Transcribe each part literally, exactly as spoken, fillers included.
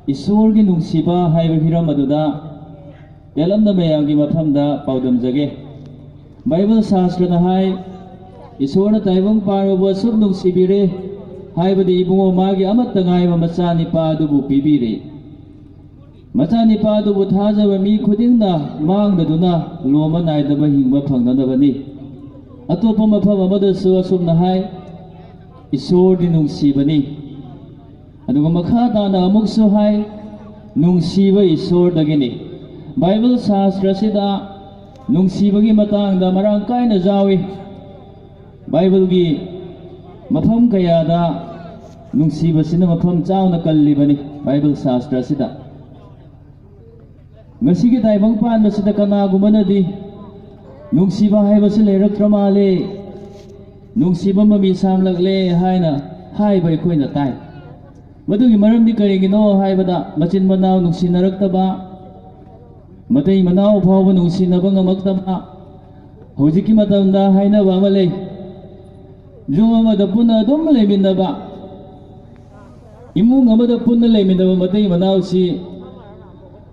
ꯏꯁꯣꯔꯒꯤ ꯅꯨꯡꯁꯤꯕ ꯍꯥꯏꯕ ꯍꯤꯔꯝ ꯑꯗꯨꯗ ꯇꯦꯜꯂꯝꯅ ꯃꯌꯥꯝꯒꯤ ꯃꯐꯝꯗ ꯄꯥꯎꯗꯝꯖꯒꯦ꯫ ꯕꯥꯏꯕꯜ ꯁꯥꯁꯇ꯭ꯔꯅ ꯍꯥꯏ, "ꯏꯁꯣꯔꯅ ꯇꯥꯏꯕꯪ ꯄꯥꯟꯕꯕꯨ ꯑꯁꯨꯛ ꯅꯨꯡꯁꯤꯕꯤꯔꯦ, ꯍꯥꯏꯕꯗꯤ ꯏꯕꯨꯡꯉꯣ ꯃꯥꯒꯤ ꯑꯃꯠꯇ ꯉꯥꯏꯕ ꯃꯆꯥꯅꯤꯄꯥ ꯑꯗꯨꯕꯨ ꯄꯤꯕꯤꯔꯦ꯫ ꯃꯆꯥꯅꯤꯄꯥ ꯑꯗꯨꯕꯨ ꯊꯥꯖꯕ ꯃꯤ ꯈꯨꯗꯤꯡꯅ ꯃꯥꯡꯗꯗꯨꯅ ꯂꯣꯝꯕ ꯅꯥꯏꯗꯕ ꯍꯤꯡꯕ ꯐꯪꯅꯅꯕꯅꯤ꯫" ꯑꯇꯣꯞꯄ ꯃꯐꯝ ꯑꯃꯗꯁꯨ ꯑꯁꯨꯝꯅ ꯍꯥꯏ, "ꯏꯁꯣꯔꯗꯤ ꯅꯨꯡꯁꯤꯕꯅꯤ꯫" ꯑꯗꯨꯒ ꯃꯈꯥ ꯇꯥꯅ ꯑꯃꯨꯛꯁꯨ ꯍꯥꯏ, "ꯅꯨꯡꯁꯤꯕ ꯏꯁꯣꯔꯗꯒꯤꯅꯤ꯫" ꯕꯥꯏꯕꯜ ꯁꯥꯁꯇ꯭ꯔ ꯑꯁꯤꯗ ꯅꯨꯡꯁꯤꯕꯒꯤ ꯃꯇꯥꯡꯗ ꯃꯔꯥꯡ ꯀꯥꯏꯅ ꯌꯥꯎꯏ꯫ ꯕꯥꯏꯕꯜꯒꯤ ꯃꯐꯝ ꯀꯌꯥꯗ ꯅꯨꯡꯁꯤꯕꯁꯤꯅ ꯃꯐꯝ ꯆꯥꯎꯅ ꯀꯜꯂꯤꯕꯅꯤ ꯕꯥꯏꯕꯜ ꯁꯥꯁꯇ꯭ꯔ ꯑꯁꯤꯗ꯫ ꯉꯁꯤꯒꯤ ꯇꯥꯏꯕꯪ ꯄꯥꯟꯕꯁꯤꯗ ꯀꯅꯥꯒꯨꯝꯕꯅꯗꯤ ꯅꯨꯡꯁꯤꯕ ꯍꯥꯏꯕꯁꯤ ꯂꯩꯔꯛꯇ꯭ꯔ ꯃꯥꯜꯂꯦ, ꯅꯨꯡꯁꯤꯕ ꯃꯃꯤ ꯁꯥꯝꯂꯛꯂꯦ ꯍꯥꯏꯅ ꯍꯥꯏꯕ ꯑꯩꯈꯣꯏꯅ ꯇꯥꯏ꯫ ꯃꯗꯨꯒꯤ ꯃꯔꯝꯗꯤ ꯀꯔꯤꯒꯤꯅꯣ ꯍꯥꯏꯕꯗ, ꯃꯆꯤꯟ ꯃꯅꯥꯎ ꯅꯨꯡꯁꯤꯅꯔꯛꯇꯕ, ꯃꯇꯩ ꯃꯅꯥꯎ ꯐꯥꯎꯕ ꯅꯨꯡꯁꯤꯅꯕ ꯉꯝꯃꯛꯇꯕ, ꯍꯧꯖꯤꯛꯀꯤ ꯃꯇꯝꯗ ꯍꯥꯏꯅꯕ ꯑꯃ ꯂꯩ, ꯌꯨꯝ ꯑꯃꯗ ꯄꯨꯟꯅ ꯑꯗꯨꯝ ꯂꯩꯃꯤꯟꯅꯕ, ꯏꯃꯨꯡ ꯑꯃꯗ ꯄꯨꯟꯅ ꯂꯩꯃꯤꯟꯅꯕ ꯃꯇꯩ ꯃꯅꯥꯎꯁꯤ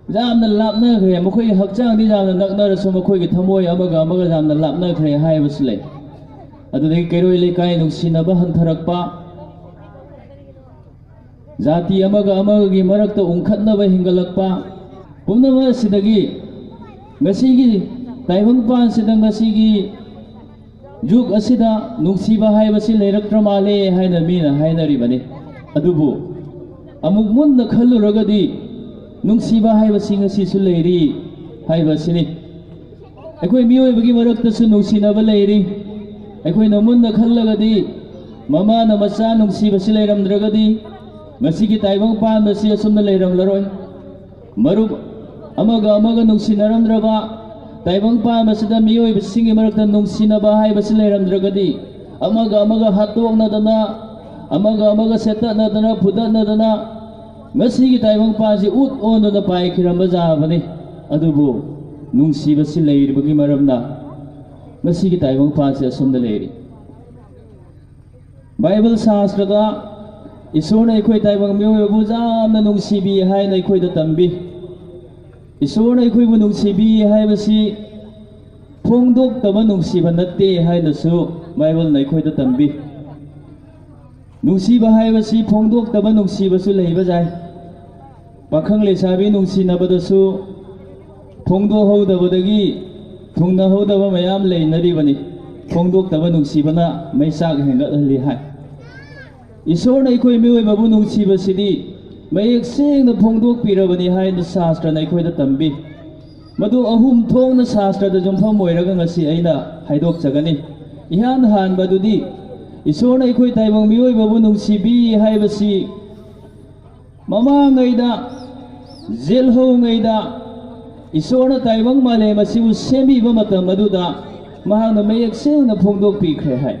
ꯌꯥꯝꯅ ꯂꯥꯞꯅꯈ꯭ꯔꯦ꯫ ꯃꯈꯣꯏꯒꯤ ꯍꯛꯆꯥꯡꯗꯤ ꯌꯥꯝꯅ ꯅꯛꯅꯔꯁꯨ ꯃꯈꯣꯏꯒꯤ ꯊꯃꯣꯏ ꯑꯃꯒ ꯑꯃꯒ ꯌꯥꯝꯅ ꯂꯥꯞꯅꯈ꯭ꯔꯦ ꯍꯥꯏꯕꯁꯨ ꯂꯩ꯫ ꯑꯗꯨꯗꯒꯤ ꯀꯩꯔꯣꯏ ꯂꯩꯀꯥꯏ ꯅꯨꯡꯁꯤꯅꯕ ꯍꯟꯊꯔꯛꯄ, ꯖꯥꯇꯤ ꯑꯃꯒ ꯑꯃꯒꯒꯤ ꯃꯔꯛꯇ ꯎꯪꯈꯠꯅꯕ ꯍꯦꯟꯒꯠꯂꯛꯄ, ꯄꯨꯝꯅꯃꯛ ꯑꯁꯤꯗꯒꯤ ꯉꯁꯤꯒꯤ ꯇꯥꯏꯕꯪ ꯄꯥꯟꯁꯤꯗ, ꯉꯁꯤꯒꯤ ꯖꯨꯒ ꯑꯁꯤꯗ ꯅꯨꯡꯁꯤꯕ ꯍꯥꯏꯕꯁꯤ ꯂꯩꯔꯛꯇ꯭ꯔ ꯃꯥꯜꯂꯦ ꯍꯥꯏꯅ ꯃꯤꯅ ꯍꯥꯏꯅꯔꯤꯕꯅꯤ꯫ ꯑꯗꯨꯕꯨ ꯑꯃꯨꯛ ꯃꯨꯟꯅ ꯈꯜꯂꯨꯔꯒꯗꯤ ꯅꯨꯡꯁꯤꯕ ꯍꯥꯏꯕꯁꯤ ꯉꯁꯤꯁꯨ ꯂꯩꯔꯤ ꯍꯥꯏꯕꯁꯤꯅꯤ꯫ ꯑꯩꯈꯣꯏ ꯃꯤꯑꯣꯏꯕꯒꯤ ꯃꯔꯛꯇꯁꯨ ꯅꯨꯡꯁꯤꯅꯕ ꯂꯩꯔꯤ꯫ ꯑꯩꯈꯣꯏꯅ ꯃꯨꯟꯅ ꯈꯜꯂꯒꯗꯤ ꯃꯃꯥꯅ ꯃꯆꯥ ꯅꯨꯡꯁꯤꯕꯁꯤ ꯂꯩꯔꯝꯗ꯭ꯔꯒꯗꯤ ꯉꯁꯤꯒꯤ ꯇꯥꯏꯕꯪ ꯄꯥꯟꯕꯁꯤ ꯑꯁꯨꯝꯅ ꯂꯩꯔꯝꯂꯔꯣꯏ꯫ ꯃꯔꯨꯞ ꯑꯃꯒ ꯑꯃꯒ ꯅꯨꯡꯁꯤꯅꯔꯝꯗ꯭ꯔꯕ ꯇꯥꯏꯕꯪ ꯄꯥꯟꯕꯁꯤꯗ ꯃꯤꯑꯣꯏꯕꯁꯤꯡꯒꯤ ꯃꯔꯛꯇ ꯅꯨꯡꯁꯤꯅꯕ ꯍꯥꯏꯕꯁꯤ ꯂꯩꯔꯝꯗ꯭ꯔꯒꯗꯤ, ꯑꯃꯒ ꯑꯃꯒ ꯍꯥꯠꯇꯣꯛꯅꯗꯅ, ꯑꯃꯒ ꯑꯃꯒ ꯁꯦꯠꯇꯠꯅꯗꯅ, ꯐꯨꯗꯠꯅꯗꯅ, ꯉꯁꯤꯒꯤ ꯇꯥꯏꯕꯪ ꯄꯥꯟꯁꯤ ꯎꯠ ꯑꯣꯟꯗꯨꯅ ꯄꯥꯏꯈꯤꯔꯝꯕ ꯌꯥꯕꯅꯤ꯫ ꯑꯗꯨꯕꯨ ꯅꯨꯡꯁꯤꯕꯁꯤ ꯂꯩꯔꯤꯕꯒꯤ ꯃꯔꯝꯅ ꯉꯁꯤꯒꯤ ꯇꯥꯏꯕꯪ ꯄꯥꯟꯁꯤ ꯑꯁꯨꯝꯅ ꯂꯩꯔꯤ꯫ ꯕꯥꯏꯕꯜ ꯁꯥꯁꯇ꯭ꯔꯗ ꯏꯁꯣꯔꯅ ꯑꯩꯈꯣꯏ ꯇꯥꯏꯕꯪ ꯃꯤꯑꯣꯏꯕꯕꯨ ꯌꯥꯝꯅ ꯅꯨꯡꯁꯤꯕꯤ ꯍꯥꯏꯅ ꯑꯩꯈꯣꯏꯗ ꯇꯝꯕꯤ꯫ ꯏꯁꯣꯔꯅ ꯑꯩꯈꯣꯏꯕꯨ ꯅꯨꯡꯁꯤꯕꯤ ꯍꯥꯏꯕꯁꯤ ꯐꯣꯡꯗꯣꯛꯇꯕ ꯅꯨꯡꯁꯤꯕ ꯅꯠꯇꯦ ꯍꯥꯏꯅꯁꯨ ꯕꯥꯏꯕꯜꯅ ꯑꯩꯈꯣꯏꯗ ꯇꯝꯕꯤ꯫ ꯅꯨꯡꯁꯤꯕ ꯍꯥꯏꯕꯁꯤ ꯐꯣꯡꯗꯣꯛꯇꯕ ꯅꯨꯡꯁꯤꯕꯁꯨ ꯂꯩꯕ ꯌꯥꯏ꯫ ꯄꯥꯈꯪ ꯂꯩꯁꯥꯕꯤ ꯅꯨꯡꯁꯤꯅꯕꯗꯁꯨ ꯐꯣꯡꯗꯣꯛꯍꯧꯗꯕꯗꯒꯤ ꯊꯨꯡꯅꯍꯧꯗꯕ ꯃꯌꯥꯝ ꯂꯩꯅꯔꯤꯕꯅꯤ꯫ ꯐꯣꯡꯗꯣꯛꯇꯕ ꯅꯨꯡꯁꯤꯕꯅ ꯃꯩꯆꯥꯛ ꯍꯦꯟꯒꯠꯍꯜꯂꯤ ꯍꯥꯏ꯫ ꯏꯁꯣꯔꯅ ꯑꯩꯈꯣꯏ ꯃꯤꯑꯣꯏꯕꯕꯨ ꯅꯨꯡꯁꯤꯕꯁꯤꯗꯤ ꯃꯌꯦꯛ ꯁꯦꯡꯅ ꯐꯣꯡꯗꯣꯛꯄꯤꯔꯕꯅꯤ ꯍꯥꯏꯅ ꯁꯥꯁꯇ꯭ꯔꯅ ꯑꯩꯈꯣꯏꯗ ꯇꯝꯕꯤ꯫ ꯃꯗꯨ ꯑꯍꯨꯝ ꯊꯣꯛꯅ ꯁꯥꯁꯇ꯭ꯔꯗ ꯌꯨꯝꯐꯝ ꯑꯣꯏꯔꯒ ꯉꯁꯤ ꯑꯩꯅ ꯍꯥꯏꯗꯣꯛꯆꯒꯅꯤ꯫ ꯏꯍꯥꯟ ꯍꯥꯟꯕꯗꯨꯗꯤ ꯏꯁꯣꯔꯅ ꯑꯩꯈꯣꯏ ꯇꯥꯏꯕꯪ ꯃꯤꯑꯣꯏꯕꯕꯨ ꯅꯨꯡꯁꯤꯕꯤ ꯍꯥꯏꯕꯁꯤ ꯃꯃꯥꯡꯉꯩꯗ, ꯖꯦꯜꯍꯧꯉꯩꯗ ꯏꯁꯣꯔꯅ ꯇꯥꯏꯕꯪ ꯃꯥꯂꯦꯝ ꯑꯁꯤꯕꯨ ꯁꯦꯝꯕꯤꯕ ꯃꯇꯝ ꯑꯗꯨꯗ ꯃꯍꯥꯛꯅ ꯃꯌꯦꯛ ꯁꯦꯡꯅ ꯐꯣꯡꯗꯣꯛꯄꯤꯈ꯭ꯔꯦ ꯍꯥꯏ꯫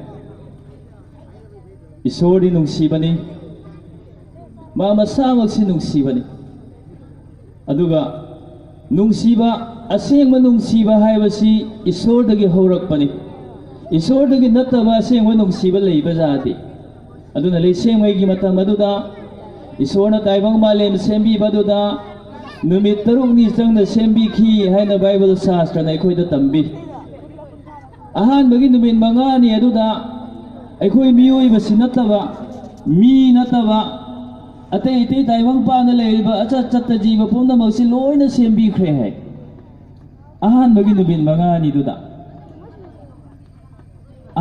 ꯏꯁꯣꯔꯗꯤ ꯅꯨꯡꯁꯤꯕꯅꯤ, ꯃꯥ ꯃꯁꯥꯃꯛꯁꯤ ꯅꯨꯡꯁꯤꯕꯅꯤ꯫ ꯑꯗꯨꯒ ꯅꯨꯡꯁꯤꯕ, ꯑꯁꯦꯡꯕ ꯅꯨꯡꯁꯤꯕ ꯍꯥꯏꯕꯁꯤ ꯏꯁꯣꯔꯗꯒꯤ ꯍꯧꯔꯛꯄꯅꯤ꯫ ꯏꯁꯣꯔꯗꯒꯤ ꯅꯠꯇꯕ ꯑꯁꯦꯡꯕ ꯅꯨꯡꯁꯤꯕ ꯂꯩꯕ ꯌꯥꯗꯦ꯫ ꯑꯗꯨꯅ ꯂꯩꯁꯦꯝꯉꯩꯒꯤ ꯃꯇꯝ ꯑꯗꯨꯗ ꯏꯁꯣꯔꯅ ꯇꯥꯏꯕꯪ ꯃꯥꯂꯦꯝ ꯁꯦꯝꯕꯤꯕꯗꯨꯗ ꯅꯨꯃꯤꯠ ꯇꯔꯨꯛꯅꯤ ꯆꯪꯅ ꯁꯦꯝꯕꯤꯈꯤ ꯍꯥꯏꯅ ꯕꯥꯏꯕꯜ ꯁꯥꯁꯇ꯭ꯔꯅ ꯑꯩꯈꯣꯏꯗ ꯇꯝꯕꯤ꯫ ꯑꯍꯥꯟꯕꯒꯤ ꯅꯨꯃꯤꯠ ꯃꯉꯥꯅꯤ ꯑꯗꯨꯗ ꯑꯩꯈꯣꯏ ꯃꯤꯑꯣꯏꯕꯁꯤ ꯅꯠꯇꯕ, ꯃꯤ ꯅꯠꯇꯕ, ꯑꯇꯩ ꯑꯇꯩ ꯇꯥꯏꯕꯪ ꯄꯥꯟꯗ ꯂꯩꯔꯤꯕ ꯑꯆꯠ ꯆꯠꯇ ꯖꯤꯕ ꯄꯨꯝꯅꯃꯛꯁꯤ ꯂꯣꯏꯅ ꯁꯦꯝꯕꯤꯈ꯭ꯔꯦ ꯍꯥꯏ꯫ ꯑꯍꯥꯟꯕꯒꯤ ꯅꯨꯃꯤꯠ ꯃꯉꯥꯅꯤꯗꯨꯗ꯫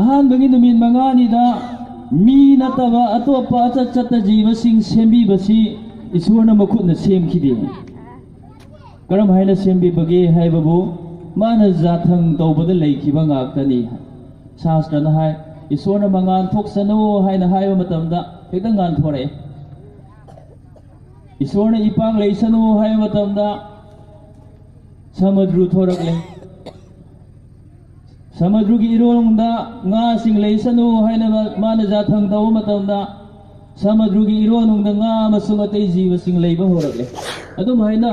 ꯑꯍꯥꯟꯕꯒꯤ ꯅꯨꯃꯤꯠ ꯃꯉꯥꯅꯤꯗ ꯃꯤ ꯅꯠꯇꯕ ꯑꯇꯣꯞꯄ ꯑꯆꯠ ꯆꯠꯇ ꯖꯤꯕꯁꯤꯡ ꯁꯦꯝꯕꯤꯕꯁꯤ ꯏꯁꯣꯔꯅ ꯃꯈꯨꯠꯅ ꯁꯦꯝꯈꯤꯗꯦ꯫ ꯀꯔꯝ ꯍꯥꯏꯅ ꯁꯦꯝꯕꯤꯕꯒꯦ ꯍꯥꯏꯕꯕꯨ, ꯃꯥꯅ ꯌꯥꯊꯪ ꯇꯧꯕꯗ ꯂꯩꯈꯤꯕ ꯉꯥꯛꯇꯅꯤ꯫ ꯁꯥꯁꯇ꯭ꯔꯅ ꯍꯥꯏ, ꯏꯁꯣꯔꯅ ꯃꯉꯥꯜ ꯊꯣꯛꯁꯅꯨ ꯍꯥꯏꯅ ꯍꯥꯏꯕ ꯃꯇꯝꯗ ꯍꯦꯛꯇ ꯉꯥꯟꯊꯣꯔꯛꯑꯦ꯫ ꯏꯁꯣꯔꯅ ꯏꯄꯥꯛ ꯂꯩꯁꯅꯨ ꯍꯥꯏꯕ ꯃꯇꯝꯗ ꯁꯃꯨꯗ꯭ꯔꯨ ꯊꯣꯔꯛꯂꯦ꯫ ꯁꯃꯨꯗ꯭ꯔꯨꯒꯤ ꯏꯔꯣꯟꯗ ꯉꯥꯁꯤꯡ ꯂꯩꯁꯅꯨ ꯍꯥꯏꯅ ꯃꯥꯅ ꯌꯥꯊꯪ ꯇꯧꯕ ꯃꯇꯝꯗ ꯁꯃꯨꯗ꯭ꯔꯨꯒꯤ ꯏꯔꯣꯟꯅꯨꯡꯗ ꯉꯥ ꯑꯃꯁꯨꯡ ꯑꯇꯩ ꯖꯤꯕꯁꯤꯡ ꯂꯩꯕ ꯍꯧꯔꯛꯂꯦ꯫ ꯑꯗꯨꯝ ꯍꯥꯏꯅ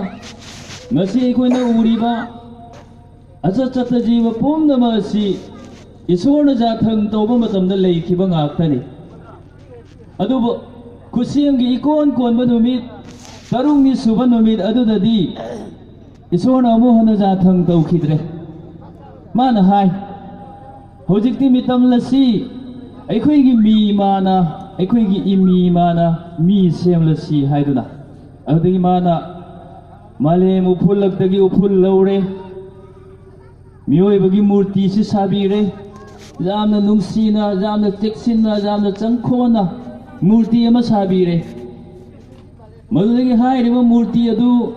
ꯉꯁꯤ ꯑꯩꯈꯣꯏꯅ ꯎꯔꯤꯕ ꯑꯆꯠ ꯆꯠꯇ ꯖꯤꯕ ꯄꯨꯝꯅꯃꯛ ꯑꯁꯤ ꯏꯁꯣꯔꯅ ꯌꯥꯊꯪ ꯇꯧꯕ ꯃꯇꯝꯗ ꯂꯩꯈꯤꯕ ꯉꯥꯛꯇꯅꯤ꯫ ꯑꯗꯨꯕꯨ ꯈꯨꯠꯁꯦꯝꯒꯤ ꯏꯀꯣꯟ ꯀꯣꯟꯕ ꯅꯨꯃꯤꯠ, ꯇꯔꯨꯛꯅꯤ ꯁꯨꯕ ꯅꯨꯃꯤꯠ ꯑꯗꯨꯗꯗꯤ ꯏꯁꯣꯔꯅ ꯑꯃꯨꯛ ꯍꯟꯅ ꯌꯥꯊꯪ ꯇꯧꯈꯤꯗ꯭ꯔꯦ꯫ ꯃꯥꯅ ꯍꯥꯏ, "ꯍꯧꯖꯤꯛꯇꯤ ꯃꯤꯇꯝꯂꯁꯤ ꯑꯩꯈꯣꯏꯒꯤ ꯃꯤ ꯏꯃꯥꯅ, ꯑꯩꯈꯣꯏꯒꯤ ꯏꯃꯤ ꯏꯃꯥꯅ ꯃꯤ ꯁꯦꯝꯂꯁꯤ" ꯍꯥꯏꯗꯨꯅ꯫ ꯑꯗꯨꯗꯒꯤ ꯃꯥꯅ ꯃꯥꯂꯦꯝ ꯎꯐꯨꯜꯂꯛꯇꯒꯤ ꯎꯐꯨꯜ ꯂꯧꯔꯦ, ꯃꯤꯑꯣꯏꯕꯒꯤ ꯃꯨꯔꯇꯤꯁꯤ ꯁꯥꯕꯤꯔꯦ꯫ ꯌꯥꯝꯅ ꯅꯨꯡꯁꯤꯅ, ꯌꯥꯝꯅ ꯆꯦꯛꯁꯤꯟꯅ, ꯌꯥꯝꯅ ꯆꯪꯈꯣꯟꯅ ꯃꯨꯔꯇꯤ ꯑꯃ ꯁꯥꯕꯤꯔꯦ꯫ ꯃꯗꯨꯗꯒꯤ ꯍꯥꯏꯔꯤꯕ ꯃꯨꯔꯇꯤ ꯑꯗꯨ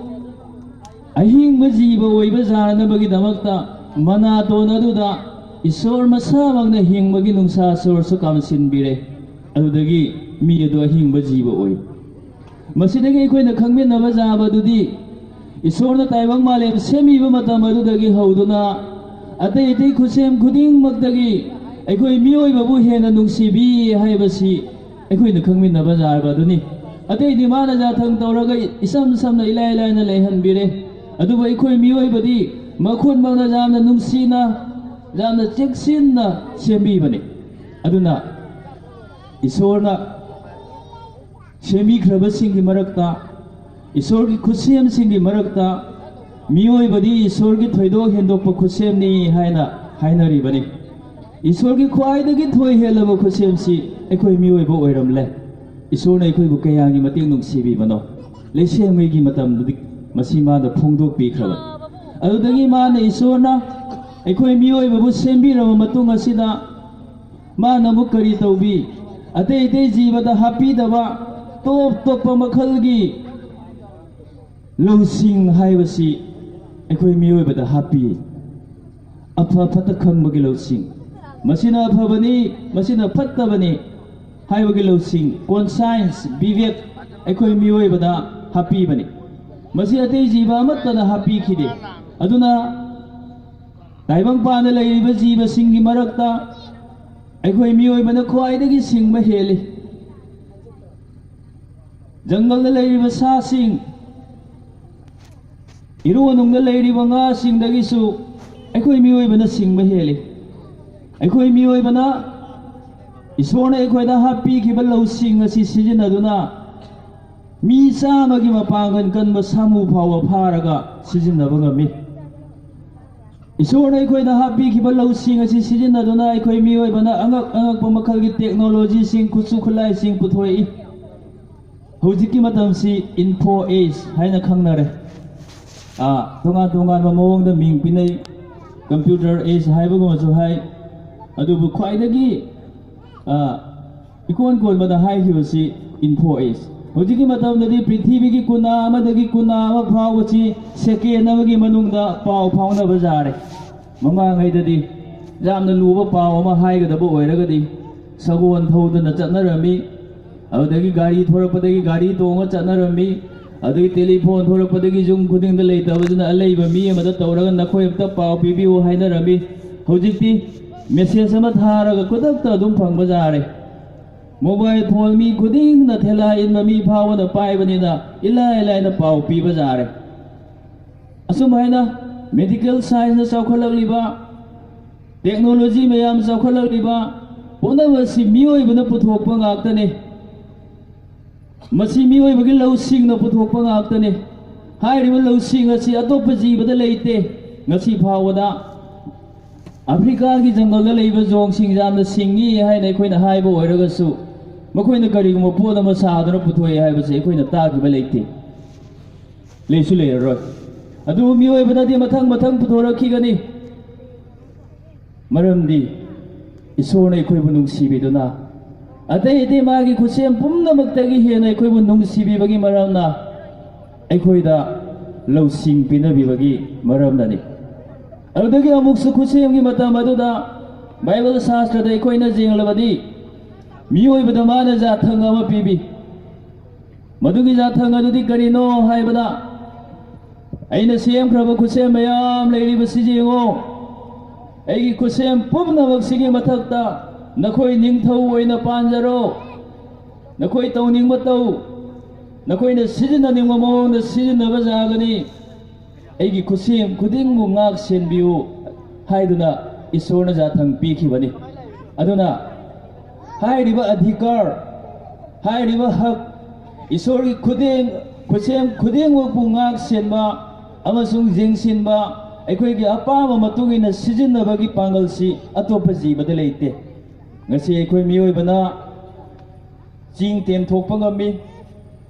ꯑꯍꯤꯡꯕ ꯖꯤꯕ ꯑꯣꯏꯕ ꯌꯥꯅꯕꯒꯤꯗꯃꯛꯇ ꯃꯅꯥꯇꯣꯟ ꯑꯗꯨꯗ ꯏꯁꯣꯔ ꯃꯁꯥꯃꯛꯅ ꯍꯤꯡꯕꯒꯤ ꯅꯨꯡꯁꯥ ꯁꯣꯔꯁꯨ ꯀꯥꯝꯁꯤꯟꯕꯤꯔꯦ꯫ ꯑꯗꯨꯗꯒꯤ ꯃꯤ ꯑꯗꯨ ꯑꯍꯤꯡꯕ ꯖꯤꯕ ꯑꯣꯏ꯫ ꯃꯁꯤꯗꯒꯤ ꯑꯩꯈꯣꯏꯅ ꯈꯪꯃꯤꯟꯅꯕ ꯌꯥꯕ ꯑꯗꯨꯗꯤ, ꯏꯁꯣꯔꯅ ꯇꯥꯏꯕꯪ ꯃꯥꯂꯦꯝ ꯁꯦꯝꯕꯤꯕ ꯃꯇꯝ ꯑꯗꯨꯗꯒꯤ ꯍꯧꯗꯨꯅ ꯑꯇꯩ ꯑꯇꯩ ꯈꯨꯠꯁꯦꯝ ꯈꯨꯗꯤꯡꯃꯛꯇꯒꯤ ꯑꯩꯈꯣꯏ ꯃꯤꯑꯣꯏꯕꯕꯨ ꯍꯦꯟꯅ ꯅꯨꯡꯁꯤꯕꯤ ꯍꯥꯏꯕꯁꯤ ꯑꯩꯈꯣꯏꯅ ꯈꯪꯃꯤꯟꯅꯕ ꯌꯥꯕ ꯑꯗꯨꯅꯤ꯫ ꯑꯇꯩꯗꯤ ꯃꯥꯅ ꯌꯥꯊꯪ ꯇꯧꯔꯒ ꯏꯆꯝ ꯆꯝꯅ ꯏꯂꯥꯏ ꯂꯥꯏꯅ ꯂꯩꯍꯟꯕꯤꯔꯦ꯫ ꯑꯗꯨꯕꯨ ꯑꯩꯈꯣꯏ ꯃꯤꯑꯣꯏꯕꯗꯤ ꯃꯈꯨꯠꯃꯛꯅ ꯌꯥꯝꯅ ꯅꯨꯡꯁꯤꯅ, ꯌꯥꯝꯅ ꯆꯦꯛꯁꯤꯟꯅ ꯁꯦꯝꯕꯤꯕꯅꯤ꯫ ꯑꯗꯨꯅ ꯏꯁꯣꯔꯅ ꯁꯦꯝꯕꯤꯈ꯭ꯔꯕꯁꯤꯡꯒꯤ ꯃꯔꯛꯇ, ꯏꯁꯣꯔꯒꯤ ꯈꯨꯠꯁꯦꯝꯁꯤꯡꯒꯤ ꯃꯔꯛꯇ ꯃꯤꯑꯣꯏꯕꯗꯤ ꯏꯁꯣꯔꯒꯤ ꯊꯣꯏꯗꯣꯛ ꯍꯦꯟꯗꯣꯛꯄ ꯈꯨꯠꯁꯦꯝꯅꯤ ꯍꯥꯏꯅ ꯍꯥꯏꯅꯔꯤꯕꯅꯤ꯫ ꯏꯁꯣꯔꯒꯤ ꯈ꯭ꯋꯥꯏꯗꯒꯤ ꯊꯣꯏ ꯍꯦꯜꯂꯕ ꯈꯨꯠꯁꯦꯝꯁꯤ ꯑꯩꯈꯣꯏ ꯃꯤꯑꯣꯏꯕ ꯑꯣꯏꯔꯝꯂꯦ꯫ ꯏꯁꯣꯔꯅ ꯑꯩꯈꯣꯏꯕꯨ ꯀꯌꯥꯒꯤ ꯃꯇꯤꯛ ꯅꯨꯡꯁꯤꯕꯤꯕꯅꯣ, ꯂꯩꯁꯦꯝꯕꯒꯤ ꯃꯇꯝꯗꯗꯤ ꯃꯁꯤ ꯃꯥꯅ ꯐꯣꯡꯗꯣꯛꯄꯤꯈ꯭ꯔꯕꯅꯤ꯫ ꯑꯗꯨꯗꯒꯤ ꯃꯥꯅ, ꯏꯁꯣꯔꯅ ꯑꯩꯈꯣꯏ ꯃꯤꯑꯣꯏꯕꯕꯨ ꯁꯦꯝꯕꯤꯔꯕ ꯃꯇꯨꯡ ꯑꯁꯤꯗ ꯃꯥꯅ ꯑꯃꯨꯛ ꯀꯔꯤ ꯇꯧꯕꯤ? ꯑꯇꯩ ꯑꯇꯩ ꯖꯤꯕꯗ ꯍꯥꯞꯄꯤꯗꯕ ꯇꯣꯞ ꯇꯣꯞꯄ ꯃꯈꯜꯒꯤ ꯂꯧꯁꯤꯡ ꯍꯥꯏꯕꯁꯤ ꯑꯩꯈꯣꯏ ꯃꯤꯑꯣꯏꯕꯗ ꯍꯥꯞꯄꯤ꯫ ꯑꯐ ꯐꯠꯇ ꯈꯪꯕꯒꯤ ꯂꯧꯁꯤꯡ, ꯃꯁꯤꯅ ꯑꯐꯕꯅꯤ, ꯃꯁꯤꯅ ꯐꯠꯇꯕꯅꯤ ꯍꯥꯏꯕꯒꯤ ꯂꯧꯁꯤꯡ, conscience, ꯕꯤꯕꯦꯛ, ꯑꯩꯈꯣꯏ ꯃꯤꯑꯣꯏꯕꯗ ꯍꯥꯞꯄꯤꯕꯅꯤ꯫ ꯃꯁꯤ ꯑꯇꯩ ꯖꯤꯕ ꯑꯃꯠꯇꯗ ꯍꯥꯞꯄꯤꯈꯤꯗꯦ꯫ ꯑꯗꯨꯅ ꯇꯥꯏꯕꯪꯄꯥꯟꯗ ꯂꯩꯔꯤꯕ ꯖꯤꯕꯁꯤꯡꯒꯤ ꯃꯔꯛꯇ ꯑꯩꯈꯣꯏ ꯃꯤꯑꯣꯏꯕꯅ ꯈ꯭ꯋꯥꯏꯗꯒꯤ ꯁꯤꯡꯕ ꯍꯦꯜꯂꯤ꯫ ꯖꯪꯒꯜꯗ ꯂꯩꯔꯤꯕ ꯁꯥꯁꯤꯡ, ꯏꯔꯨ ꯃꯅꯨꯡꯗ ꯂꯩꯔꯤꯕ ꯉꯥꯁꯤꯡꯗꯒꯤꯁꯨ ꯑꯩꯈꯣꯏ ꯃꯤꯑꯣꯏꯕꯅ ꯁꯤꯡꯕ ꯍꯦꯜꯂꯤ꯫ ꯑꯩꯈꯣꯏ ꯃꯤꯑꯣꯏꯕꯅ ꯏꯁꯣꯔꯅ ꯑꯩꯈꯣꯏꯗ ꯍꯥꯞꯄꯤꯈꯤꯕ ꯂꯧꯁꯤꯡ ꯑꯁꯤ ꯁꯤꯖꯤꯟꯅꯗꯨꯅ ꯃꯤ ꯆꯥꯝꯃꯒꯤ ꯃꯄꯥꯡꯒꯜ ꯀꯟꯕ ꯁꯥꯃꯨ ꯐꯥꯎꯕ ꯐꯥꯔꯒ ꯁꯤꯖꯤꯟꯅꯕ ꯉꯝꯃꯤ꯫ ꯏꯁꯣꯔꯅ ꯑꯩꯈꯣꯏꯗ ꯍꯥꯞꯄꯤꯈꯤꯕ ꯂꯧꯁꯤꯡ ꯑꯁꯤ ꯁꯤꯖꯤꯟꯅꯗꯨꯅ ꯑꯩꯈꯣꯏ ꯃꯤꯑꯣꯏꯕꯅ ꯑꯉꯛ ꯑꯉꯛꯄ ꯃꯈꯜꯒꯤ ꯇꯦꯛꯅꯣꯂꯣꯖꯤꯁꯤꯡ, ꯈꯨꯠꯁꯨ ꯈꯨꯠꯂꯥꯏꯁꯤꯡ ꯄꯨꯊꯣꯛꯏ꯫ ꯍꯧꯖꯤꯛꯀꯤ ꯃꯇꯝꯁꯤ ꯏꯟꯐꯣ ꯑꯦꯖ ꯍꯥꯏꯅ ꯈꯪꯅꯔꯦ꯫ ꯑꯥ, ꯇꯣꯉꯥꯟ ꯇꯣꯉꯥꯟꯕ ꯃꯑꯣꯡꯗ ꯃꯤꯡ ꯄꯤꯅꯩ꯫ ꯀꯝꯄ꯭ꯌꯨꯇꯔ ꯑꯦꯖ ꯍꯥꯏꯕꯒꯨꯝꯕꯁꯨ ꯍꯥꯏ꯫ ꯑꯗꯨꯕꯨ ꯈ꯭ꯋꯥꯏꯗꯒꯤ, ꯑꯥ, ꯏꯀꯣꯟ ꯀꯣꯟꯕꯗ ꯍꯥꯏꯈꯤꯕꯁꯤ ꯏꯟꯐꯣ ꯑꯦꯖ꯫ ꯍꯧꯖꯤꯛꯀꯤ ꯃꯇꯝꯗꯗꯤ ꯄ꯭ꯔꯤꯊꯤꯕꯤꯒꯤ ꯀꯨꯅꯥ ꯑꯃꯗꯒꯤ ꯀꯨꯅꯥ ꯑꯃ ꯐꯥꯎꯕꯁꯤ ꯁꯦꯀꯦꯟ ꯑꯃꯒꯤ ꯃꯅꯨꯡꯗ ꯄꯥꯎ ꯐꯥꯎꯅꯕ ꯌꯥꯔꯦ꯫ ꯃꯃꯥꯡꯉꯩꯗꯗꯤ ꯌꯥꯝꯅ ꯂꯨꯕ ꯄꯥꯎ ꯑꯃ ꯍꯥꯏꯒꯗꯕ ꯑꯣꯏꯔꯒꯗꯤ ꯁꯒꯣꯜ ꯊꯧꯗꯅ ꯆꯠꯅꯔꯝꯃꯤ, ꯑꯗꯨꯗꯒꯤ ꯒꯥꯔꯤ ꯊꯣꯔꯛꯄꯗꯒꯤ ꯒꯥꯔꯤ ꯇꯣꯡꯉ ꯆꯠꯅꯔꯝꯃꯤ, ꯑꯗꯨꯗꯒꯤ ꯇꯦꯂꯤꯐꯣꯟ ꯊꯣꯔꯛꯄꯗꯒꯤ ꯌꯨꯝ ꯈꯨꯗꯤꯡꯗ ꯂꯩꯇꯕꯁꯤꯅ ꯑꯂꯩꯕ ꯃꯤ ꯑꯃꯗ ꯇꯧꯔꯒ ꯅꯈꯣꯏ ꯑꯝꯇ ꯄꯥꯎ ꯄꯤꯕꯤꯌꯨ ꯍꯥꯏꯅꯔꯝꯃꯤ꯫ ꯍꯧꯖꯤꯛꯇꯤ ꯃꯦꯁꯦꯖ ꯑꯃ ꯊꯥꯔꯒ ꯈꯨꯗꯛꯇ ꯑꯗꯨꯝ ꯐꯪꯕ ꯌꯥꯔꯦ꯫ ꯃꯣꯕꯥꯏꯜ ꯐꯣꯟ ꯃꯤ ꯈꯨꯗꯤꯡꯅ ꯊꯦꯂꯥ ꯏꯟꯕ ꯃꯤ ꯐꯥꯎꯕꯅ ꯄꯥꯏꯕꯅꯤꯅ ꯏꯂꯥꯏ ꯂꯥꯏꯅ ꯄꯥꯎ ꯄꯤꯕ ꯌꯥꯔꯦ꯫ ꯑꯁꯨꯝ ꯍꯥꯏꯅ ꯃꯦꯗꯤꯀꯦꯜ ꯁꯥꯏꯟꯁꯅ ꯆꯥꯎꯈꯠꯂꯛꯂꯤꯕ, ꯇꯦꯛꯅꯣꯂꯣꯖꯤ ꯃꯌꯥꯝ ꯆꯥꯎꯈꯠꯂꯛꯂꯤꯕ, ꯄꯨꯝꯅꯃꯛ ꯑꯁꯤ ꯃꯤꯑꯣꯏꯕꯅ ꯄꯨꯊꯣꯛꯄ ꯉꯥꯛꯇꯅꯤ꯫ ꯃꯁꯤ ꯃꯤꯑꯣꯏꯕꯒꯤ ꯂꯧꯁꯤꯡꯅ ꯄꯨꯊꯣꯛꯄ ꯉꯥꯛꯇꯅꯤ꯫ ꯍꯥꯏꯔꯤꯕ ꯂꯧꯁꯤꯡ ꯑꯁꯤ ꯑꯇꯣꯞꯄ ꯖꯤꯕꯗ ꯂꯩꯇꯦ꯫ ꯉꯁꯤ ꯐꯥꯎꯕꯗ ꯑꯐ꯭ꯔꯤꯀꯥꯒꯤ ꯖꯪꯒꯜꯗ ꯂꯩꯕ ꯖꯣꯡꯁꯤꯡ ꯌꯥꯝꯅ ꯁꯤꯡꯉꯤ ꯍꯥꯏꯅ ꯑꯩꯈꯣꯏꯅ ꯍꯥꯏꯕ ꯑꯣꯏꯔꯒꯁꯨ, ꯃꯈꯣꯏꯅ ꯀꯔꯤꯒꯨꯝꯕ ꯄꯣꯠ ꯑꯃ ꯁꯥꯗꯨꯅ ꯄꯨꯊꯣꯛꯑꯦ ꯍꯥꯏꯕꯁꯤ ꯑꯩꯈꯣꯏꯅ ꯇꯥꯈꯤꯕ ꯂꯩꯇꯦ꯫ ꯂꯩꯁꯨ ꯂꯩꯔꯔꯣꯏ꯫ ꯑꯗꯨꯕꯨ ꯃꯤꯑꯣꯏꯕꯅꯗꯤ ꯃꯊꯪ ꯃꯊꯪ ꯄꯨꯊꯣꯔꯛꯈꯤꯒꯅꯤ꯫ ꯃꯔꯝꯗꯤ ꯏꯁꯣꯔꯅ ꯑꯩꯈꯣꯏꯕꯨ ꯅꯨꯡꯁꯤꯕꯤꯗꯨꯅ, ꯑꯇꯩ ꯑꯇꯩ ꯃꯥꯒꯤ ꯈꯨꯠꯁꯦꯝ ꯄꯨꯝꯅꯃꯛꯇꯒꯤ ꯍꯦꯟꯅ ꯑꯩꯈꯣꯏꯕꯨ ꯅꯨꯡꯁꯤꯕꯤꯕꯒꯤ ꯃꯔꯝꯅ, ꯑꯩꯈꯣꯏꯗ ꯂꯧꯁꯤꯡ ꯄꯤꯅꯕꯤꯕꯒꯤ ꯃꯔꯝꯅꯅꯤ꯫ ꯑꯗꯨꯗꯒꯤ ꯑꯃꯨꯛꯁꯨ ꯈꯨꯠꯁꯦꯝꯒꯤ ꯃꯇꯝ ꯑꯗꯨꯗ ꯕꯥꯏꯕꯜ ꯁꯥꯁꯇ꯭ꯔꯗ ꯑꯩꯈꯣꯏꯅ ꯌꯦꯡꯂꯕꯗꯤ, ꯃꯤꯑꯣꯏꯕꯗ ꯃꯥꯅ ꯌꯥꯊꯪ ꯑꯃ ꯄꯤꯕꯤ꯫ ꯃꯗꯨꯒꯤ ꯌꯥꯊꯪ ꯑꯗꯨꯗꯤ ꯀꯔꯤꯅꯣ ꯍꯥꯏꯕꯗ, "ꯑꯩꯅ ꯁꯦꯝꯈ꯭ꯔꯕ ꯈꯨꯠꯁꯦꯝ ꯃꯌꯥꯝ ꯂꯩꯔꯤꯕꯁꯤ ꯌꯦꯡꯉꯣ꯫ ꯑꯩꯒꯤ ꯈꯨꯠꯁꯦꯝ ꯄꯨꯝꯅꯃꯛꯁꯤꯒꯤ ꯃꯊꯛꯇ ꯅꯈꯣꯏ ꯅꯤꯡꯊꯧ ꯑꯣꯏꯅ ꯄꯥꯟꯖꯔꯣ꯫ ꯅꯈꯣꯏ ꯇꯧꯅꯤꯡꯕ ꯇꯧ꯫ ꯅꯈꯣꯏꯅ ꯁꯤꯖꯤꯟꯅꯅꯤꯡꯕ ꯃꯑꯣꯡꯗ ꯁꯤꯖꯤꯟꯅꯕ ꯌꯥꯒꯅꯤ꯫ ꯑꯩꯒꯤ ꯈꯨꯠꯁꯦꯝ ꯈꯨꯗꯤꯡꯕꯨ ꯉꯥꯛ ꯁꯦꯟꯕꯤꯌꯨ" ꯍꯥꯏꯗꯨꯅ ꯏꯁꯣꯔꯅ ꯌꯥꯊꯪ ꯄꯤꯈꯤꯕꯅꯤ꯫ ꯑꯗꯨꯅ ꯍꯥꯏꯔꯤꯕ ꯑꯙꯤꯀꯥꯔ, ꯍꯥꯏꯔꯤꯕ ꯍꯛ, ꯏꯁꯣꯔꯒꯤ ꯈꯨꯗꯦꯡ, ꯈꯨꯠꯁꯦꯝ ꯈꯨꯗꯤꯡꯃꯛꯄꯨ ꯉꯥꯛ ꯁꯦꯟꯕ ꯑꯃꯁꯨꯡ ꯌꯦꯡꯁꯤꯟꯕ ꯑꯩꯈꯣꯏꯒꯤ ꯑꯄꯥꯝꯕ ꯃꯇꯨꯡ ꯏꯟꯅ ꯁꯤꯖꯤꯟꯅꯕꯒꯤ ꯄꯥꯡꯒꯜꯁꯤ ꯑꯇꯣꯞꯄ ꯖꯤꯕꯗ ꯂꯩꯇꯦ꯫ ꯉꯁꯤ ꯑꯩꯈꯣꯏ ꯃꯤꯑꯣꯏꯕꯅ ꯆꯤꯡ ꯇꯦꯝꯊꯣꯛꯄ ꯉꯝꯃꯤ,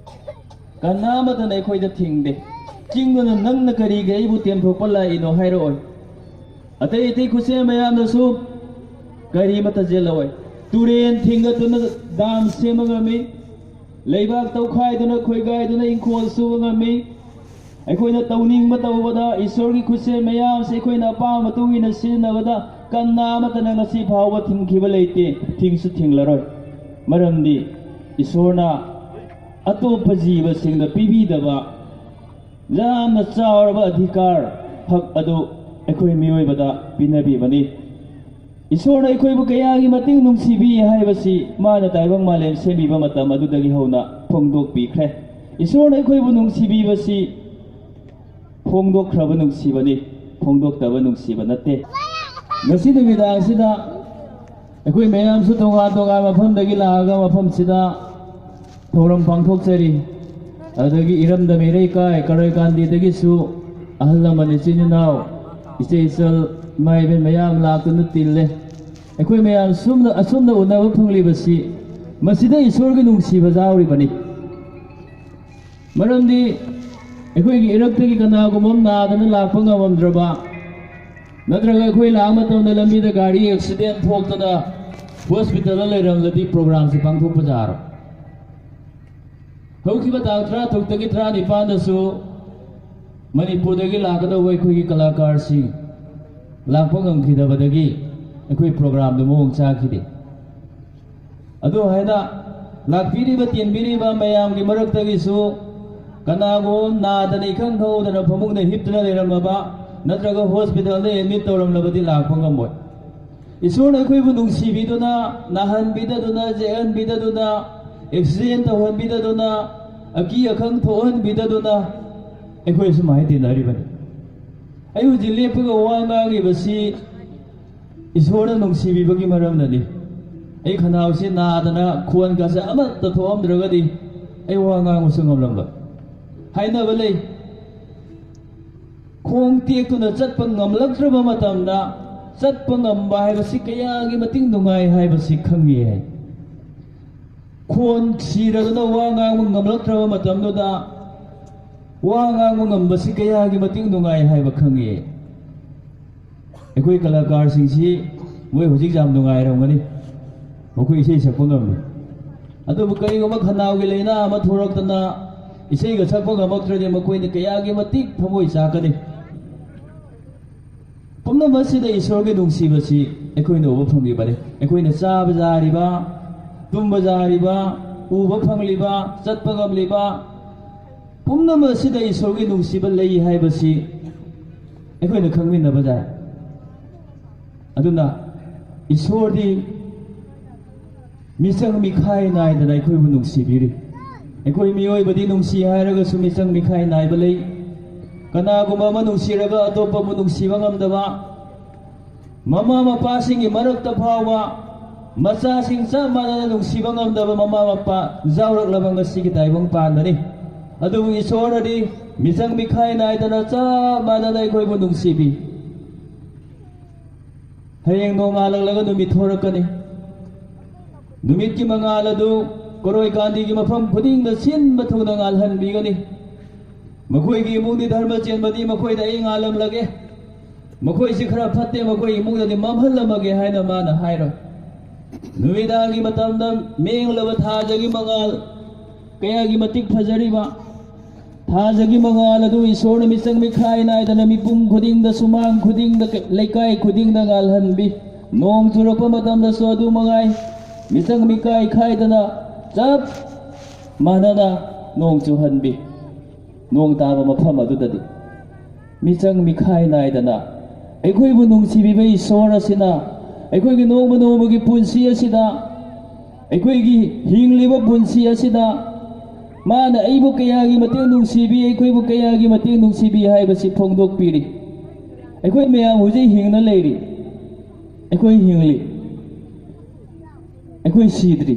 ꯀꯅꯥ ꯑꯃꯠꯇꯅ ꯑꯩꯈꯣꯏꯗ ꯊꯤꯡꯗꯦ꯫ ꯆꯤꯡꯗꯨꯅ ꯅꯪꯅ ꯀꯔꯤꯒꯤ ꯑꯩꯕꯨ ꯇꯦꯝꯊꯣꯛꯄ ꯂꯥꯛꯏꯅꯣ ꯍꯥꯏꯔꯛꯑꯣꯏ꯫ ꯑꯇꯩ ꯑꯇꯩ ꯈꯨꯠꯁꯦꯝ ꯃꯌꯥꯝꯅꯁꯨ ꯀꯔꯤꯃꯠꯇ ꯆꯦꯜꯂꯛꯑꯣꯏ꯫ ꯇꯨꯔꯦꯟ ꯊꯤꯡꯒꯠꯇꯨꯅ ꯗꯥꯝ ꯁꯦꯝꯕ ꯉꯝꯃꯤ, ꯂꯩꯕꯥꯛ ꯇꯧꯈꯥꯏꯗꯨꯅ ꯈꯣꯏꯒꯥꯏꯗꯨꯅ ꯏꯪꯈꯣꯜ ꯁꯨꯕ ꯉꯝꯃꯤ꯫ ꯑꯩꯈꯣꯏꯅ ꯇꯧꯅꯤꯡꯕ ꯇꯧꯕꯗ ꯏꯁꯣꯔꯒꯤ ꯈꯨꯠꯁꯦꯝ ꯃꯌꯥꯝꯁꯦ ꯑꯩꯈꯣꯏꯅ ꯑꯄꯥꯝꯕ ꯃꯇꯨꯡ ꯏꯟꯅ ꯁꯤꯖꯤꯟꯅꯕꯗ ꯀꯅꯥ ꯑꯃꯠꯇꯅ ꯉꯁꯤ ꯐꯥꯎꯕ ꯊꯤꯡꯈꯤꯕ ꯂꯩꯇꯦ, ꯊꯤꯡꯁꯨ ꯊꯤꯡꯂꯔꯣꯏ꯫ ꯃꯔꯝꯗꯤ ꯏꯁꯣꯔꯅ ꯑꯇꯣꯞꯄ ꯖꯤꯕꯁꯤꯡꯗ ꯄꯤꯕꯤꯗꯕ ꯌꯥꯝꯅ ꯆꯥꯎꯔꯕ ꯑꯙꯤꯀꯥꯔ, ꯍꯛ ꯑꯗꯨ ꯑꯩꯈꯣꯏ ꯃꯤꯑꯣꯏꯕꯗ ꯄꯤꯅꯕꯤꯕꯅꯤ꯫ ꯏꯁꯣꯔꯅ ꯑꯩꯈꯣꯏꯕꯨ ꯀꯌꯥꯒꯤ ꯃꯇꯤꯛ ꯅꯨꯡꯁꯤꯕꯤ ꯍꯥꯏꯕꯁꯤ ꯃꯥꯅ ꯇꯥꯏꯕꯪ ꯃꯥꯂꯦꯝ ꯁꯦꯝꯕꯤꯕ ꯃꯇꯝ ꯑꯗꯨꯗꯒꯤ ꯍꯧꯅ ꯐꯣꯡꯗꯣꯛꯄꯤꯈ꯭ꯔꯦ꯫ ꯏꯁꯣꯔꯅ ꯑꯩꯈꯣꯏꯕꯨ ꯅꯨꯡꯁꯤꯕꯤꯕꯁꯤ ꯐꯣꯡꯗꯣꯛꯈ꯭ꯔꯕ ꯅꯨꯡꯁꯤꯕꯅꯤ, ꯐꯣꯡꯗꯣꯛꯇꯕ ꯅꯨꯡꯁꯤꯕ ꯅꯠꯇꯦ꯫ ꯉꯁꯤ ꯅꯨꯃꯤꯗꯥꯡꯁꯤꯗ ꯑꯩꯈꯣꯏ ꯃꯌꯥꯝꯁꯨ ꯇꯣꯉꯥꯟ ꯇꯣꯉꯥꯟꯕ ꯃꯐꯝꯗꯒꯤ ꯂꯥꯛꯑꯒ ꯃꯐꯝꯁꯤꯗ ꯊꯧꯔꯝ ꯄꯥꯡꯊꯣꯛꯆꯔꯤ꯫ ꯑꯗꯨꯗꯒꯤ ꯏꯔꯝꯗꯝ ꯏꯔꯩꯀꯥꯏ ꯀꯔꯣꯏ ꯀꯥꯟꯗꯤꯗꯒꯤꯁꯨ ꯑꯍꯜ ꯂꯃꯟ, ꯏꯆꯤꯟ ꯏꯅꯥꯎ, ꯏꯆꯦ ꯏꯆꯜ, ꯏꯃꯥ ꯏꯕꯦꯟ ꯃꯌꯥꯝ ꯂꯥꯛꯇꯨꯅ ꯇꯤꯜꯂꯦ꯫ ꯑꯩꯈꯣꯏ ꯃꯌꯥꯝ ꯁꯨꯝꯅ ꯑꯁꯨꯝꯅ ꯎꯅꯕ ꯐꯪꯂꯤꯕꯁꯤ ꯃꯁꯤꯗ ꯏꯁꯣꯔꯒꯤ ꯅꯨꯡꯁꯤꯕ ꯌꯥꯎꯔꯤꯕꯅꯤ꯫ ꯃꯔꯝꯗꯤ ꯑꯩꯈꯣꯏꯒꯤ ꯏꯔꯛꯇꯒꯤ ꯀꯅꯥꯒꯨꯝꯕ ꯑꯃ ꯅꯥꯗꯅ ꯂꯥꯛꯄ ꯉꯝꯃꯝꯗ꯭ꯔꯕ, ꯅꯠꯇ꯭ꯔꯒ ꯑꯩꯈꯣꯏ ꯂꯥꯛꯄ ꯃꯇꯝꯗ ꯂꯝꯕꯤꯗ ꯒꯥꯔꯤ ꯑꯦꯛꯁꯤꯗꯦꯟ ꯊꯣꯛꯇꯅ ꯍꯣꯁꯄꯤꯇꯥꯜꯗ ꯂꯩꯔꯝꯂꯗꯤ ꯄ꯭ꯔꯣꯒ꯭ꯔꯥꯝꯁꯦ ꯄꯥꯡꯊꯣꯛꯄ ꯌꯥꯔꯣꯏ꯫ ꯍꯧꯈꯤꯕ ꯇꯥꯡ ꯇꯔꯥꯇꯔꯨꯛꯇꯒꯤ ꯇꯔꯥꯅꯤꯄꯥꯟꯗꯁꯨ ꯃꯅꯤꯄꯨꯔꯗꯒꯤ ꯂꯥꯛꯀꯗꯧꯕ ꯑꯩꯈꯣꯏꯒꯤ ꯀꯂꯥꯀꯥꯔꯁꯤꯡ ꯂꯥꯛꯄ ꯉꯝꯈꯤꯗꯕꯗꯒꯤ ꯑꯩꯈꯣꯏ ꯄ꯭ꯔꯣꯒ꯭ꯔꯥꯝꯗꯨ ꯃꯑꯣꯡ ꯆꯥꯈꯤꯗꯦ꯫ ꯑꯗꯨ ꯍꯥꯏꯅ ꯂꯥꯛꯄꯤꯔꯤꯕ ꯇꯤꯟꯕꯤꯔꯤꯕ ꯃꯌꯥꯝꯒꯤ ꯃꯔꯛꯇꯒꯤꯁꯨ ꯀꯅꯥꯒꯨꯝꯕ ꯅꯥꯗꯅ ꯏꯈꯪ ꯈꯪꯍꯧꯗꯅ ꯐꯃꯨꯡꯗ ꯍꯤꯞꯇꯨꯅ ꯂꯩꯔꯝꯃꯕ ꯅꯠꯇ꯭ꯔꯒ ꯍꯣꯁꯄꯤꯇꯥꯜꯗ ꯑꯦꯗꯃꯤꯠ ꯇꯧꯔꯝꯂꯕꯗꯤ ꯂꯥꯛꯄ ꯉꯝꯃꯣꯏ꯫ ꯏꯁꯣꯔꯅ ꯑꯩꯈꯣꯏꯕꯨ ꯅꯨꯡꯁꯤꯕꯤꯗꯨꯅ, ꯅꯥꯍꯟꯕꯤꯗꯗꯨꯅ, ꯌꯦꯛꯍꯟꯕꯤꯗꯗꯨꯅ, ꯑꯦꯛꯁꯤꯗꯦꯟ ꯇꯧꯍꯟꯕꯤꯗꯗꯨꯅ, ꯑꯀꯤ ꯑꯈꯪ ꯊꯣꯛꯍꯟꯕꯤꯗꯗꯨꯅ ꯑꯩꯈꯣꯏ ꯁꯨꯃꯥꯏꯅ ꯇꯤꯟꯅꯔꯤꯕꯅꯤ꯫ ꯑꯩ ꯍꯧꯖꯤꯛ ꯂꯦꯞꯄꯒ ꯋꯥ ꯉꯥꯡꯉꯤꯕꯁꯤ ꯏꯁꯣꯔꯅ ꯅꯨꯡꯁꯤꯕꯤꯕꯒꯤ ꯃꯔꯝꯅꯅꯤ꯫ ꯑꯩ ꯈꯅꯥꯎꯁꯤ ꯅꯥꯗꯅ ꯈꯣꯟꯒꯁꯦ ꯑꯃꯠꯇ ꯊꯣꯛꯑꯝꯗ꯭ꯔꯒꯗꯤ ꯑꯩ ꯋꯥ ꯉꯥꯡꯕꯁꯨ ꯉꯝꯂꯝꯂꯣꯏ꯫ ꯍꯥꯏꯅꯕ ꯂꯩ, ꯈꯣꯡ ꯇꯦꯛꯇꯨꯅ ꯆꯠꯄ ꯉꯝꯂꯛꯇ꯭ꯔꯕ ꯃꯇꯝꯗ ꯆꯠꯄ ꯉꯝꯕ ꯍꯥꯏꯕꯁꯤ ꯀꯌꯥꯒꯤ ꯃꯇꯤꯛ ꯅꯨꯡꯉꯥꯏ ꯍꯥꯏꯕꯁꯤ ꯈꯪꯉꯤ ꯍꯥꯏ꯫ ꯈꯣꯟ ꯁꯤꯔꯗꯨꯅ ꯋꯥ ꯉꯥꯡꯕ ꯉꯝꯂꯛꯇ꯭ꯔꯕ ꯃꯇꯝꯗꯨꯗ ꯋꯥ ꯉꯥꯡꯕ ꯉꯝꯕꯁꯤ ꯀꯌꯥꯒꯤ ꯃꯇꯤꯛ ꯅꯨꯡꯉꯥꯏ ꯍꯥꯏꯕ ꯈꯪꯉꯤ꯫ ꯑꯩꯈꯣꯏ ꯀꯂꯥꯀꯥꯔꯁꯤꯡꯁꯤ ꯃꯣꯏ ꯍꯧꯖꯤꯛ ꯌꯥꯝ ꯅꯨꯡꯉꯥꯏꯔꯝꯒꯅꯤ, ꯃꯈꯣꯏ ꯏꯁꯩ ꯁꯛꯄ ꯉꯝꯃꯤ꯫ ꯑꯗꯨꯕꯨ ꯀꯔꯤꯒꯨꯝꯕ ꯈꯅꯥꯎꯒꯤ ꯂꯥꯏꯅꯥ ꯑꯃ ꯊꯣꯔꯛꯇꯅ ꯏꯁꯩꯒ ꯁꯛꯄ ꯉꯝꯃꯛꯇ꯭ꯔꯗꯤ ꯃꯈꯣꯏꯅ ꯀꯌꯥꯒꯤ ꯃꯇꯤꯛ ꯊꯃꯣꯏ ꯆꯥꯛꯀꯅꯤ꯫ ꯄꯨꯝꯅꯃꯛ ꯑꯁꯤꯗ ꯏꯁꯣꯔꯒꯤ ꯅꯨꯡꯁꯤꯕꯁꯤ ꯑꯩꯈꯣꯏꯅ ꯎꯕ ꯐꯪꯂꯤꯕꯅꯤ꯫ ꯑꯩꯈꯣꯏꯅ ꯆꯥꯕ ꯆꯥꯔꯤꯕ, ꯇꯨꯝꯕ ꯆꯥꯔꯤꯕ, ꯎꯕ ꯐꯪꯂꯤꯕ, ꯆꯠꯄ ꯉꯝꯂꯤꯕ, ꯄꯨꯝꯅꯃꯛ ꯑꯁꯤꯗ ꯏꯁꯣꯔꯒꯤ ꯅꯨꯡꯁꯤꯕ ꯂꯩ ꯍꯥꯏꯕꯁꯤ ꯑꯩꯈꯣꯏꯅ ꯈꯪꯃꯤꯟꯅꯕ ꯌꯥꯏ꯫ ꯑꯗꯨꯅ ꯏꯁꯣꯔꯗꯤ ꯃꯤꯆꯪ ꯃꯤꯈꯥꯏ ꯅꯥꯏꯗꯅ ꯑꯩꯈꯣꯏꯕꯨ ꯅꯨꯡꯁꯤꯕꯤꯔꯤ꯫ ꯑꯩꯈꯣꯏ ꯃꯤꯑꯣꯏꯕꯗꯤ ꯅꯨꯡꯁꯤ ꯍꯥꯏꯔꯒꯁꯨ ꯃꯤꯆꯪ ꯃꯤꯈꯥꯏ ꯅꯥꯏꯕ ꯂꯩ꯫ ꯀꯅꯥꯒꯨꯝꯕ ꯑꯃ ꯅꯨꯡꯁꯤꯔꯒ ꯑꯇꯣꯞꯄ ꯑꯃ ꯅꯨꯡꯁꯤꯕ ꯉꯝꯗꯕ, ꯃꯃꯥ ꯃꯄꯥꯁꯤꯡꯒꯤ ꯃꯔꯛꯇ ꯐꯥꯎꯕ ꯃꯆꯥꯁꯤꯡ ꯆꯞ ꯃꯥꯟꯅꯅ ꯅꯨꯡꯁꯤꯕ ꯉꯝꯗꯕ ꯃꯃꯥ ꯃꯄꯥ ꯌꯥꯎꯔꯛꯂꯕ ꯉꯁꯤꯒꯤ ꯇꯥꯏꯕꯪ ꯄꯥꯟꯕꯅꯤ꯫ ꯑꯗꯨꯕꯨ ꯏꯁꯣꯔꯅꯗꯤ ꯃꯤꯆꯪ ꯃꯤꯈꯥꯏ ꯅꯥꯏꯗꯅ ꯆꯞ ꯃꯥꯟꯅꯅ ꯑꯩꯈꯣꯏꯕꯨ ꯅꯨꯡꯁꯤꯕꯤ꯫ ꯍꯌꯦꯡ ꯅꯣꯡꯉꯥꯜꯂꯛꯂꯒ ꯅꯨꯃꯤꯠ ꯊꯣꯔꯛꯀꯅꯤ꯫ ꯅꯨꯃꯤꯠꯀꯤ ꯃꯉꯥꯜ ꯑꯗꯨ ꯀꯣꯔꯣꯏ ꯀꯥꯟꯗꯤꯒꯤ ꯃꯐꯝ ꯈꯨꯗꯤꯡꯗ ꯁꯤꯟꯕ ꯊꯨꯡꯅ ꯉꯥꯜꯍꯟꯕꯤꯒꯅꯤ꯫ ꯃꯈꯣꯏꯒꯤ ꯏꯃꯨꯡꯗꯤ ꯙꯔꯃ ꯆꯦꯟꯕꯗꯤ ꯃꯈꯣꯏꯗ ꯑꯩ ꯉꯥꯜꯂꯝꯂꯒꯦ, ꯃꯈꯣꯏꯁꯤ ꯈꯔ ꯐꯠꯇꯦ, ꯃꯈꯣꯏ ꯏꯃꯨꯡꯗꯗꯤ ꯃꯝꯍꯜꯂꯝꯃꯒꯦ ꯍꯥꯏꯅ ꯃꯥꯅ ꯍꯥꯏꯔꯣꯏ꯫ ꯅꯨꯃꯤꯗꯥꯡꯒꯤ ꯃꯇꯝꯗ ꯃꯦꯡꯂꯕ ꯊꯥꯖꯒꯤ ꯃꯉꯥꯜ ꯀꯌꯥꯒꯤ ꯃꯇꯤꯛ ꯐꯖꯔꯤꯕ, ꯊꯥꯖꯒꯤ ꯃꯉꯥꯜ ꯑꯗꯨ ꯏꯁꯣꯔꯅ ꯃꯤꯆꯪ ꯃꯤꯈꯥꯏ ꯅꯥꯏꯗꯅ ꯃꯤꯄꯨꯝ ꯈꯨꯗꯤꯡꯗ, ꯁꯨꯃꯥꯡ ꯈꯨꯗꯤꯡꯗ, ꯂꯩꯀꯥꯏ ꯈꯨꯗꯤꯡꯗ ꯉꯥꯜꯍꯟꯕꯤ꯫ ꯅꯣꯡ ꯆꯨꯔꯛꯄ ꯃꯇꯝꯗꯁꯨ ꯑꯗꯨ ꯃꯉꯥꯏ, ꯃꯤꯆꯪ ꯃꯤꯈꯥꯏ ꯈꯥꯏꯗꯅ ꯆꯞ ꯃꯥꯟꯅꯅ ꯅꯣꯡ ꯆꯨꯍꯟꯕꯤ꯫ ꯅꯣꯡ ꯇꯥꯕ ꯃꯐꯝ ꯑꯗꯨꯗꯗꯤ ꯃꯤꯆꯪ ꯃꯤꯈꯥꯏ ꯅꯥꯏꯗꯅ ꯑꯩꯈꯣꯏꯕꯨ ꯅꯨꯡꯁꯤꯕꯤꯕ ꯏꯁꯣꯔ ꯑꯁꯤꯅ ꯑꯩꯈꯣꯏꯒꯤ ꯅꯣꯡꯃ ꯅꯣꯡꯃꯒꯤ ꯄꯨꯟꯁꯤ ꯑꯁꯤꯗ, ꯑꯩꯈꯣꯏꯒꯤ ꯍꯤꯡꯂꯤꯕ ꯄꯨꯟꯁꯤ ꯑꯁꯤꯗ ꯃꯥꯅ ꯑꯩꯕꯨ ꯀꯌꯥꯒꯤ ꯃꯇꯤꯛ ꯅꯨꯡꯁꯤꯕꯤ, ꯑꯩꯈꯣꯏꯕꯨ ꯀꯌꯥꯒꯤ ꯃꯇꯤꯛ ꯅꯨꯡꯁꯤꯕꯤ ꯍꯥꯏꯕꯁꯤ ꯐꯣꯡꯗꯣꯛꯄꯤꯔꯤ꯫ ꯑꯩꯈꯣꯏ ꯃꯌꯥꯝ ꯍꯧꯖꯤꯛ ꯍꯤꯡꯅ ꯂꯩꯔꯤ, ꯑꯩꯈꯣꯏ ꯍꯤꯡꯂꯤ꯫ ꯑꯩꯈꯣꯏ ꯁꯤꯗ꯭ꯔꯤ꯫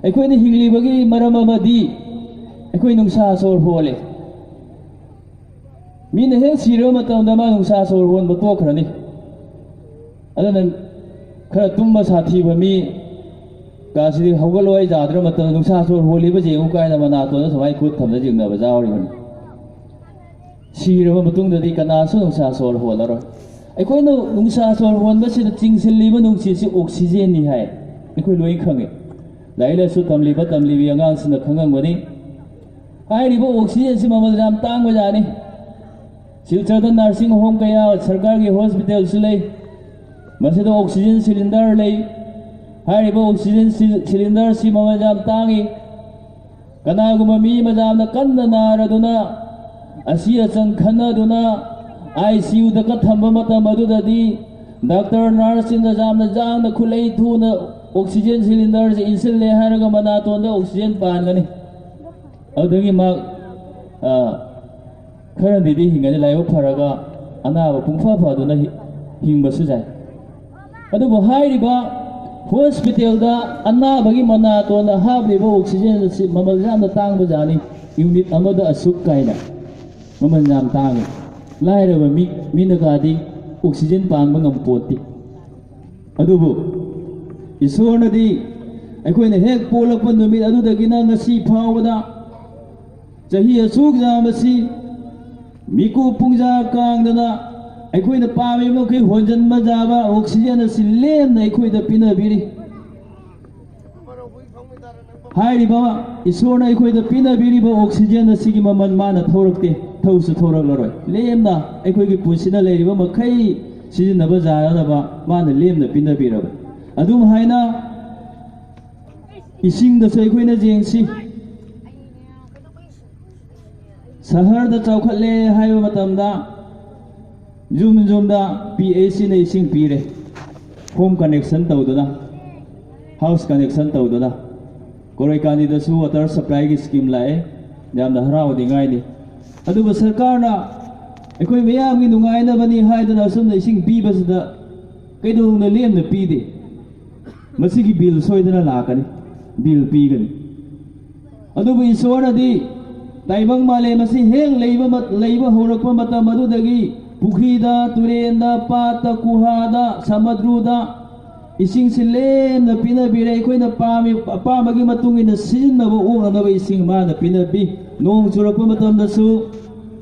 ꯑꯩꯈꯣꯏꯅ ꯍꯤꯡꯂꯤꯕꯒꯤ ꯃꯔꯝ ꯑꯃꯗꯤ ꯑꯩꯈꯣꯏ ꯅꯨꯡꯁꯥ ꯁꯣꯔ ꯍꯣꯜꯂꯦ꯫ ꯃꯤꯅ ꯍꯦꯛ ꯁꯤꯔꯕ ꯃꯇꯝꯗ ꯃꯥ ꯅꯨꯡꯁꯥ ꯁꯣꯔ ꯍꯣꯟꯕ ꯇꯣꯛꯈ꯭ꯔꯅꯤ꯫ ꯑꯗꯨꯅ ꯈꯔ ꯇꯨꯝꯕ ꯁꯥꯊꯤꯕ ꯃꯤ ꯀꯥꯁꯤꯗꯤ ꯍꯧꯒꯠꯂꯣ, ꯑꯩ ꯌꯥꯗ꯭ꯔ ꯃꯇꯝꯗ ꯅꯨꯡꯁꯥ ꯁꯣꯔ ꯍꯣꯜꯂꯤꯕ ꯌꯦꯡꯉꯨ ꯀꯥꯏꯅ ꯃꯅꯥꯇꯣꯟꯗ ꯁꯨꯃꯥꯏꯅ ꯈꯨꯠ ꯊꯝꯅ ꯌꯦꯡꯅꯕ ꯌꯥꯎꯔꯤꯕꯅꯤ꯫ ꯁꯤꯔꯕ ꯃꯇꯨꯡꯗꯗꯤ ꯀꯅꯥꯁꯨ ꯅꯨꯡꯁꯥ ꯁꯣꯔ ꯍꯣꯜꯂꯔꯣꯏ꯫ ꯑꯩꯈꯣꯏꯅ ꯅꯨꯡꯁꯥ ꯁꯣꯔ ꯍꯣꯟꯕꯁꯤꯗ ꯆꯤꯡꯁꯤꯜꯂꯤꯕ ꯅꯨꯡꯁꯤꯠꯁꯤ ꯑꯣꯛꯁꯤꯖꯦꯟꯅꯤ ꯍꯥꯏ꯫ ꯑꯩꯈꯣꯏ ꯂꯣꯏ ꯈꯪꯉꯤ꯫ ꯂꯥꯏꯔꯤꯛ ꯂꯥꯏꯁꯨ ꯇꯝꯂꯤꯕ ꯇꯝꯂꯤꯕꯤ ꯑꯉꯥꯡꯁꯤꯡꯅ ꯈꯪꯉꯝꯒꯅꯤ꯫ ꯍꯥꯏꯔꯤꯕ ꯑꯣꯛꯁꯤꯖꯦꯟꯁꯤ ꯃꯃꯜ ꯌꯥꯝ ꯇꯥꯡꯕꯖꯥꯠꯅꯤ꯫ ꯁꯤꯜꯆꯔꯗ ꯅꯔꯁꯤꯡ ꯍꯣꯝ ꯀꯌꯥ, ꯁꯔꯀꯥꯔꯒꯤ ꯍꯣꯁꯄꯤꯇꯥꯜꯁꯨ ꯂꯩ꯫ ꯃꯁꯤꯗ ꯑꯣꯛꯁꯤꯖꯦꯟ ꯁꯤꯂꯤꯟꯗꯔ ꯂꯩ꯫ ꯍꯥꯏꯔꯤꯕ ꯑꯣꯛꯁꯤꯖꯦꯟ ꯁꯤ-, ꯁꯤꯂꯤꯟꯗꯔꯁꯤ ꯃꯃꯜ ꯌꯥꯝ ꯇꯥꯡꯉꯤ꯫ ꯀꯅꯥꯒꯨꯝꯕ ꯃꯤ ꯑꯃ ꯌꯥꯝꯅ ꯀꯟꯅ ꯅꯥꯔꯗꯨꯅ, ꯑꯁꯤ ꯑꯆꯪ ꯈꯟꯅꯗꯨꯅ, ICUꯗ ꯊꯝꯕ ꯃꯇꯝ ꯑꯗꯨꯗꯗꯤ ꯗꯥꯛꯇꯔ ꯅꯔꯁꯁꯤꯡꯅ ꯌꯥꯝꯅ ꯌꯥꯡꯅ ꯈꯨꯠꯂꯩ ꯊꯨꯅ ꯑꯣꯛꯁꯤꯖꯦꯟ ꯁꯤꯂꯤꯟꯗꯔꯁꯦ ꯏꯟꯁꯤꯜꯂꯦ ꯍꯥꯏꯔꯒ ꯃꯅꯥꯇꯣꯟꯗ ꯑꯣꯛꯁꯤꯖꯦꯟ ꯄꯥꯟꯒꯅꯤ꯫ ꯑꯗꯨꯗꯒꯤ ꯃꯍꯥꯛ, ꯑ, ꯈꯔꯗꯤꯗꯤ ꯍꯤꯡꯒꯅꯤ, ꯂꯥꯏꯕꯛ ꯐꯔꯒ ꯑꯅꯥꯕ ꯄꯨꯡꯐ ꯐꯗꯨꯅ ꯍꯤ-, ꯍꯤꯡꯕꯁꯨ ꯌꯥꯏ꯫ ꯑꯗꯨꯕꯨ ꯍꯥꯏꯔꯤꯕ ꯍꯣꯁꯄꯤꯇꯥꯜꯗ ꯑꯅꯥꯕꯒꯤ ꯃꯅꯥꯇꯣꯟꯗ ꯍꯥꯞꯂꯤꯕ ꯑꯣꯛꯁꯤꯖꯦꯟ ꯑꯁꯤ ꯃꯃꯜ ꯌꯥꯝꯅ ꯇꯥꯡꯕꯖꯥꯠꯅꯤ꯫ ꯌꯨꯅꯤꯠ ꯑꯃꯗ ꯑꯁꯨꯛ ꯀꯥꯏꯅ ꯃꯃꯜ ꯌꯥꯝ ꯇꯥꯡꯉꯤ꯫ ꯂꯥꯏꯔꯕ ꯃꯤ, ꯃꯤꯅꯒꯗꯤ ꯑꯣꯛꯁꯤꯖꯦꯟ ꯄꯥꯟꯕ ꯉꯝꯄꯣꯠꯇꯦ꯫ ꯑꯗꯨꯕꯨ ꯏꯁꯣꯔꯅꯗꯤ ꯑꯩꯈꯣꯏꯅ ꯍꯦꯛ ꯄꯣꯛꯂꯛꯄ ꯅꯨꯃꯤꯠ ꯑꯗꯨꯗꯒꯤꯅ ꯉꯁꯤ ꯐꯥꯎꯕꯗ ꯆꯍꯤ ꯑꯁꯨꯛ ꯌꯥꯝꯕꯁꯤ ꯃꯤꯀꯨꯞ ꯄꯨꯡꯖꯥ ꯀꯥꯡꯗꯅ ꯑꯩꯈꯣꯏꯅ ꯄꯥꯝꯃꯤꯕ ꯃꯈꯩ ꯍꯣꯟꯖꯟꯕ ꯌꯥꯕ ꯑꯣꯛꯁꯤꯖꯦꯟ ꯑꯁꯤ ꯂꯦꯝꯅ ꯑꯩꯈꯣꯏꯗ ꯄꯤꯅꯕꯤꯔꯤ꯫ ꯍꯥꯏꯔꯤꯕ ꯏꯁꯣꯔꯅ ꯑꯩꯈꯣꯏꯗ ꯄꯤꯅꯕꯤꯔꯤꯕ ꯑꯣꯛꯁꯤꯖꯦꯟ ꯑꯁꯤꯒꯤ ꯃꯃꯜ ꯃꯥꯅ ꯊꯧꯔꯛꯇꯦ, ꯊꯧꯁꯨ ꯊꯧꯔꯛꯂꯔꯣꯏ꯫ ꯂꯦꯝꯅ ꯑꯩꯈꯣꯏꯒꯤ ꯄꯨꯟꯁꯤꯗ ꯂꯩꯔꯤꯕ ꯃꯈꯩ ꯁꯤꯖꯤꯟꯅꯕ ꯌꯥꯅꯅꯕ ꯃꯥꯅ ꯂꯦꯝꯅ ꯄꯤꯅꯕꯤꯔꯕ꯫ ꯑꯗꯨꯝ ꯍꯥꯏꯅ ꯏꯁꯤꯡꯗꯁꯨ ꯑꯩꯈꯣꯏꯅ ꯌꯦꯡꯁꯤ꯫ ꯁꯍꯔꯗ ꯆꯥꯎꯈꯠꯂꯦ ꯍꯥꯏꯕ ꯃꯇꯝꯗ ꯌꯨꯝ ꯌꯨꯝꯗ PHEꯅ ꯏꯁꯤꯡ ꯄꯤꯔꯦ, ꯍꯣꯝ ꯀꯅꯦꯛꯁꯟ ꯇꯧꯗꯨꯅ, ꯍꯥꯎꯁ ꯀꯅꯦꯛꯁꯟ ꯇꯧꯗꯨꯅ꯫ ꯀꯣꯔꯩꯀꯥꯟꯗꯤꯗꯁꯨ ꯋꯥꯇꯔ ꯁꯄ꯭ꯂꯥꯏꯒꯤ ꯁ꯭ꯀꯤꯝ ꯂꯥꯛꯑꯦ, ꯌꯥꯝꯅ ꯍꯔꯥꯎꯅꯤꯡꯉꯥꯏꯅꯤ꯫ ꯑꯗꯨꯕꯨ ꯁꯔꯀꯥꯔꯅ ꯑꯩꯈꯣꯏ ꯃꯤꯌꯥꯝꯒꯤ ꯅꯨꯡꯉꯥꯏꯅꯕꯅꯤ ꯍꯥꯏꯗꯨꯅ ꯑꯁꯨꯝꯅ ꯏꯁꯤꯡ ꯄꯤꯕꯁꯤꯗ ꯀꯩꯗꯧꯅ ꯂꯦꯝꯅ ꯄꯤꯗꯦ? ꯃꯁꯤꯒꯤ ꯕꯤꯜ ꯁꯣꯏꯗꯅ ꯂꯥꯛꯀꯅꯤ, ꯕꯤꯜ ꯄꯤꯒꯅꯤ꯫ ꯑꯗꯨꯕꯨ ꯏꯁꯣꯔꯅꯗꯤ ꯇꯥꯏꯕꯪ ꯃꯥꯂꯦꯝ ꯑꯁꯤ ꯍꯦꯛ ꯂꯩꯕ ꯃꯠ-, ꯂꯩꯕ ꯍꯧꯔꯛꯄ ꯃꯇꯝ ꯑꯗꯨꯗꯒꯤ ꯄꯨꯈ꯭ꯔꯤꯗ, ꯇꯨꯔꯦꯟꯗ, ꯄꯥꯠꯇ, ꯀꯨꯍꯥꯗ, ꯁꯃꯨꯗ꯭ꯔꯗ ꯏꯁꯤꯡꯁꯤ ꯂꯦꯝꯅ ꯄꯤꯅꯕꯤꯔꯦ꯫ ꯑꯩꯈꯣꯏꯅ ꯄꯥꯝꯃꯤ-, ꯑꯄꯥꯝꯕꯒꯤ ꯃꯇꯨꯡ ꯏꯟꯅ ꯁꯤꯖꯤꯟꯅꯕ ꯑꯣꯛꯅꯅꯕ ꯏꯁꯤꯡ ꯃꯥꯅ ꯄꯤꯅꯕꯤ꯫ ꯅꯣꯡ ꯆꯨꯔꯛꯄ ꯃꯇꯝꯗꯁꯨ